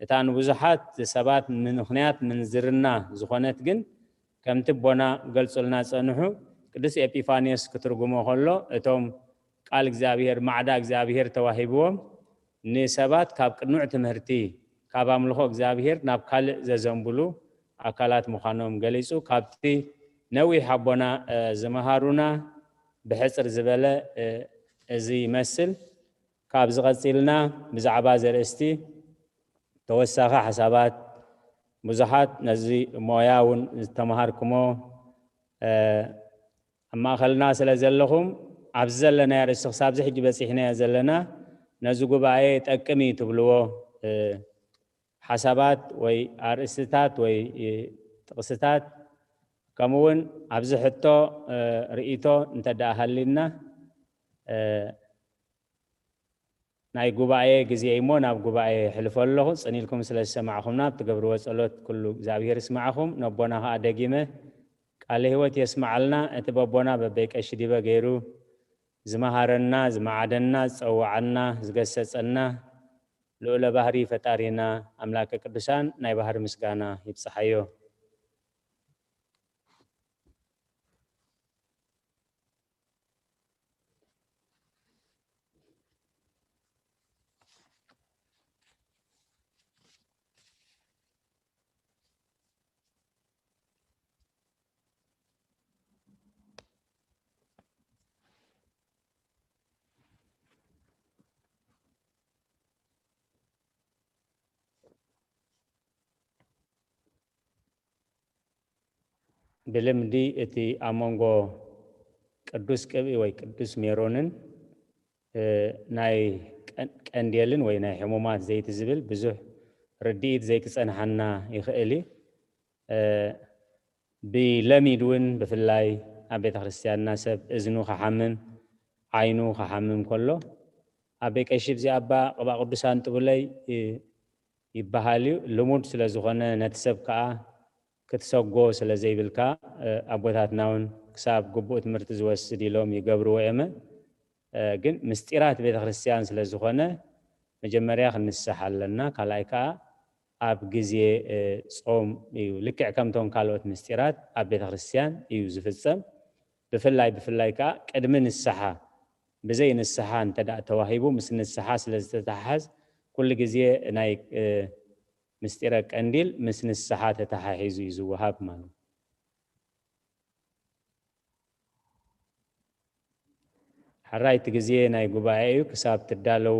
እታ ንብዙሓት ሰባት ምኽንያት ምንዝርና ዝኾነት ግን፣ ከምቲ ኣቦና ገልጹልና ጸንሑ፣ ቅዱስ ኤጲፋንዮስ ክትርጉሞ ከሎ፣ እቶም ቃል እግዚኣብሔር፣ ማዕዳ እግዚኣብሔር ተዋሂብዎም፣ ንሰባት ካብ ቅኑዕ ትምህርቲ፣ ካብ ኣምልኾ እግዚኣብሔር ናብ ካልእ ዘዘንብሉ ኣካላት ምዃኖም ገሊጹ፣ ካብቲ ነዊሕ ኣቦና፣ እ፣ ዝመሃሩና ብሕጽር ዝበለ፣ እ፣ እዚ ይመስል። ካብዚ ቀጺልና ብዛዕባ ዘርእስቲ ተወሳኺ ሓሳባት፣ ብዙሓት ነዚ ሞያ እውን ዝተምሃርኩሞ፣ እ፣ ኣብ ማእኸልና ስለ ዘለኹም፣ ኣብዚ ዘለናዮ ኣርእስቲ ክሳብዚ ሕጂ በጺሕናዮ ዘለና፣ ነዚ ጉባኤ ይጠቅም እዩ ትብልዎ፣ እ፣ ሓሳባት ወይ ኣርእስትታት ወይ፣ እ፣ ጥቕስታት ከምኡ እውን ኣብዚ ሕቶ እ፣ ርእይቶ እንተ ደኣ ሃሊና እ፣ ናይ ጉባኤ ግዜ እሞ ናብ ጉባኤ ሕልፎ ኣለኹ። ጽን ኢልኩም ስለ ዝሰማዕኹምና ብትገብርዎ ጸሎት ኩሉ እግዚኣብሔር ይስማዕኹም። ነቦና ኸኣ ደጊመ ቃለ ህይወት የስማዓልና። እቲ በቦና በበይ ቀሺ ዲበ ገይሩ ዝመሃረና፣ ዝመዓደና፣ ዝጸወዓና፣ ዝገሰጸና ልዑለ ባህሪ ፈጣሪና ኣምላከ ቅዱሳን ናይ ባህሪ ምስጋና ይብጽሓዮ። ብልምዲ እቲ ኣብ መንጎ ቅዱስ ቅብኢ ወይ ቅዱስ ሜሮንን እ፣ ናይ ቀን- ቀንዴልን ወይ ናይ ሕሙማት ዘይቲ ዝብል ብዙሕ ርድኢት ዘይክጸንሓና ይኽእል እዩ። እ፣ ብለሚድ እውን ብፍላይ ኣብ ቤተ ክርስቲያንና ሰብ እዝኑ ክሓምም ዓይኑ ክሓምም ከሎ ኣበይ ቀሺ ብዚኣባ ቅባ ቅዱሳን ጥቡለይ እ፣ ይበሃል እዩ። ልሙድ ስለ ዝኾነ ነቲ ሰብ ከዓ ክትሰጎ ስለ ዘይብልካ እ፣ ኣቦታትና እውን ክሳብ ግቡእ ትምህርቲ ዝወስድ ኢሎም ይገብርዎ እዮመ። እ፣ ግን ምስጢራት ቤተ ክርስቲያን ስለ ዝኾነ መጀመርያ ክንስሕ ኣለና። ካልኣይ ከዓ ኣብ ግዜ እ፣ ጾም እዩ። ልክዕ ከምቶም ካልኦት ምስጢራት ኣብ ቤተ ክርስቲያን እዩ ዝፍጸም። ብፍላይ ብፍላይ ከዓ ቅድሚ ንስሓ ብዘይ ንስሓ እንተ ደኣ ተዋሂቡ ምስ ንስሓ ስለ ዝተተሓሓዝ ኩሉ ግዜ ናይ እ፣ ምስጢረ ቀንዲል ምስ ንስሓ ተተሓሒዙ እዩ ዝወሃብ ማለት እዩ። ሕራይ እቲ ግዜ ናይ ጉባኤ እዩ ክሳብ ትዳለው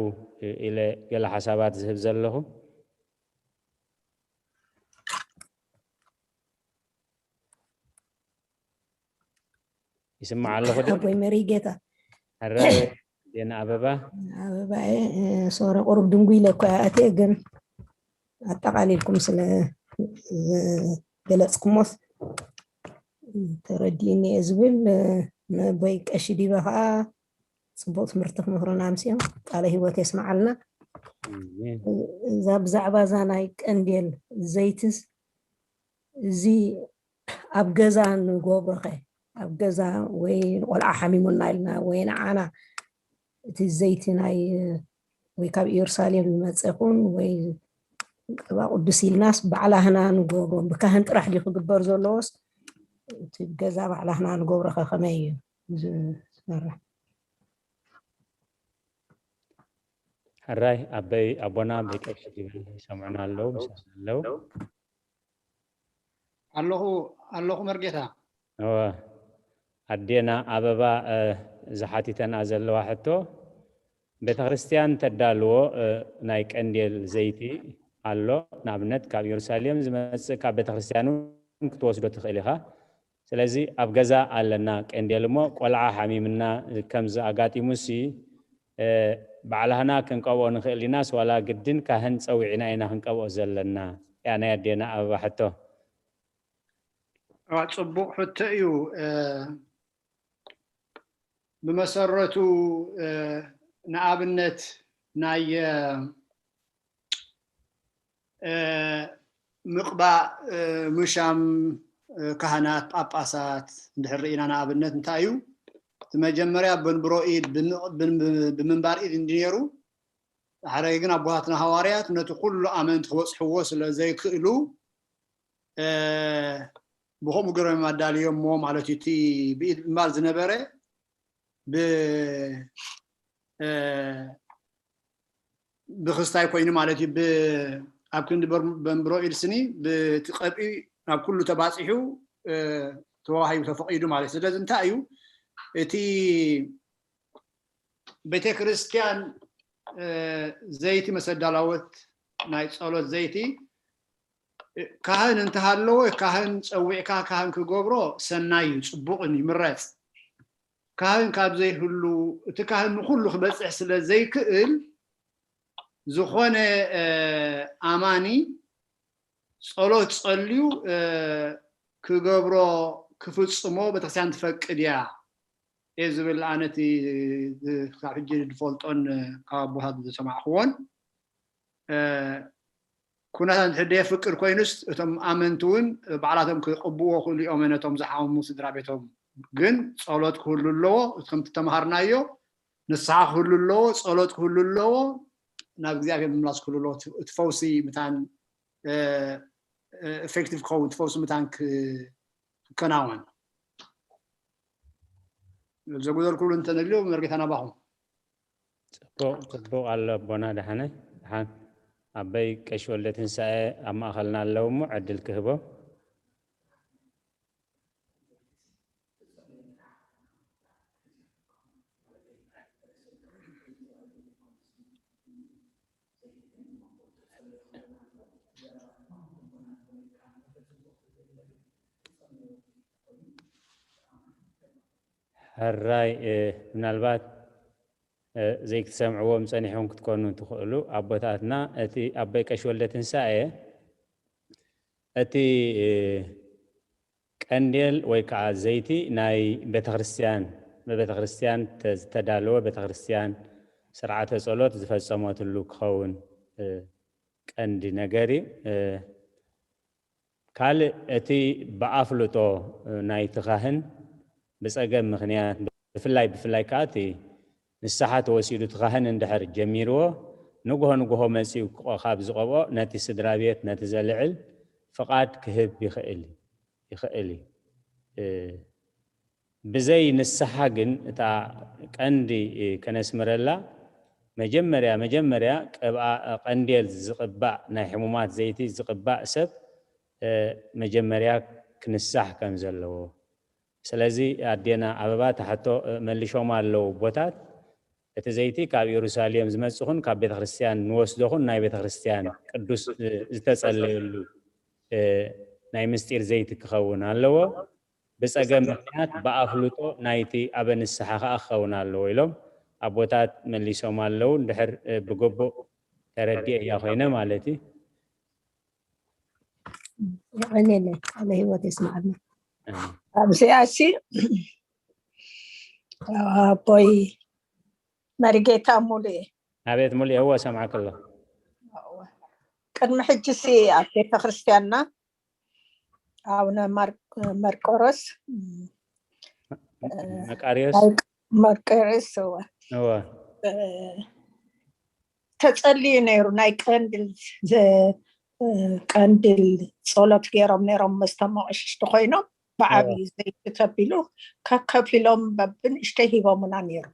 ኢለ ገለ ሓሳባት ዝህብ ዘለኹ። ይስማዕ ኣለኹ ድዩ? ኣቦይ መሪጌታ። ሕራይ ዜና ኣበባ። ኣበባየ ሶረ ቁሩብ ድንጉ ኢለ እኮ ኣትየ ግን ኣጠቓሊልኩም ስለ ገለጽኩሞስ ተረዲእኒ እየ ዝብል። ነቦይ ቀሺ ዲበ ከዓ ጽቡቕ ትምህርቲ ክምህሩና ኣምስዮም ቃለ ህይወት የስምዓልና። እዛ ብዛዕባ እዛ ናይ ቀንዴል ዘይትስ እዚ ኣብ ገዛ ንገብሮኸ ኣብ ገዛ ወይ ንቆልዓ ሓሚሙና ኢልና ወይ ንዓና እቲ ዘይቲ ናይ ወይ ካብ ኢየሩሳሌም ዝመፀ ይኹን ወይ ቅባ ቅዱስ ኢልናስ ባዕላህና ንገብሮ ብካህን ጥራሕ ድዩ ክግበር ዘለዎስ እቲ ገዛ ባዕላህና ንገብሮ ከ ከመይ እዩ ዝሰርሕ? ሕራይ ኣበይ ኣቦና በይ ቀሺ ይሰምዑና ኣለዉ ምሳና ኣለዉ። ኣለኹ ኣለኹ መርጌታ። እወ ኣዴና ኣበባ ዝሓቲተና ዘለዋ ሕቶ ቤተክርስትያን ተዳልዎ ናይ ቀንዴል ዘይቲ ኣሎ። ንኣብነት ካብ ኢየሩሳሌም ዝመፅእ ካብ ቤተክርስትያን እውን ክትወስዶ ትኽእል ኢኻ። ስለዚ ኣብ ገዛ ኣለና ቀንዴል እሞ ቆልዓ ሓሚምና ከምዚ ኣጋጢሙሲ ባዕላህና ክንቀብኦ ንኽእል ዲናስ ዋላ ግድን ካህን ፀዊዕና ኢና ክንቀብኦ ዘለና? እያ ናይ ኣዴና ኣበባ ሕቶ። እዋ ፅቡቕ ሕቶ እዩ። ብመሰረቱ ንኣብነት ናይ ምቕባእ ምሻም ካህናት ጳጳሳት እንድሕር ርኢና ንኣብነት እንታይ እዩ እቲ መጀመርያ በንብሮ ኢድ ብምንባር ኢድ እንዲ ነይሩ። ዳሕራይ ግን ኣቦታትና ሃዋርያት ነቲ ኩሉ ኣመንቲ ክበፅሕዎ ስለ ዘይክእሉ ብከምኡ ገይሮም ኣዳልዮሞ ማለት እዩ። እቲ ብኢድ ምባል ዝነበረ ብ ብክስታይ ኮይኑ ማለት እዩ። ኣብ ክንዲ በንብሮ ኢድ ስኒ ብቲ ቀብኢ ናብ ኩሉ ተባፂሑ ተዋሂቡ ተፈቂዱ ማለት እዩ። ስለዚ እንታይ እዩ እቲ ቤተ ክርስቲያን ዘይቲ መሰዳላወት ናይ ጸሎት ዘይቲ ካህን እንተሃለወ ካህን ጸዊዕካ ካህን ክገብሮ ሰናይ እዩ፣ ጽቡቕን ይምረጽ። ካህን ካብ ዘይህሉ እቲ ካህን ንኹሉ ክበጽሕ ስለ ዘይክእል ዝኾነ ኣማኒ ጸሎት ጸልዩ ክገብሮ ክፍጽሞ ቤተክርስትያን ትፈቅድ እያ እየ ዝብል። ኣነ እቲ ክሳብ ሕጂ ዝፈልጦን ካብ ኣቦታት ዝሰማዕክዎን ኩነታት እንድሕር ደየፍቅድ ኮይኑስ እቶም ኣመንቲ እውን ባዕላቶም ክቅብዎ ክእሉ እዮም ነቶም ዝሓሙ ስድራ ቤቶም። ግን ጸሎት ክህሉ ኣለዎ። ከምቲ ተምሃርናዮ ንስሓ ክህሉ ኣለዎ፣ ጸሎት ክህሉ ኣለዎ፣ ናብ እግዚኣብሔር ምምላስ ክህሉ ኣለዎ። እቲ ፈውሲ ምታን ኤፌክቲቭ ክኸውን፣ እቲ ፈውሲ ምታን ክከናወን። ዘጉደልኩሉ እንተነልዩ መርጌታ ናባኹም። ጽቡቕ ጽቡቕ ኣሎ ኣቦና ደሓነ ደሓን ኣበይ ቀሽ ወልደ ትንሳኤ ኣብ ማእኸልና ኣለዉ እሞ ዕድል ክህቦም። ሕራይ ምናልባት ዘይክትሰምዕዎም ጸኒሕኩም ክትኮኑ ትኽእሉ ኣቦታትና። እቲ ኣቦይ ቀሽ ወልደ ትንሳኤ እቲ ቀንዴል ወይ ከዓ ዘይቲ ናይ ቤተክርስትያን ብቤተክርስትያን ዝተዳለወ ቤተክርስትያን ስርዓተ ጸሎት ዝፈጸመትሉ ክኸውን ቀንዲ ነገር እዩ። ካልእ እቲ ብኣፍልጦ ናይቲ ካህን ብጸገም ምኽንያት ብፍላይ ብፍላይ ከዓ እቲ ንስሓ ተወሲዱ እቲ ካህን እንድሕር ጀሚርዎ ንግሆ ንግሆ መጺኡ ካብ ዝቐብኦ ነቲ ስድራ ቤት ነቲ ዘልዕል ፍቓድ ክህብ ይኽእል ይኽእል እዩ። ብዘይ ንስሓ ግን እታ ቀንዲ ከነስምረላ መጀመርያ መጀመርያ ቀንዴል ዝቕባእ ናይ ሕሙማት ዘይቲ ዝቕባእ ሰብ መጀመርያ ክንሳሕ ከም ዘለዎ። ስለዚ ኣዴና ኣበባ ታሕቶ መሊሾም ኣለዉ ኣቦታት እቲ ዘይቲ ካብ ኢየሩሳሌም ዝመጽኹን ካብ ቤተክርስትያን ንወስዶኹን ናይ ቤተክርስትያን ቅዱስ ዝተጸለየሉ ናይ ምስጢር ዘይቲ ክኸውን ኣለዎ። ብጸገም ምኽንያት ብኣፍልጦ ናይቲ ኣበ ንስሓ ከኣ ክኸውን ኣለዎ ኢሎም ኣቦታት መሊሶም ኣለዉ። እንድሕር ብግቡእ ተረዲኤያ ኮይነ ማለት እዩ። የቐንየለይ ቃለ ህይወት የስምዓልና። ኣብዚኣ እሲ ኣቦይ መሪጌታ ሙሉኤ ኣቤት ሙሉኤ፣ እወ ሰምዓክ ኣሎ። ቅድሚ ሕጂ ሲ ኣብ ቤተ ክርስቲያንና ኣቡነ መርቆሮስ መቃርዮስ መርቆሮስ እወ እወ ተጸልዩ ነይሩ። ናይ ቀንድል ቀንድል ጸሎት ገይሮም ነይሮም። መስቶም ኣቕሽሽቲ ኮይኖም ብዓብዩ ዘይቲ ተቢሉ ከከፊሎም በብንእሽተይ ሂቦምና ነይሩ።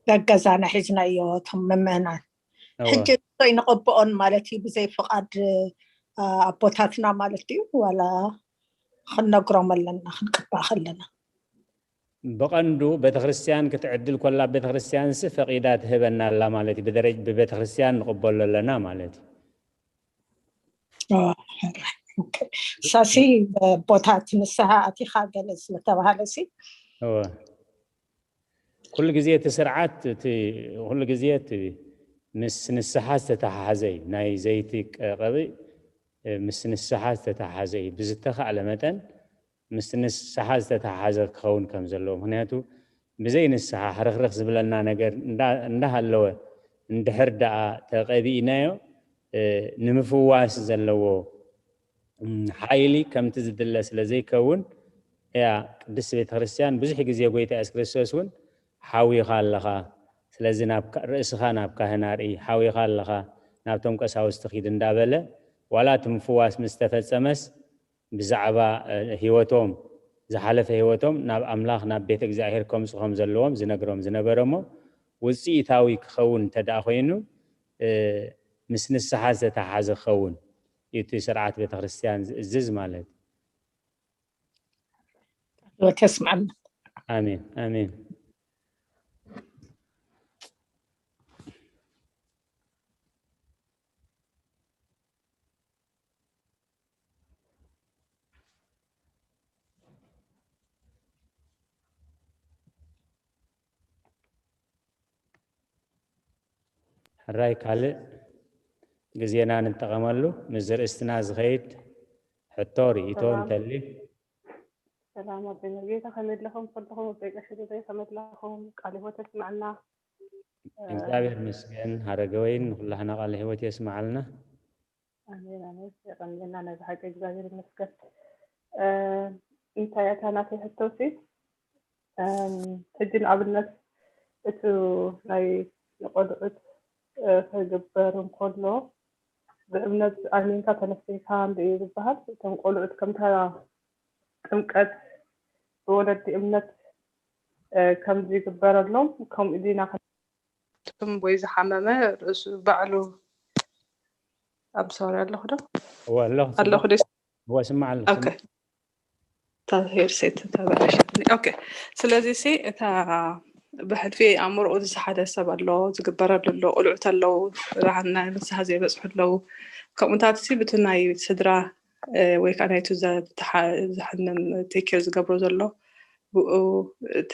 ገገዛና ሒዝናዮ እቶም ምምእናን ሕጂ ንሶይ ንቐብኦን ማለት እዩ ብዘይ ፍቓድ ኣቦታትና ማለት እዩ። ዋላ ክንነግሮም ኣለና ክንቅባእ ከለና ብቐንዱ ቤተክርስትያን ክትዕድል ኮላ ቤተክርስትያንሲ ፈቒዳ ትህበና ኣላ ማለት እዩ። ብቤተክርስትያን ንቕበሎ ኣለና ማለት እዩ። ሳሲ ቦታት ንስሓ ኣቲኻ ገለ ስለተባሃለ ሲ ኩሉ ግዜ እቲ ስርዓት እቲ ኩሉ ግዜ እቲ ምስ ንስሓ ዝተተሓሓዘ እዩ። ናይ ዘይቲ ቀብእ ምስ ንስሓ ዝተተሓሓዘ እዩ። ብዝተኻእለ መጠን ምስ ንስሓ ዝተተሓሓዘ ክኸውን ከም ዘለዎ። ምክንያቱ ብዘይ ንስሓ ሕርኽርኽ ዝብለና ነገር እንዳሃለወ እንድሕር ደኣ ተቐቢእናዮ ንምፍዋስ ዘለዎ ሓይሊ ከምቲ ዝድለ ስለ ዘይከውን እያ ቅድስቲ ቤተ ክርስቲያን ብዙሕ ግዜ ጎይታ የሱስ ክርስቶስ እውን ሓዊኻ ኣለኻ፣ ስለዚ ናብ ርእስኻ ናብ ካህን ኣርኢ፣ ሓዊኻ ኣለኻ፣ ናብቶም ቀሳውስቲ ኪድ እንዳበለ ዋላ እቲ ምፍዋስ ምስ ተፈጸመስ ብዛዕባ ህይወቶም ዝሓለፈ ህይወቶም ናብ ኣምላኽ ናብ ቤተ እግዚኣብሔር ከምፁ ከም ዘለዎም ዝነግሮም ዝነበረ እሞ ውፅኢታዊ ክኸውን እንተደኣ ኮይኑ ምስ ንስሓ ዝተተሓሓዘ ክኸውን እዩ እቲ ስርዓት ቤተክርስትያን ዝእዝዝ ማለት ተስማዕና ኣሜን ኣሜን ሕራይ ካልእ ግዜና ንጠቐመሉ ምስ ዝርእስትና ዝኸይድ ሕቶ ርእቶ እንተሊ ሰላም ኣቦይ መርጌታ፣ ከመይ ኣለኹም? ኩልኹም ኣቦይ ቀሺ ግደይ ከመይ ኣለኹም? ቃለ ህይወት የስምዐልና። እግዚኣብሔር ይመስገን። ሃረገወይን ንኩላህና ቃለ ህይወት የስምዓልና። ኣሜን ኣሜን። የቐንየልና ነዚ ሓቂ እግዚኣብሔር ይመስገን። እ፣ እንታይ እታ ናተይ ሕቶሲ፣ እም፣ ሕጂ ንኣብነት እቲ ናይ ንቆልዑት፣ እ፣ ክግበር እንከሎ ብእምነት ኣሚንካ ተነሲካ እንድዩ ዝበሃል። እቶም ቆልዑት ከምታ ጥምቀት ብወለዲ እምነት፣ እ፣ ከም ዝግበረሎም ከምኡ ዲና ትም ወይ ዝሓመመ ርእሱ ባዕሉ ኣብ ሶሪ ኣለኹ ዶ እወ ኣለኹ ኣለኹ ዶ እወ ስማዕ ኣለኹ ኦኬ። እታ ሄድሴት ተበላሸትኒ። ኦኬ። ስለዚ ሲ እታ ብሕልፊ ኣእምሮኡ ዝሰሓተ ሰብ ኣሎ፣ ዝግበረሉ ኣሎ፣ ቆልዑት ኣለዉ፣ ብርሃን ናይ ንስሓ ዘይበፅሑ ኣለዉ። ከምኡታት ሲ ብቲ ናይ ስድራ፣ እ፣ ወይ ከዓ ናይቲ ዘ-፣ ተሓ-፣ ዝሓምም ቴኬር ዝገብሮ ዘሎ ብኡ እቲ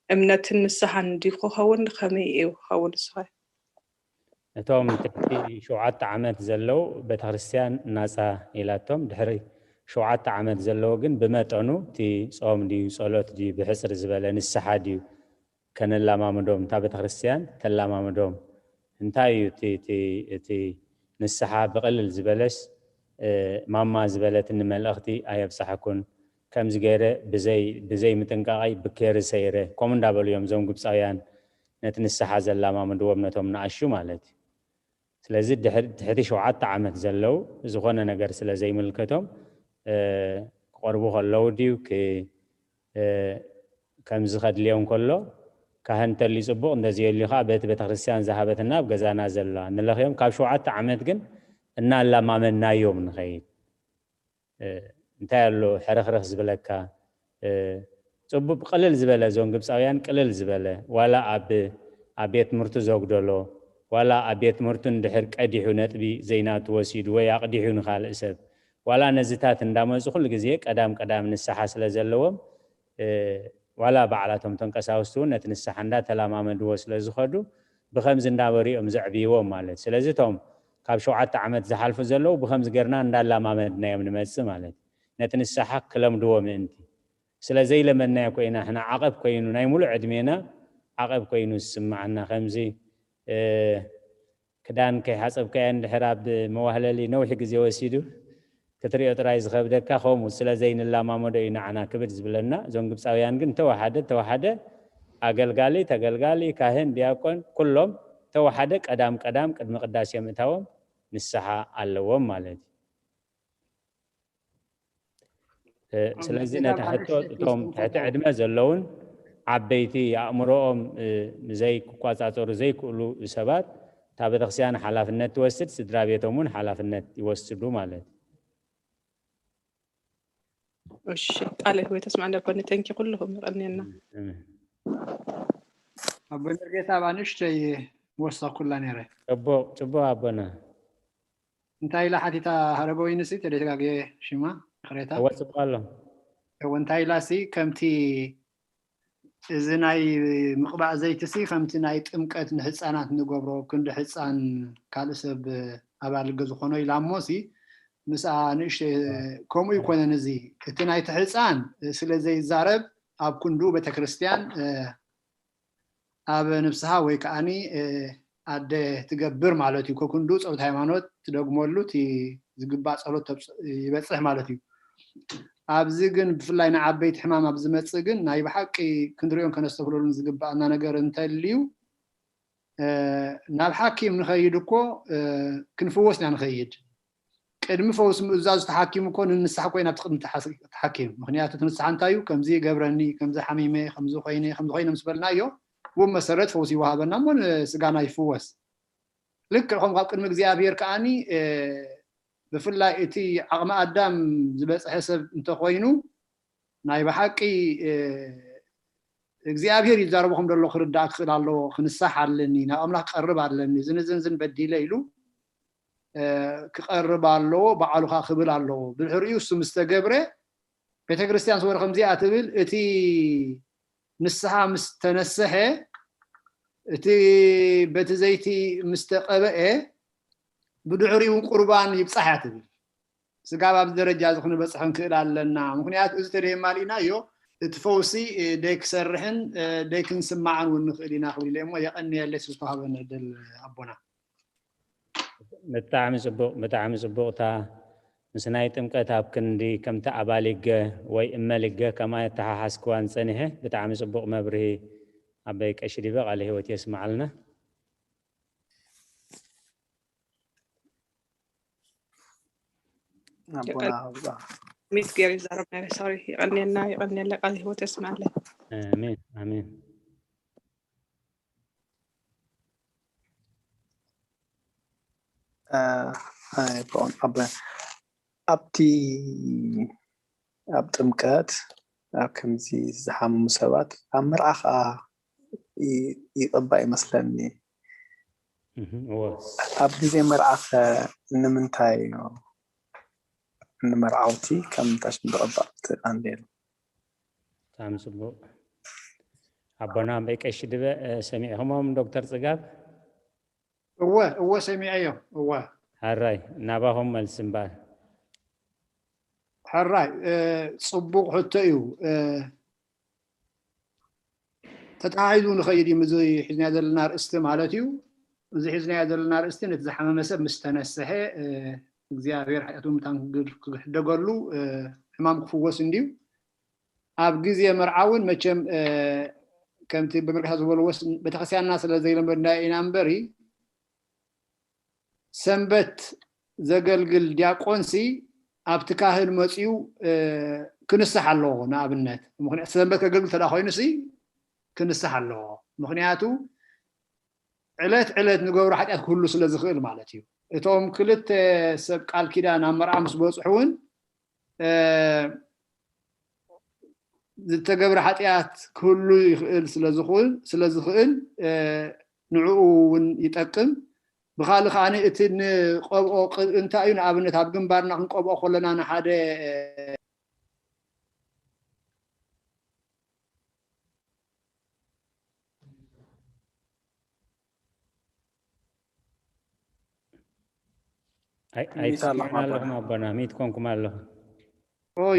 እምነትን ንስሓን ድዩ ክኸውን? ከመይ እዩ ክኸውን ንስኸ? እቶም ትሕቲ ሸውዓተ ዓመት ዘለዉ ቤተክርስትያን ናፃ ኢላቶም፣ ድሕሪ ሸውዓተ ዓመት ዘለዉ ግን ብመጠኑ እቲ ጾም ድዩ ጸሎት ድዩ ብሕጽር ዝበለ ንስሓ ድዩ ከነላማምዶም፣ እታ ቤተክርስትያን ተላማምዶም። እንታይ እዩ እቲ እቲ እቲ ንስሓ ብቕልል ዝበለስ፣ እ፣ ማማ ዝበለትኒ መልእኽቲ ኣየብጻሕኩን፣ ከምዚ ገይረ ብዘይ ብዘይ ምጥንቃቐይ ብኬሪ ሰይረ፣ ከምኡ እንዳበሉ እዮም እዞም ግብፃውያን ነቲ ንስሓ ዘላማምድዎም ነቶም ንኣሹ ማለት እዩ። ስለዚ ድሕሪ ትሕቲ ሸውዓተ ዓመት ዘለዉ ዝኾነ ነገር ስለ ዘይምልከቶም፣ እ፣ ክቐርቡ ከለዉ ድዩ ክ-፣ እ፣ ከምዚ ከድልዮም ከሎ ካህን እንተልዩ ጽቡቕ፣ እንተዘየልዩ ከዓ በቲ ቤተክርስትያን ዝሃበትና ኣብ ገዛና ዘላ ንለኽዮም። ካብ ሸውዓተ ዓመት ግን እናላማመድናዮም ንኸይድ። እ፣ እንታይ ኣሎ ሕርኽርኽ ዝበለካ? እ፣ ጽቡብ ቅልል ዝበለ፣ እዞም ግብፃውያን ቅልል ዝበለ፣ ዋላ ኣብ ኣብ ቤት ትምህርቱ ዘጉደሎ፣ ዋላ ኣብ ቤት ትምህርቱ እንድሕር ቀዲሑ ነጥቢ ዘይናቱ ወሲዱ ወይ ኣቕዲሑ ንኻልእ ሰብ፣ ዋላ ነዚታት እንዳመፁ ኩሉ ግዜ ቀዳም ቀዳም ንስሓ ስለ ዘለዎም፣ እ፣ ዋላ ባዕላቶም እቶም ቀሳውስቲ እውን ነቲ ንስሓ እንዳተላማመድዎ ስለ ዝኸዱ ብኸምዚ እንዳበሩ እዮም ዘዕብይዎም ማለት። ስለዚ እቶም ካብ ሸውዓተ ዓመት ዝሓልፉ ዘለዉ ብኸምዚ ጌርና እንዳላማመድናዮም ንመፅእ ማለት እዩ። ነቲ ንስሓ ክለምድዎ ምእንቲ። ስለ ዘይለመድናዮ ኮይና ሕና ዓቐብ ኮይኑ ናይ ሙሉእ ዕድሜና ዓቐብ ኮይኑ ዝስምዓና። ከምዚ፣ እ፣ ክዳን ከይሓፀብካዮ እንድሕር ኣብ መዋህለሊ ነዊሕ ግዜ ወሲዱ ክትሪኦ ጥራይ ዝኸብደካ፣ ከምኡ ስለ ዘይንላማመዶ እዩ ንዓና ክብድ ዝብለና። እዞም ግብፃውያን ግን ተወሓደ ተወሓደ ኣገልጋሊ፣ ተገልጋሊ፣ ካህን፣ ዲያቆን ኩሎም ተወሓደ ቀዳም ቀዳም ቅድሚ ቅዳሴ ምእታዎም ንስሓ ኣለዎም ማለት እዩ። እ፣ ስለዚ ነታ ሕቶ እቶም ትሕቲ ዕድመ ዘለውን ዓበይቲ ኣእምሮኦም፣ እ፣ ዘይክቋጻጸሩ ዘይክእሉ ሰባት እታ ቤተክርስትያን ሓላፍነት ትወስድ፣ ስድራ ቤቶም እውን ሓላፍነት ይወስዱ ማለት እዩ። እሺ፣ ቃለ ህይወት ተስማዕ ነበርኒ። ተንኪ ኩልኹም ይቐንየና። ኣሜን። ኣቦ መርጌታ ኣብ ኣንእሽተይ ወሰኹላ ነይረ። ጽቡቕ፣ ጽቡቕ ኣቦና። እንታይ ኢላ ሓቲታ ሃረገወይንሲ ተደጋግየ ሽማ ይቕሬታ። እወ፣ ጽቡቕ ኣሎ። እወ፣ እንታይ ኢላሲ ከምቲ እዚ ናይ ምቕባእ ዘይትሲ ከምቲ ናይ ጥምቀት ንህፃናት ንገብሮ ክንዲ ህፃን ካልእ ሰብ ኣባል ዝኾኖ ኢላ እሞሲ ምስኣ ንእሽተይ ከምኡ ይኮነን እዚ እቲ ናይቲ ህፃን ስለ ዘይዛረብ ኣብ ክንዱ ቤተክርስትያን ኣብ ንፍስሃ ወይ ከዓኒ ኣደ ትገብር ማለት እዩ። ከክንዱ ጸሎት ሃይማኖት ትደግመሉ እቲ ዝግባእ ጸሎት ተብጽ- ይበጽሕ ማለት እዩ። ኣብዚ ግን ብፍላይ ንዓበይቲ ሕማም ኣብ ዝመጽእ ግን ናይ ብሓቂ ክንሪኦን ከነስተብህለሉን ዝግባኣና ነገር እንተልዩ ናብ ሓኪም ንኸይድ እኮ ክንፍወስ ኢና ንኸይድ። ቅድሚ ፈውሲ ምእዛዙ ተሓኪሙ እኮ ንንስሓ እኮ ኢና ብትቕድሚ ተሓስ- ተሓኪም። ምኽንያቱ እቲ ንስሓ እንታይ እዩ? ከምዚ ይገብረኒ፣ ከምዚ ሓሚመ፣ ከምዚ ኮይነ፣ ከምዚ ኮይነ ምስ በልናዮ ብኡ መሰረት ፈውሲ ይወሃበና እሞ ንስጋና ይፍወስ። ልክዕ ከምኡ ካብ ቅድሚ እግዚኣብሔር ከዓኒ ብፍላይ እቲ ዓቕሚ ኣዳም ዝበፅሐ ሰብ እንተኮይኑ ናይ ብሓቂ እግዚኣብሔር ይዛረቦ ከም ዘሎ ክርዳእ ክኽእል ኣለዎ። ክንሳሕ ኣለኒ፣ ናብ ኣምላኽ ክቐርብ ኣለኒ፣ ዝንዝንዝን በዲለ ኢሉ ክቐርብ ኣለዎ፣ ባዕሉ ከዓ ክብል ኣለዎ። ብድሕሪኡ እሱ ምስ ተገብረ ቤተ ክርስቲያን ስወር ከምዚኣ ትብል፣ እቲ ንስሓ ምስ ተነስሐ፣ እቲ በቲ ዘይቲ ምስ ተቐበአ፣ ብድሕሪኡ እውን ቁርባን ይብጻሕ እያ ትብል። ስጋብ ኣብዚ ደረጃ እዚ ክንበፅሕ ክንክእል ኣለና። ምክንያቱ እዚ ተደየማሊእናዮ እቲ ፈውሲ ደይክሰርሕን ደይክንስማዕን እውን ንኽእል ኢና ክብል ኢለ እሞ የቐንየለይ ዝተዋህበኒ ዕድል ኣቦና። ብጣዕሚ ፅቡቕ ብጣዕሚ ፅቡቕ እታ ምስ ናይ ጥምቀት ኣብ ክንዲ ከምቲ ኣባሊገ ወይ እመሊገ ከማይ ኣተሓሓዝክዋን ፀኒሐ። ብጣዕሚ ፅቡቕ መብርሂ ኣበይ ቀሺ ዲበ ቃለ ህይወት የስምዓልና። ኣቦና ሚት ገይሩ ይዛረብ ነረ ሶሪ። ይቐንየልና ይቐንየለ ቃለ ህይወት የስምዓለ። ኣሜን ኣሜን። ኣብቲ ኣብ ጥምቀት ኣብ ከምዚ ዝሓመሙ ሰባት ኣብ መርዓ ከዓ ይቕባእ ይመስለኒ። ኣብ ግዜ መርዓ ከ ንምንታይ እዩ ንመርዓውቲ ከም ምንታይ ዝቕባእ ትኣንዴሉ? ብጣዕሚ ፅቡቅ ኣቦና ኣቦይ ቀሺ ድበ ሰሚዕኹሞም ዶክተር ፅጋብ? እወ እወ ሰሚዐዮ እወ። ሕራይ ናባኹም መልሲ እምበር። ሕራይ ፅቡቅ ሕቶ እዩ። ተተሓሒዙ ንኸይድ እዩ እዚ ሒዝናዮ ዘለና ኣርእስቲ ማለት እዩ። እዚ ሒዝናዮ ዘለና ኣርእስቲ ነቲ ዝሓመመ ሰብ ምስ ተነስሐ እግዚኣብሔር ሓጢኣቱ ምታን ክሕደገሉ ሕማም ክፍወስ እንድዩ። ኣብ ግዜ መርዓ እውን መቸም ከምቲ ብመርጌታ ዝበልዎስ ቤተክርስትያንና ስለ ዘይለመድና ኢና እምበሪ ሰንበት ዘገልግል ዲያቆንሲ ኣብቲ ካህን መፅዩ ክንስሕ ኣለዎ። ንኣብነት ምክንያት ሰንበት ከገልግል ተዳ ኮይኑሲ ክንስሕ ኣለዎ። ምክንያቱ ዕለት ዕለት ንገብሮ ሓጢኣት ክህሉ ስለ ዝኽእል ማለት እዩ። እቶም ክልተ ሰብ ቃል ኪዳን ኣብ መርዓ ምስ በፅሑ እውን ዝተገብረ ሓጢኣት ክህሉ ይኽእል ስለዝኽእል ንዕኡ እውን ይጠቅም። ብኻልእ ከዓ እቲ ንቀብኦ ቅብኢ እንታይ እዩ? ንኣብነት ኣብ ግንባርና ክንቀብኦ ከለና ንሓደ ኣይትስምዑን ኣለኹም ኣቦና፣ ሚት ኮንኩም ኣለኹም።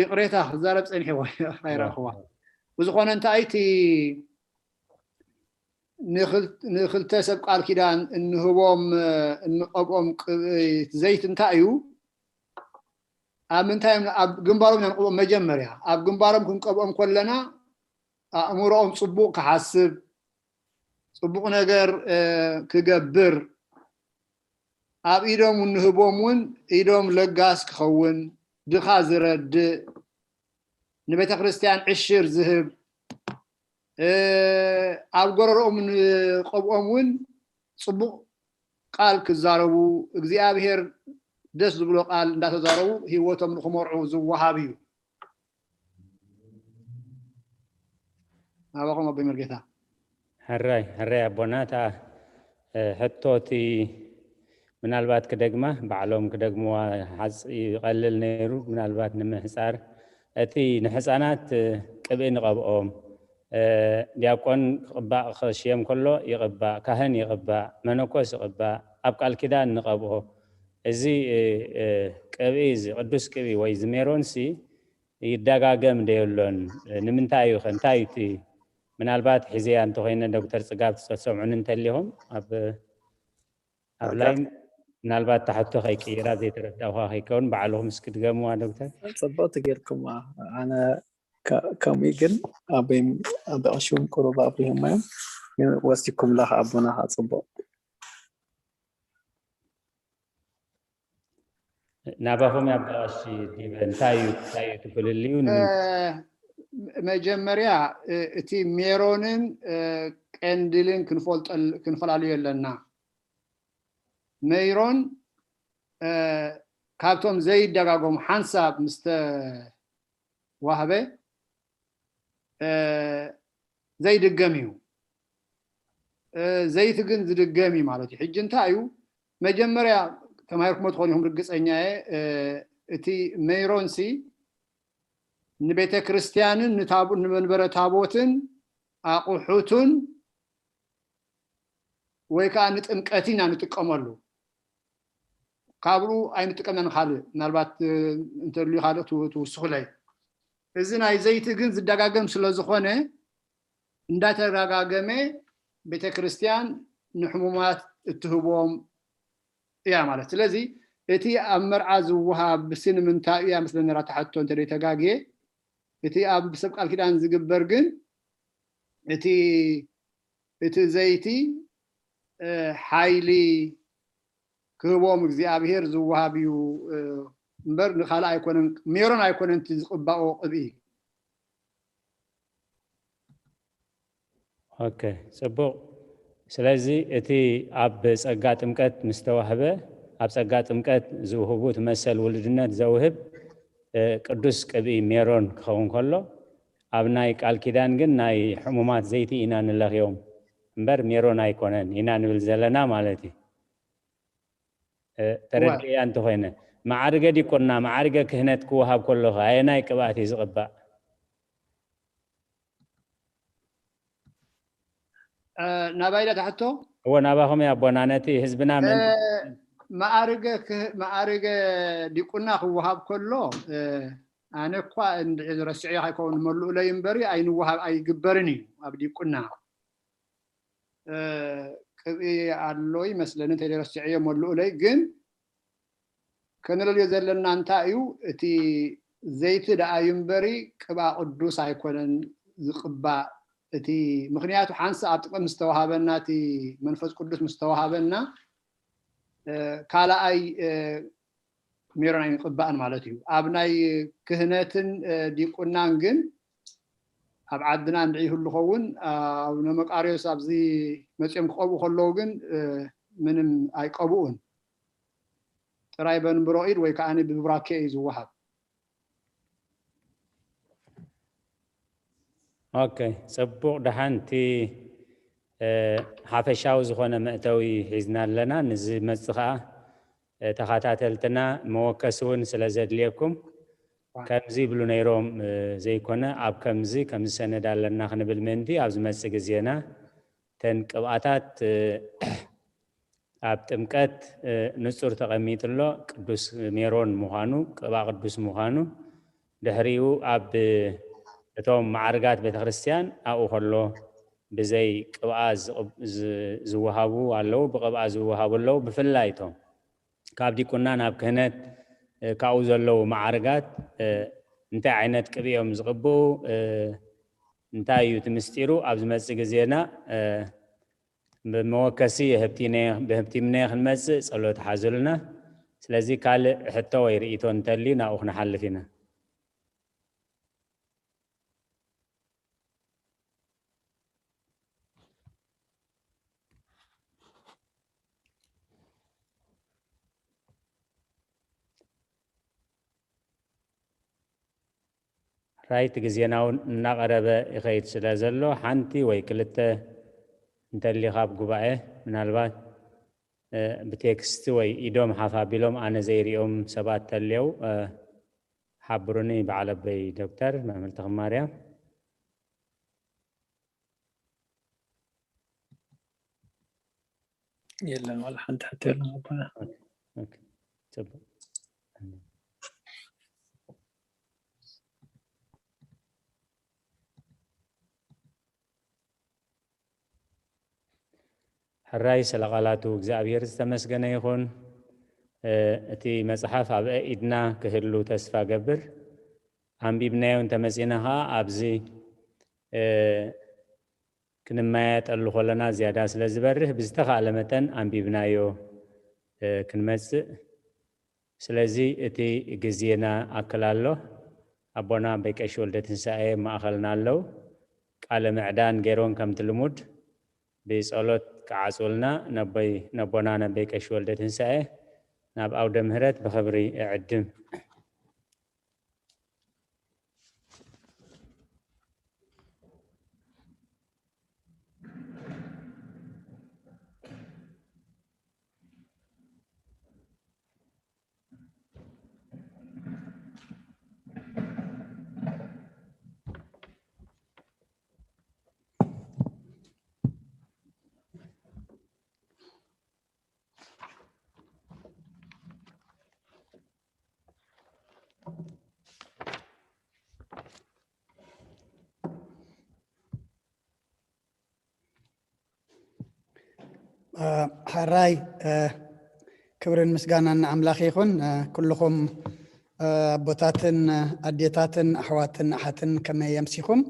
ይቕሬታ ክዛረብ ፀኒሐ ኣይረኽዋ። ብዝኾነ እንታይ እቲ ንክልተ ሰብ ቃል ኪዳን እንህቦም እንቀብኦም ዘይት እንታይ እዩ? ኣብ ምንታይ ኣብ ግንባሮም ኢና ንቀብኦም? መጀመርያ ኣብ ግንባሮም ክንቀብኦም ከለና ኣእምሮኦም ፅቡቅ ክሓስብ፣ ፅቡቅ ነገር ክገብር፣ ኣብ ኢዶም እንህቦም እውን ኢዶም ለጋስ ክኸውን፣ ድኻ ዝረድእ፣ ንቤተ ክርስቲያን ዕሽር ዝህብ፣ ኣብ ጎረርኦም ንቀብኦም እውን ፅቡቅ ቃል ክዛረቡ፣ እግዚኣብሔር ደስ ዝብሎ ቃል እንዳተዛረቡ ህይወቶም ንክመርዑ ዝወሃብ እዩ። ናባኹም ኣቦይ መርጌታ። ሕራይ ሕራይ ኣቦና። እታ ሕቶቲ ምናልባት ክደግማ ባዕሎም ክደግምዋ ሓፅ ይቐልል ነይሩ። ምናልባት ንምሕፃር እቲ ንሕፃናት ቅብኢ ንቐብኦም ዲያቆን ክቕባእ ክሽየም ከሎ ይቕባእ፣ ካህን ይቕባእ፣ መነኮስ ይቕባእ፣ ኣብ ቃል ኪዳን ንቐብኦ። እዚ ቅብኢ እዚ ቅዱስ ቅብኢ ወይ ዝሜሮንሲ ይደጋገም ዶ የሎን? ንምንታይ እዩ ከ? እንታይ እቲ ምናልባት ሒዘያ እንተኮይነ ዶክተር ፅጋብ ትሰምዑኒ እንተሊኹም ኣብ ኣብ ላይን ምናልባት ታሕቶ ከይቅይራ ዘይተረዳእኳ ከይከውን ባዕልኹም እስኪ ድገምዋ ዶክተር። ፅቡቅ ትጌርኩማ ኣነ ከምኡ ግን ኣበይ ኣበይ ቀሺ እውን ቁሩብ ኣብሪሆማ እዮም ግን ወሲኩምላ ከዓ ኣቦና ከዓ ፅቡቅ ናባኹም ኣባ ቀሺ ዲበ እንታይ እዩ እንታይ እዩ እቲ ፍልልዩ? መጀመርያ እቲ ሜሮንን ቀንድልን ክንፈልጠል ክንፈላልዮ ኣለና። ሜሮን ካብቶም ዘይደጋገሙ ሓንሳብ ምስ ተዋህበ ዘይድገም እዩ። ዘይቲ ግን ዝድገም እዩ ማለት እዩ። ሕጂ እንታይ እዩ መጀመርያ ተማሂርኩሞ ትኾኑ ኢኹም ርግፀኛ እየ። እቲ ሜሮንሲ ንቤተ ክርስቲያንን ንመንበረ ታቦትን ኣቑሑቱን ወይ ከዓ ንጥምቀት ኢና ንጥቀመሉ። ካብኡ ኣይንጥቀመን። ካልእ ምናልባት እንተልዩ ካልእ ትውስኹለይ። እዚ ናይ ዘይቲ ግን ዝደጋገም ስለ ዝኾነ እንዳተደጋገመ ቤተ ክርስቲያን ንሕሙማት እትህቦም እያ ማለት። ስለዚ እቲ ኣብ መርዓ ዝወሃብ ብሲ ንምንታይ እያ ምስለ ነራታ ሕቶ እንተ ተጋግየ፣ እቲ ኣብ ሰብ ቃል ኪዳን ዝግበር ግን እቲ እቲ ዘይቲ ሓይሊ ክህቦም እግዚኣብሔር ዝወሃብ እዩ እምበር ንካልእ ኣይኮነን። ሜሮን ኣይኮነን እቲ ዝቕባኦ ቅብኢ። ኦኬ፣ ጽቡቕ። ስለዚ እቲ ኣብ ጸጋ ጥምቀት ምስ ተዋህበ፣ ኣብ ጸጋ ጥምቀት ዝውህቡ እቲ መሰል ውሉድነት ዘውህብ ቅዱስ ቅብኢ ሜሮን ክኸውን ከሎ፣ ኣብ ናይ ቃል ኪዳን ግን ናይ ሕሙማት ዘይቲ ኢና ንለኽዮም እምበር ሜሮን ኣይኮነን ኢና ንብል ዘለና ማለት እዩ። ተረድእያ እንተኾይነ፣ መዓርገ ዲቁና፣ መዓርገ ክህነት ክወሃብ ከሎ ኣየናይ ቅብኣት እዩ ዝቕባእ? ናባይ ዳ ትሕቶ? እዎ፣ ናባኹም እያ ኣቦና። ነቲ ህዝብና መን መዓርገ ክህ- መዓርገ ዲቁና ክወሃብ ከሎ ኣነ እኳ እንድዒ ረሲዐዮ ከይከውን መሉእለይ እምበሪ ኣይንወሃብ ኣይግበርን እዩ ኣብ ዲቁና። ቅብኢ ኣሎ ይመስለኒ እንተ ረሲዐዮ መሉእለይ። ግን ከነለልዮ ዘለና እንታይ እዩ? እቲ ዘይቲ ደኣ እዩ እምበሪ ቅብኣ ቅዱስ ኣይኮነን ዝቕባእ። እቲ ምኽንያቱ ሓንሳእ ኣብ ጥቕሚ ምስ ተዋሃበና፣ እቲ መንፈስ ቅዱስ ምስ ተዋሃበና ካልኣይ ሜሮን ኣይንቕባእን ማለት እዩ። ኣብ ናይ ክህነትን ዲቁናን ግን ኣብ ዓድና እንድዒ ይህሉ ኸውን። ኣቡነ መቃርዮስ ኣብዚ መፂኦም ክቐብኡ ከለዉ ግን ምንም ኣይቀብኡን። ጥራይ በንብሮ ኢድ ወይ ከዓ ብቡራኬ እዩ ዝወሃብ። ኦኬ፣ ጽቡቕ። ደሓን እቲ ሓፈሻዊ ዝኾነ መእተዊ ሒዝና ኣለና። ንዝመጽእ ከዓ ተኸታተልትና መወከሲ እውን ስለ ዘድልየኩም ከምዚ ይብሉ ነይሮም ዘይኮነ ኣብ ከምዚ ከምዚ ሰነድ ኣለና ክንብል ምእንቲ ኣብ ዝመጽእ ግዜና ተን ቅብኣታት ኣብ ጥምቀት ንጹር ተቐሚጡ ኣሎ። ቅዱስ ሜሮን ምዃኑ፣ ቅብኣ ቅዱስ ምዃኑ፣ ድሕሪኡ ኣብ እቶም ማዕርጋት ቤተክርስትያን ኣብኡ ከሎ ብዘይ ቅብኣ ዝወሃቡ ኣለዉ፣ ብቅብኣ ዝወሃቡ ኣለዉ። ብፍላይ እቶም ካብ ዲቁና ናብ ክህነት ካብኡ ዘለዉ ማዕርጋት እንታይ ዓይነት ቅብኦም ዝቅብኡ እንታይ እዩ እቲ ምስጢሩ ኣብ ዝመጽእ ግዜና ብመወከሲ የህብቲነ ብህብቲምነ ክንመጽእ ጸሎት ሓዙልና። ስለዚ ካልእ ሕቶ ወይ ርእይቶ እንተልዩ ናብኡ ክንሓልፍ ኢና። ራይት ግዜና እውን እናቐረበ ይኸይድ ስለ ዘሎ ሓንቲ ወይ ክልተ እንተሊኻ ኣብ ጉባኤ ምናልባት ብቴክስቲ ወይ ኢዶም ሓፍ ኣቢሎም ኣነ ዘይሪኦም ሰባት ተልየው ሓብሩኒ በዓል ኣቦይ ዶክተር መምህር ተኽማርያም። የለን ዋላ ሓንቲ ሕቶ የለን ኣቦና። ጽቡቅ። ሕራይ ስለ ቃላቱ እግዚኣብሔር ዝተመስገነ ይኹን። እቲ መጽሓፍ ኣብ ኢድና ክህሉ ተስፋ ገብር። ኣንቢብናዮ እንተመጺና ኸዓ ኣብዚ ክንመያየጠሉ ከለና ዝያዳ ስለ ዝበርህ ብዝተኻእለ መጠን ኣንቢብናዮ ክንመጽእ። ስለዚ እቲ ግዜና ኣክል ኣሎ። ኣቦና ኣቦይ ቀሺ ወልደ ትንሳኤ ማእኸልና ኣለዉ። ቃለ ምዕዳን ገይሮም ከምቲ ልሙድ ብጸሎት ክዓጽውልና ነቦይ ነቦና ነቦይ ቀሺ ወልደ ትንሳኤ ናብ ኣውደ ምህረት ብኽብሪ እዕድም። ሕራይ ክብርን ምስጋናን ንኣምላኽ ይኹን። ኩልኹም ኣቦታትን ኣዴታትን ኣሕዋትን ኣሓትን ከመይ የምሲኹም?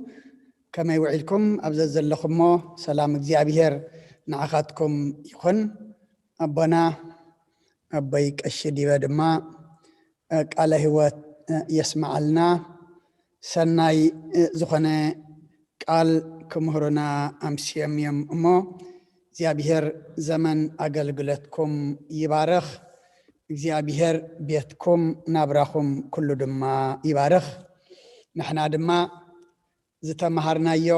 ከመይ ውዒልኩም? ኣብ ዘዘለኹሞ ሰላም እግዚኣብሔር ንዓኻትኩም ይኹን። ኣቦና ኣቦይ ቀሺ ዲበ ድማ ቃለ ህይወት የስመዓልና። ሰናይ ዝኾነ ቃል ክምህሩና ኣምስዮም እዮም እሞ እግዚኣብሔር ዘመን ኣገልግሎትኩም ይባርኽ። እግዚኣብሔር ቤትኩም ናብራኹም ኩሉ ድማ ይባርኽ። ንሕና ድማ ዝተምሃርናዮ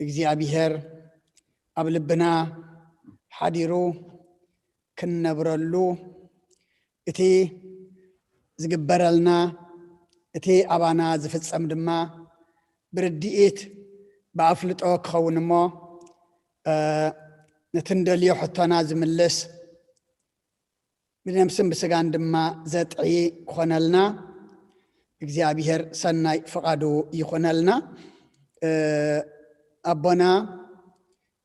እግዚኣብሔር ኣብ ልብና ሓዲሩ ክንነብረሉ እቲ ዝግበረልና እቲ ኣባና ዝፍጸም ድማ ብርድኢት ብኣፍልጦ ክኸውን እሞ ነቲ እንደልዮ ሕቶና ዝምልስ ብነብስን ብስጋን ድማ ዘጥዒ ክኾነልና እግዚኣብሔር ሰናይ ፍቓዱ ይኾነልና። ኣቦና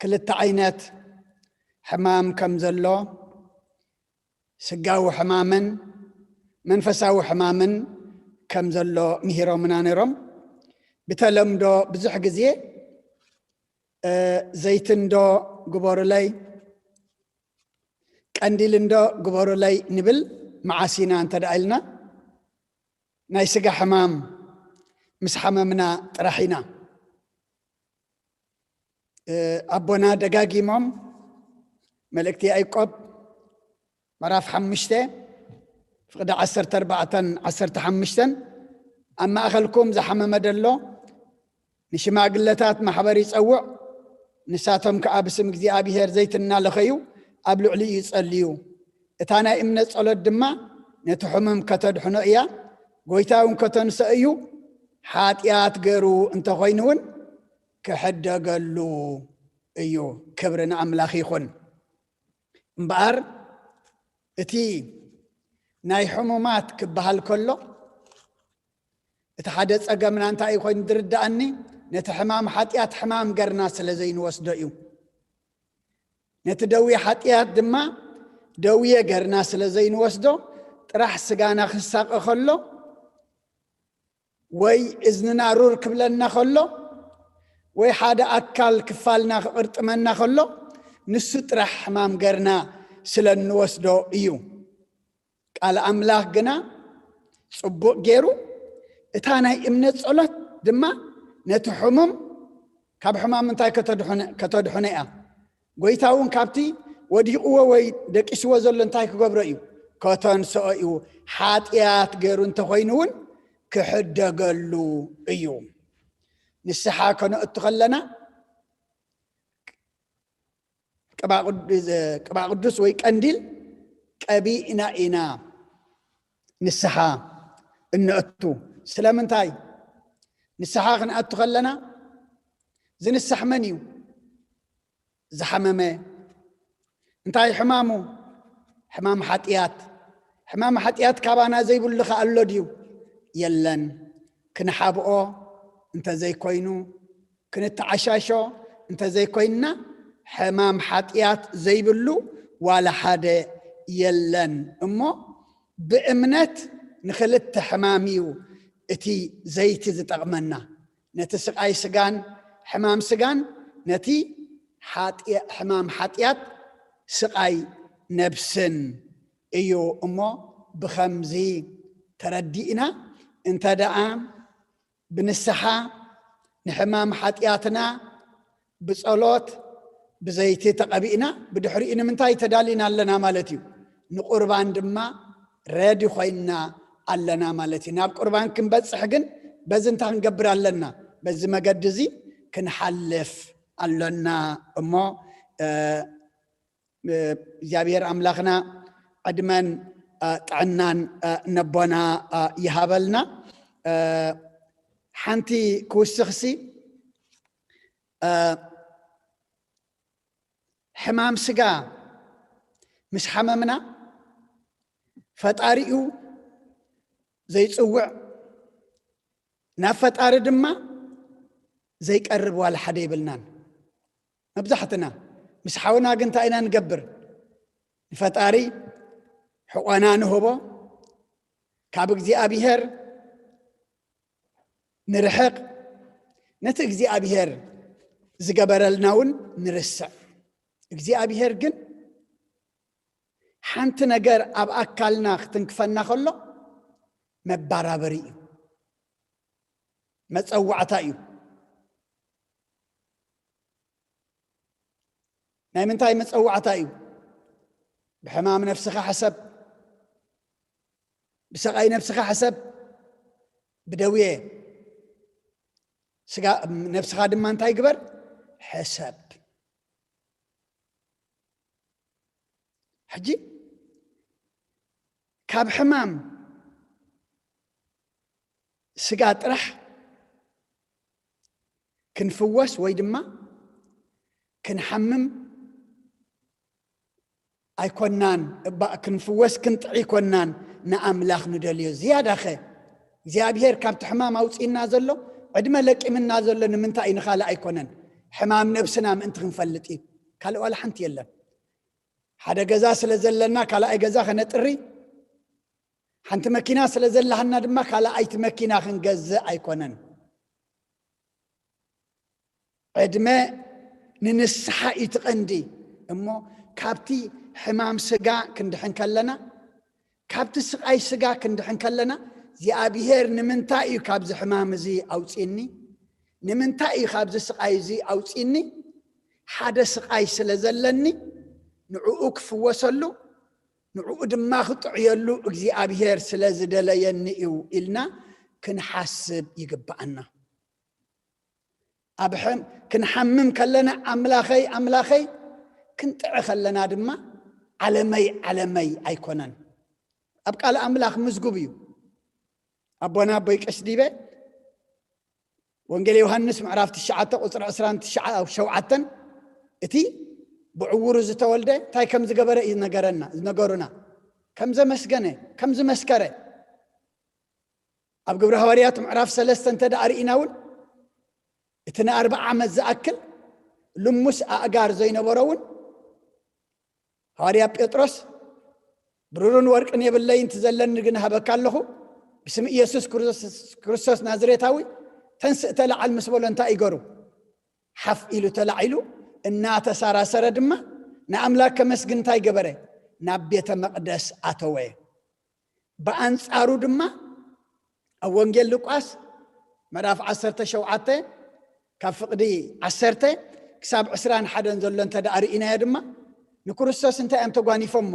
ክልተ ዓይነት ሕማም ከም ዘሎ ስጋዊ ሕማምን መንፈሳዊ ሕማምን ከም ዘሎ ምሂሮምና ነይሮም። ብተለምዶ ብዙሕ ግዜ ዘይትንዶ ግበሩለይ ቀንዲል እንዶ ግበሩለይ ንብል መዓስ ኢና እንተ ደኣ ኢልና ናይ ስጋ ሕማም ምስ ሓመምና ጥራሕ ኢና። ኣቦና ደጋጊሞም መልእክቲ ያዕቆብ ምዕራፍ ሓሙሽተ ፍቕዲ ዓሰርተ ኣርባዕተን ዓሰርተ ሓሙሽተን ኣብ ማእኸልኩም ዝሓመመ ደሎ ንሽማግለታት ማሕበር ይጸውዕ፣ ንሳቶም ከኣ ብስም እግዚኣብሔር ዘይት እናለኸዩ ኣብ ልዕሊኡ ይጸልዩ። እታ ናይ እምነት ጸሎት ድማ ነቲ ሕሙም ከተድሕኖ እያ፣ ጎይታ እውን ከተንስኦ እዩ። ሓጢኣት ገሩ እንተኾይኑ እውን ክሕደገሉ እዩ። ክብሪ ንኣምላኽ ይኹን። እምበኣር እቲ ናይ ሕሙማት ክበሃል ከሎ እቲ ሓደ ጸገምና እንታይ እዩ ኮይኑ ዝርድኣኒ ነቲ ሕማም ሓጢኣት ሕማም ገርና ስለ ዘይንወስዶ እዩ። ነቲ ደዌ ሓጢኣት ድማ ደዌ ገርና ስለ ዘይንወስዶ ጥራሕ ስጋና ክሳቐ ከሎ ወይ እዝንና ሩር ክብለና ከሎ ወይ ሓደ ኣካል ክፋልና ክቕርጥመና ከሎ ንሱ ጥራሕ ሕማም ገርና ስለ እንወስዶ እዩ። ቃል ኣምላኽ ግና ጽቡቕ ገይሩ እታ ናይ እምነት ጸሎት ድማ ነቲ ሕሙም ካብ ሕማም እንታይ ከተድሕነ እያ። ጎይታ እውን ካብቲ ወዲቕዎ ወይ ደቂስዎ ዘሎ እንታይ ክገብሮ እዩ? ከተንስኦ እዩ። ሓጢኣት ገይሩ እንተኾይኑ እውን ክሕደገሉ እዩ። ንስሓ ከነእቱ ከለና ቅባ ቅዱስ ወይ ቀንዲል ቀቢእና ኢና ንስሓ እንእቱ። ስለምንታይ ንስሓ ክንኣቱ ከለና ዝንሳሕ መን እዩ? ዝሓመመ። እንታይ ሕማሙ? ሕማም ሓጢኣት። ሕማም ሓጢኣት ካባና ዘይብሉ ከ ኣሎ ድዩ? የለን። ክንሓብኦ እንተዘይኮይኑ ክንተዓሻሾ እንተዘይኮይንና ሕማም ሓጢኣት ዘይብሉ ዋላ ሓደ የለን። እሞ ብእምነት ንክልተ ሕማም እዩ እቲ ዘይቲ ዝጠቕመና፣ ነቲ ስቓይ ስጋን ሕማም ስጋን ነቲ ሓጢ- ሕማም ሓጢኣት ስቓይ ነብስን እዩ። እሞ ብኸምዚ ተረዲእና እንተ ደኣ ብንስሓ ንሕማም ሓጢኣትና ብጸሎት ብዘይቲ ተቐቢእና ብድሕሪኡ ንምንታይ ተዳሊና ኣለና ማለት እዩ። ንቁርባን ድማ ረዲ ኮይንና ኣለና ማለት እዩ። ናብ ቁርባን ክንበጽሕ ግን በዚ እንታይ ክንገብር ኣለና? በዚ መገዲ እዚ ክንሓልፍ ኣሎና። እሞ እግዚኣብሔር ኣምላኽና ዕድመን ጥዕናን ነቦና ይሃበልና። ሓንቲ ክውስኽሲ ሕማም ስጋ ምስ ሓመምና ፈጣሪኡ ዘይጽውዕ ናብ ፈጣሪ ድማ ዘይቀርብ ዋላ ሓደ የብልናን። መብዛሕትና ምስ ሓውና ግን እንታይ ኢና ንገብር? ንፈጣሪ ሕቆና ንህቦ፣ ካብ እግዚኣብሔር ንርሕቅ፣ ነቲ እግዚኣብሔር ዝገበረልና እውን ንርስዕ። እግዚኣብሔር ግን ሓንቲ ነገር ኣብ ኣካልና ክትንክፈና ከሎ መባራበሪ እዩ፣ መጸዋዕታ እዩ። ናይ ምንታይ መጸዋዕታ እዩ? ብሕማም ነፍስኻ ሕሰብ፣ ብሰቓይ ነፍስኻ ሕሰብ፣ ብደዌ ስጋ ነፍስኻ ድማ እንታይ ግበር? ሕሰብ። ሕጂ ካብ ሕማም ስጋ ጥራሕ ክንፍወስ ወይ ድማ ክንሓምም ኣይኮናን። እባ ክንፍወስ ክንጥዕ ኣይኮናን ንኣምላኽ ንደልዮ። ዝያዳኸ እግዚኣብሔር ካብቲ ሕማም ኣውፅእና ዘሎ፣ ዕድመ ለቂምና ዘሎ ንምንታይ እዩ? ንኻልእ ኣይኮነን፣ ሕማም ነብስና ምእንቲ ክንፈልጥ እዩ። ካልእ ዋላ ሓንቲ የለን። ሓደ ገዛ ስለ ዘለና ካልኣይ ገዛ ከነጥሪ፣ ሓንቲ መኪና ስለ ዘለሃና ድማ ካልኣይቲ መኪና ክንገዝእ ኣይኮነን። ዕድመ ንንስሓ እዩ እቲ ቀንዲ። እሞ ካብቲ ሕማም ስጋ ክንድሕን ከለና፣ ካብቲ ስቓይ ስጋ ክንድሕን ከለና፣ እግዚኣብሔር ንምንታይ እዩ ካብዚ ሕማም እዚ ኣውፅእኒ? ንምንታይ እዩ ካብዚ ስቓይ እዚ ኣውፅእኒ? ሓደ ስቓይ ስለ ዘለኒ ንዕኡ ክፍወሰሉ፣ ንዕኡ ድማ ክጥዕየሉ እግዚኣብሔር ስለ ዝደለየኒ እዩ ኢልና ክንሓስብ ይግብኣና። ኣብ ሕም-፣ ክንሓምም ከለና ኣምላኸይ፣ ኣምላኸይ፣ ክንጥዒ ከለና ድማ ዓለመይ፣ ዓለመይ ኣይኮነን። ኣብ ቃል ኣምላኽ ምዝጉብ እዩ። ኣቦና ኣቦይ ቀሽ ዲበ ወንጌል ዮሃንስ ምዕራፍ ትሽዓተ ቁፅሪ ዕስራን ትሽዓን ኣብ ሸውዓተን እቲ ብዕውሩ ዝተወልደ እንታይ ከም ዝገበረ እዩ ነገረና፣ ዝነገሩና። ከም ዘመስገነ፣ ከም ዝመስከረ። ኣብ ግብረ ሃዋርያት ምዕራፍ ሰለስተ እንተ ደኣ ርኢና እውን እቲ ንኣርብዓ ዓመት ዝኣክል ልሙስ ኣእጋር ዘይነበሮ እውን ሃዋርያ ጴጥሮስ፣ ብሩርን ወርቅን የብለይን፣ እቲ ዘለኒ ግን ሃበካ ኣለኹ፣ ብስም ኢየሱስ ክርስቶስ፣ ክርስቶስ ናዝሬታዊ ተንስእ ተለዓል ምስ በሎ እንታይ ይገሩ? ሓፍ ኢሉ ተላዒሉ እናተሳራሰረ ድማ ንኣምላክ ከመስግን እንታይ ገበረ? ናብ ቤተ መቕደስ ኣተወ። ብኣንጻሩ ድማ ኣብ ወንጌል ሉቃስ ምዕራፍ ዓሰርተ ሸውዓተ ካብ ፍቕዲ ዓሰርተ ክሳብ ዕስራን ሓደን ዘሎ እንተ ደኣ ርኢናዮ ድማ ንክርስቶስ እንታይ እዮም ተጓኒፎሞ?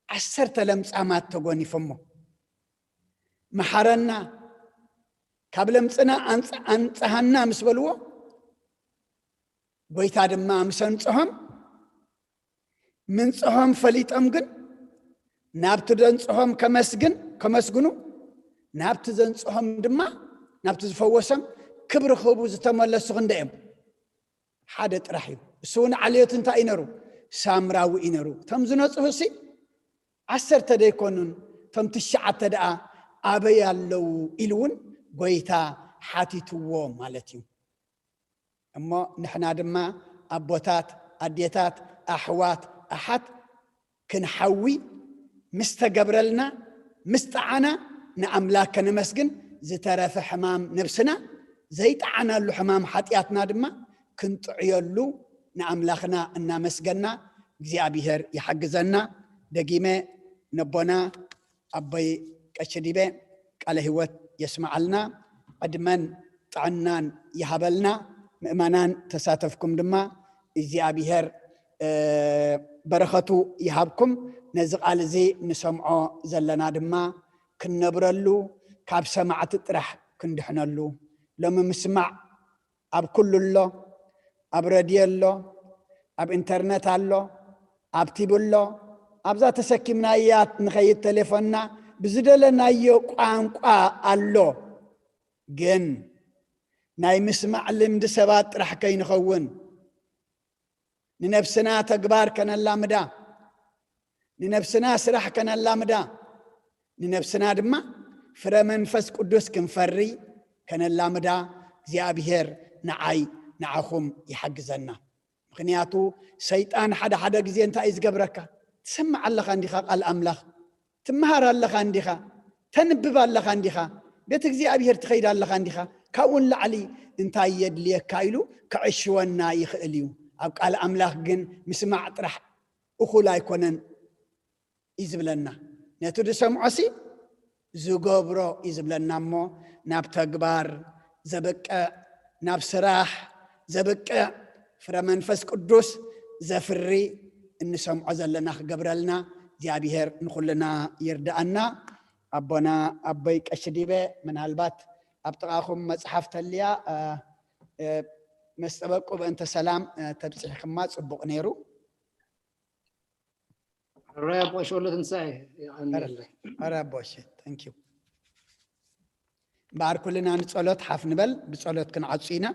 ዓሰርተ ለምጻማት ተጎኒፎሞ። መሓረና፣ ካብ ለምጽና ኣንጽ-፣ ኣንጽሃና ምስ በልዎ፣ ጎይታ ድማ ምስ ኣንጽሆም፣ ምንጽሆም ፈሊጦም ግን ናብቲ ዘንጽሆም ከመስግን፣ ከመስግኑ፣ ናብቲ ዘንጽሆም ድማ፣ ናብቲ ዝፈወሶም ክብሪ ክህቡ ዝተመለሱ ክንደይ እዮም? ሓደ ጥራሕ እዩ። እሱ እውን ዓልዮት እንታይ እዩ ነሩ? ሳምራዊ እዩ ነሩ። እቶም ዝነጽሁ ሲ ዓሰርተ ደይኮኑን፣ እቶም ትሽዓተ ደኣ ኣበይ ኣለዉ? ኢሉ እውን ጎይታ ሓቲትዎ ማለት እዩ። እሞ ንሕና ድማ ኣቦታት፣ ኣዴታት፣ ኣሕዋት፣ ኣሓት ክንሓዊ ምስ ተገብረልና፣ ምስ ጠዓና ንኣምላክ ከነመስግን፣ ዝተረፈ ሕማም ነብስና፣ ዘይጠዓናሉ ሕማም ሓጢኣትና ድማ ክንጥዕየሉ ንኣምላኽና እናመስገና እግዚኣብሔር ይሓግዘና። ደጊመ ነቦና ኣቦይ ቀሺ ዲበ ቃለ ህይወት የስምዓልና፣ ዕድመን ጥዕናን ይሃበልና። ምእመናን ተሳተፍኩም ድማ እግዚኣብሔር፣ እ፣ በረኸቱ ይሃብኩም። ነዚ ቃል እዚ ንሰምዖ ዘለና ድማ ክንነብረሉ፣ ካብ ሰማዕቲ ጥራሕ ክንድሕነሉ። ሎሚ ምስማዕ ኣብ ኩሉ ኣሎ፣ ኣብ ረድዮ ኣሎ፣ ኣብ ኢንተርነት ኣሎ፣ ኣብ ቲቪ ኣሎ፣ ኣብዛ ተሰኪምናያ ንኸይድ ቴሌፎንና ብዝደለናዮ ቋንቋ ኣሎ። ግን ናይ ምስማዕ ልምዲ ሰባት ጥራሕ ከይንኸውን፣ ንነብስና ተግባር ከነላምዳ፣ ንነብስና ስራሕ ከነላምዳ፣ ንነብስና ድማ ፍረ መንፈስ ቅዱስ ክንፈሪ ከነላምዳ እግዚኣብሔር ንዓይ ንዓኹም ይሓግዘና። ምኽንያቱ ሰይጣን ሓደ ሓደ ግዜ እንታይ እዩ ዝገብረካ? ትሰምዕ ኣለኻ እንዲኻ ቃል ኣምላኽ፣ ትመሃር ኣለኻ እንዲኻ፣ ተንብብ ኣለኻ እንዲኻ፣ ቤት እግዚኣብሔር ትኸይድ ኣለኻ እንዲኻ። ካብኡ ንላዕሊ እንታይ የድልየካ ኢሉ ክዕሽወና ይኽእል እዩ። ኣብ ቃል ኣምላኽ ግን ምስማዕ ጥራሕ እኹል ኣይኮነን እዩ ዝብለና። ነቲ ዝሰምዖሲ ዝገብሮ እዩ ዝብለና እሞ፣ ናብ ተግባር ዘብቅዕ፣ ናብ ስራሕ ዘብቅዕ፣ ፍረ መንፈስ ቅዱስ ዘፍሪ እንሰምዖ ዘለና ክገብረልና እግዚኣብሔር ንኹልና ይርዳኣና። ኣቦና ኣቦይ ቀሺ ዲበ፣ ምናልባት ኣብ ጥቓኹም መጽሓፍ ተልያ፣ እ፣ እ፣ መስተበቁ በእንተ ሰላም፣ እ፣ ተብጽሕክማ ጽቡቕ ነይሩ። ሕራይ ኣቦ ሸወለ ትንሳኤ የቐንየለይ። ኧረ ኣቦ እሺ፣ thank you። እምበኣር ኩልና ንጸሎት ሓፍ ንበል፣ ብጸሎት ክንዓጹ ኢና።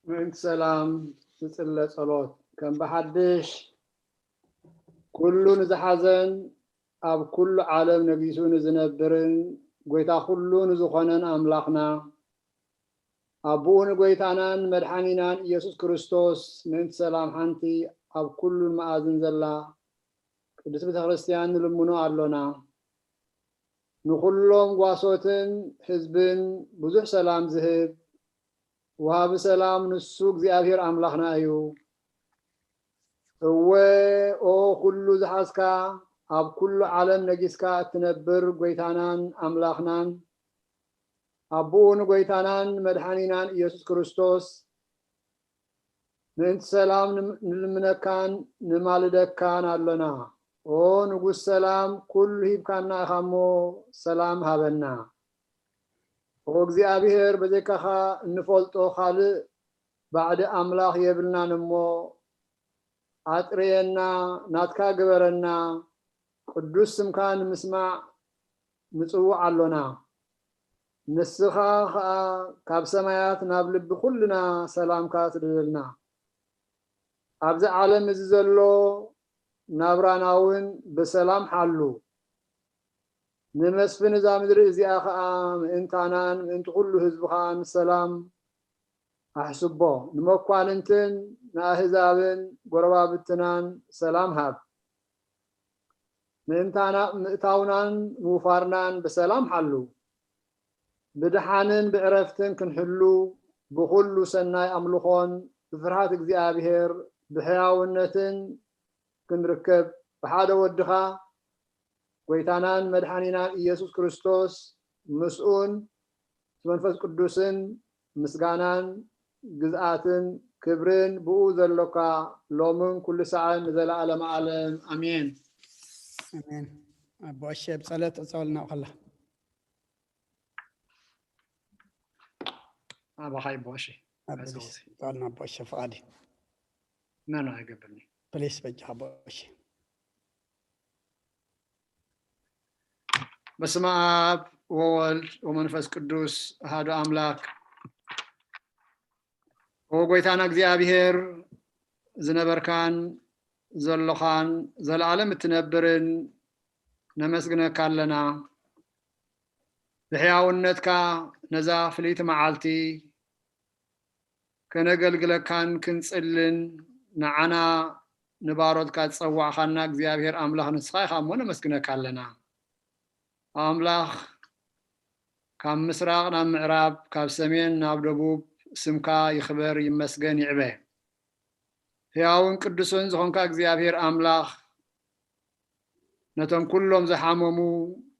ምእንቲ ሰላም ዝጽለ ጸሎት። ከም ብሓድሽ ኩሉ ንዝሓዘን ኣብ ኩሉ ዓለም ነጊሱ ንዝነብርን ጎይታ ኩሉ ንዝኾነን ኣምላኽና፣ ኣቦኡ ንጎይታናን መድሓኒናን ኢየሱስ ክርስቶስ ምእንቲ ሰላም ሓንቲ ኣብ ኩሉን መኣዝን ዘላ ቅድስት ቤተ ክርስቲያን ንልምኖ ኣሎና። ንኹሎም ጓሶትን ህዝብን ብዙሕ ሰላም ዝህብ ወሃቢ ሰላም ንሱ እግዚኣብሔር ኣምላኽና እዩ። እወ ኦ ኩሉ ዝሓዝካ ኣብ ኩሉ ዓለም ነጊስካ እትነብር ጎይታናን ኣምላኽናን ኣቦኡ ንጎይታናን መድሓኒናን ኢየሱስ ክርስቶስ ምእንቲ ሰላም ንም- ንልምነካን ንማልደካን ኣሎና። ኦ ንጉስ ሰላም ኩሉ ሂብካና ኢኻ እሞ ሰላም ሃበና። ኦ እግዚኣብሔር በዘይካኻ እንፈልጦ ካልእ ባዕዲ ኣምላኽ የብልናን እሞ ኣጥርየና ናትካ ግበረና። ቅዱስ ስምካ ንምስማዕ ንጽውዕ ኣሎና። ንስኻ ኸኣ ካብ ሰማያት ናብ ልቢ ኩልና ሰላምካ ስደደልና። ኣብዚ ዓለም እዚ ዘሎ ናብራና እውን ብሰላም ሓሉ። ንመስፍን እዛ ምድሪ እዚኣ ኸኣ ምእንታናን ምእንቲ ኩሉ ህዝብኻን ሰላም ኣሕስቦ። ንመኳንንትን ንኣህዛብን ጎረባብትናን ሰላም ሃብ። ምእንታና ምእታውናን ምውፋርናን ብሰላም ሓሉ። ብድሓንን ብዕረፍትን ክንሕሉ ብኹሉ ሰናይ ኣምልኾን ብፍርሃት እግዚኣብሔር ብሕያውነትን ክንርከብ ብሓደ ወድኻ ጎይታናን መድሓኒናን ኢየሱስ ክርስቶስ ምስኡን መንፈስ ቅዱስን ምስጋናን ግዝኣትን ክብርን ብኡ ዘሎካ ሎምን ኩሉ ሳዕን ንዘለኣለመ ዓለም ኣሜን። ኣሜን። ኣቦ ኣሸ ብጸሎት ዕጸወልና ከላ ኣባኻ ይቦ ኣሸ ዕጸወልና ኣቦ ኣሸ ፍቓድ እዩ። መን ኣይገብርኒ ፕሊስ በጃ ኣቦ ኣሸ በስመ ኣብ ወወልድ ወመንፈስ ቅዱስ ኣሃዱ ኣምላክ። ኦ ጎይታና እግዚኣብሔር ዝነበርካን ዘሎኻን ዘለዓለም እትነብርን ነመስግነካ ኣለና። ብሕያውነትካ ነዛ ፍልይቲ መዓልቲ ከነገልግለካን ክንጽልን ንዓና ንባሮትካ ዝጸዋዕኻና እግዚኣብሔር ኣምላኽ ንስኻ ኢኻ እሞ ነመስግነካ ኣለና። ኣምላኽ ካብ ምስራቕ ናብ ምዕራብ ካብ ሰሜን ናብ ደቡብ ስምካ ይኽበር ይመስገን ይዕበ። ሕያውን ቅዱስን ዝኾንካ እግዚኣብሔር ኣምላኽ ነቶም ኩሎም ዝሓመሙ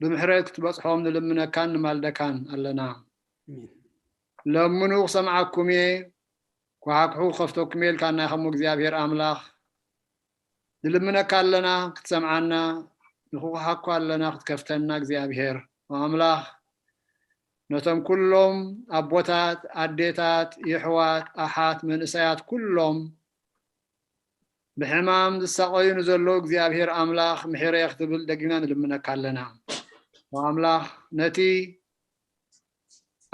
ብምሕረት ክትበጽሖም ንልምነካን ንማልደካን ኣለና። ለምኑ ክሰምዓኩም እየ፣ ኳሓኩሑ ክኸፍተኩም እየ ኢልካና ኢኻ እሞ እግዚኣብሔር ኣምላኽ ንልምነካ ኣለና ክትሰምዓና፣ ንኽኳሓኩ ኣለና ክትከፍተና እግዚኣብሔር ኣምላኽ ነቶም ኩሎም ኣቦታት፣ ኣዴታት፣ የሕዋት፣ ኣሓት፣ መንእሰያት ኩሎም ብሕማም ዝሳቐዩ ንዘለዉ እግዚኣብሔር ኣምላኽ ምሕረየ ክትብል ደጊምና ንልምነካ ኣለና። ኣምላኽ ነቲ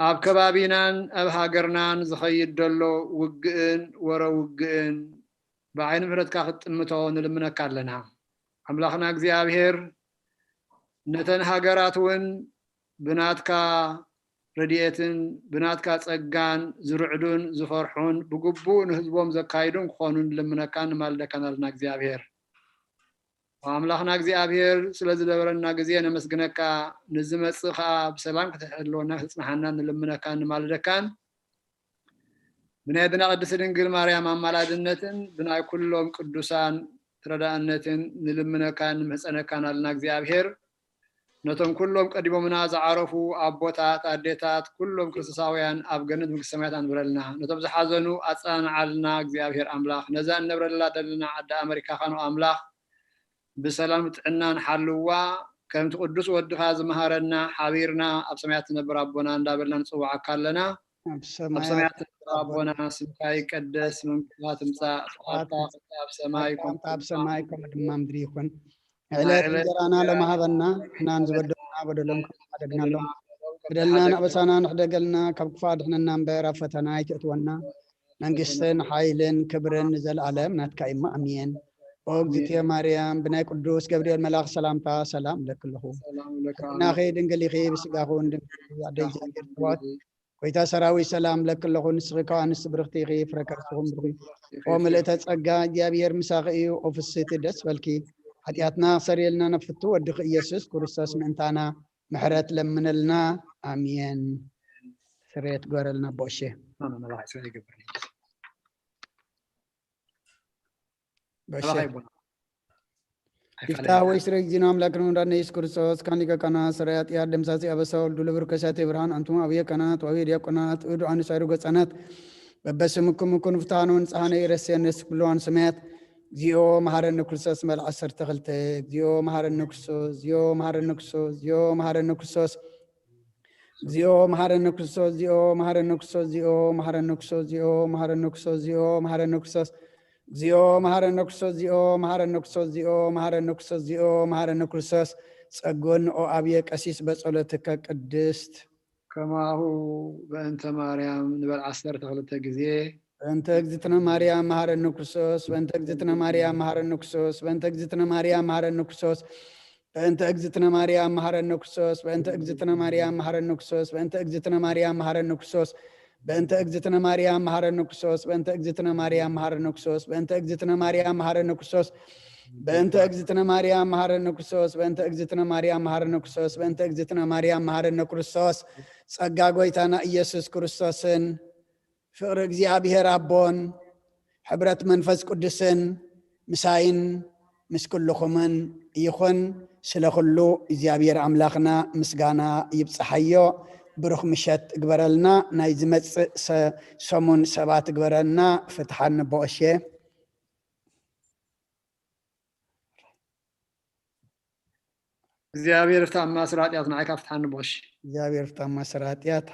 ኣብ ከባቢናን ኣብ ሃገርናን ዝኸይድ ዘሎ ውግእን ወረ ውግእን ብዓይኒ ምሕረትካ ክትጥምቶ ንልምነካ ኣለና። ኣምላኽና እግዚኣብሔር ነተን ሃገራት እውን ብናትካ ረድኤትን ብናትካ ጸጋን ዝርዕዱን ዝፈርሑን ብግቡእ ንህዝቦም ዘካይዱን ክኾኑ ንልምነካን ንማልደካን ኣልና እግዚኣብሔር። ኣምላኽና እግዚኣብሔር ስለ ዝነበረና ግዜ ነመስግነካ። ንዝመጽእ ኸኣ ብሰላም ክትሕልወና ክትጽንሓና ንልምነካን ንማልደካን። ብናይ ኣዴና ቅድስቲ ድንግል ማርያም ኣማላድነትን ብናይ ኩሎም ቅዱሳን ተረዳእነትን ንልምነካን ንምሕጸነካን ኣልና እግዚኣብሔር። ነቶም ኩሎም ቀዲሞምና ዝዓረፉ ኣቦታት ኣዴታት ኩሎም ክርስቶሳውያን ኣብ ገነት መንግስቲ ሰማያት ኣንብረልና። ነቶም ዝሓዘኑ ኣጸናንዓልና እግዚኣብሔር ኣምላኽ። ነዛ እንነብረላ ዘለና ዓዲ ኣመሪካ ኻኑ ኣምላኽ ብሰላም ጥዕናን ሓልዋ። ከምቲ ቅዱስ ወድኻ ዝመሃረና ሓቢርና ኣብ ሰማያት ትነብር ኣቦና እንዳበልና ንጽውዓካ ኣለና። ኣብ ኣብ ሰማያት ሰማያት ትነብር ኣቦና፣ ስምካ ይቀደስ፣ መንግስትካ ትምጻእ፣ ፍቃድካ ኣብ ሰማይ ከም ኣብ ሰማይ ከምኡ ድማ ምድሪ ይኹን። ዕለት ዕለት እንጀራና ሎም ሃበና፣ ንሕናን ዝበደሉና በደሎም ከም ንሓደግናሎም፣ በደልና ንኣበሳና ንሕደገልና፣ ካብ ክፉእ ኣድሕነና እምበር ኣብ ፈተና ኣይትእትወና። መንግስትን ሓይልን ክብርን ንዘለኣለም ናትካ እዩ። ኣሜን። ኦ እግዝእትየ ማርያም፣ ብናይ ቅዱስ ገብርኤል መልኣኽ ሰላምታ ሰላም እብለኪ ኣለኹ። ሰላም ለካ ሕልናኺ ድንግል ኢኺ፣ ብስጋኹ እውን ድንግል ኢኺ። ኣደ እግዚኣብሔር ጽባኦት፣ ጎይታ ሰራዊት ሰላም እብለኪ ኣለኹ። ንስኺ ካብ ኣንስቲ ብርኽቲ ኢኺ፣ ፍረ ከርስኹም ብሩኽ እዩ። ኦ ምልእተ ጸጋ፣ እግዚኣብሔር ምሳኺ እዩ። ኦ ፍስህቲ ደስ በልኪ፣ ሓጢኣትና ክሰርየልና ናብ ፍቱ ወድኺ ኢየሱስ ክርስቶስ ምእንታና ምሕረት ለምነልና። ኣሜን። ስርየት ግበረልና ቦሼ። ኣሜን። ኣባኻ ይስራሕ ይገብር። ቦሼ። ኣባኻ ይቦና። ይፍታህ ወይ ስረ ጊዜና ኣምላክ ነው እንዳነ ኢየሱስ ክርስቶስ ካን ሊቀ ካህናት ሰራይ ኃጢአት ደምሳሴ አበሳ ወልዱ ለብር ከሳቴ ብርሃን አንቱም አብየ ካህናት ወአብየ ዲያቆናት እዱ አንሳይሩ ገጻናት በበስምኩም ኩን ፍትሐነ ወንጽሐነ ይረሴነ ስብለዋን ሰማያት። እግዚኦ መሐረነ ክርስቶስ መል ዓሰርተ ክልተ። እግዚኦ መሐረነ ክርስቶስ፣ እግዚኦ መሐረነ ክርስቶስ፣ እግዚኦ መሐረነ ክርስቶስ። እግዚኦ መሐረነ ክርስቶስ፣ እግዚኦ መሐረነ ክርስቶስ፣ እግዚኦ መሐረነ ክርስቶስ፣ እግዚኦ መሐረነ ክርስቶስ፣ እግዚኦ መሐረነ ክርስቶስ። እግዚኦ መሐረነ ክርስቶስ፣ እግዚኦ መሐረነ ክርስቶስ፣ እግዚኦ መሐረነ ክርስቶስ፣ እግዚኦ መሐረነ ክርስቶስ። ጸጎን ኦ ኣብየ ቀሲስ በጸሎትከ ቅድስት። ከማሁ በእንተ ማርያም ንበል ዓሰርተ ክልተ ግዜ። በእንተ እግዝእትነ ማርያም መሐረነ ክርስቶስ፣ በእንተ እግዝእትነ ማርያም መሐረነ ክርስቶስ፣ በእንተ እግዝእትነ ማርያም መሐረነ ክርስቶስ፣ በእንተ እግዝእትነ ማርያም መሐረነ ክርስቶስ፣ በእንተ እግዝእትነ ማርያም መሐረነ ክርስቶስ፣ በእንተ እግዝእትነ ማርያም መሐረነ ክርስቶስ፣ በእንተ እግዝእትነ ማርያም መሐረነ ክርስቶስ፣ በእንተ እግዝእትነ ማርያም መሐረነ ክርስቶስ፣ በእንተ እግዝእትነ ማርያም መሐረነ ክርስቶስ፣ በእንተ እግዝእትነ ማርያም መሐረነ ክርስቶስ፣ በእንተ እግዝእትነ ማርያም መሐረነ ክርስቶስ፣ በእንተ እግዝእትነ ማርያም መሐረነ ክርስቶስ። ጸጋ ጎይታና ኢየሱስ ክርስቶስን ፍቕሪ እግዚኣብሔር ኣቦን ሕብረት መንፈስ ቅዱስን ምሳይን ምስ ኩልኹምን ይኹን። ስለ ኩሉ እግዚኣብሔር ኣምላኽና ምስጋና ይብጽሓዮ። ብሩኽ ምሸት እግበረልና። ናይ ዝመጽእ ሰ-፣ ሰሙን ሰባት እግበረልና። ፍትሓኒ ቦኦሼ። እግዚኣብሔር ፍታ ማስራ ኃጢአት ንዓይካ ፍትሓኒ ቦሽ። እግዚኣብሔር ፍታ ማስራ ኃጢአት።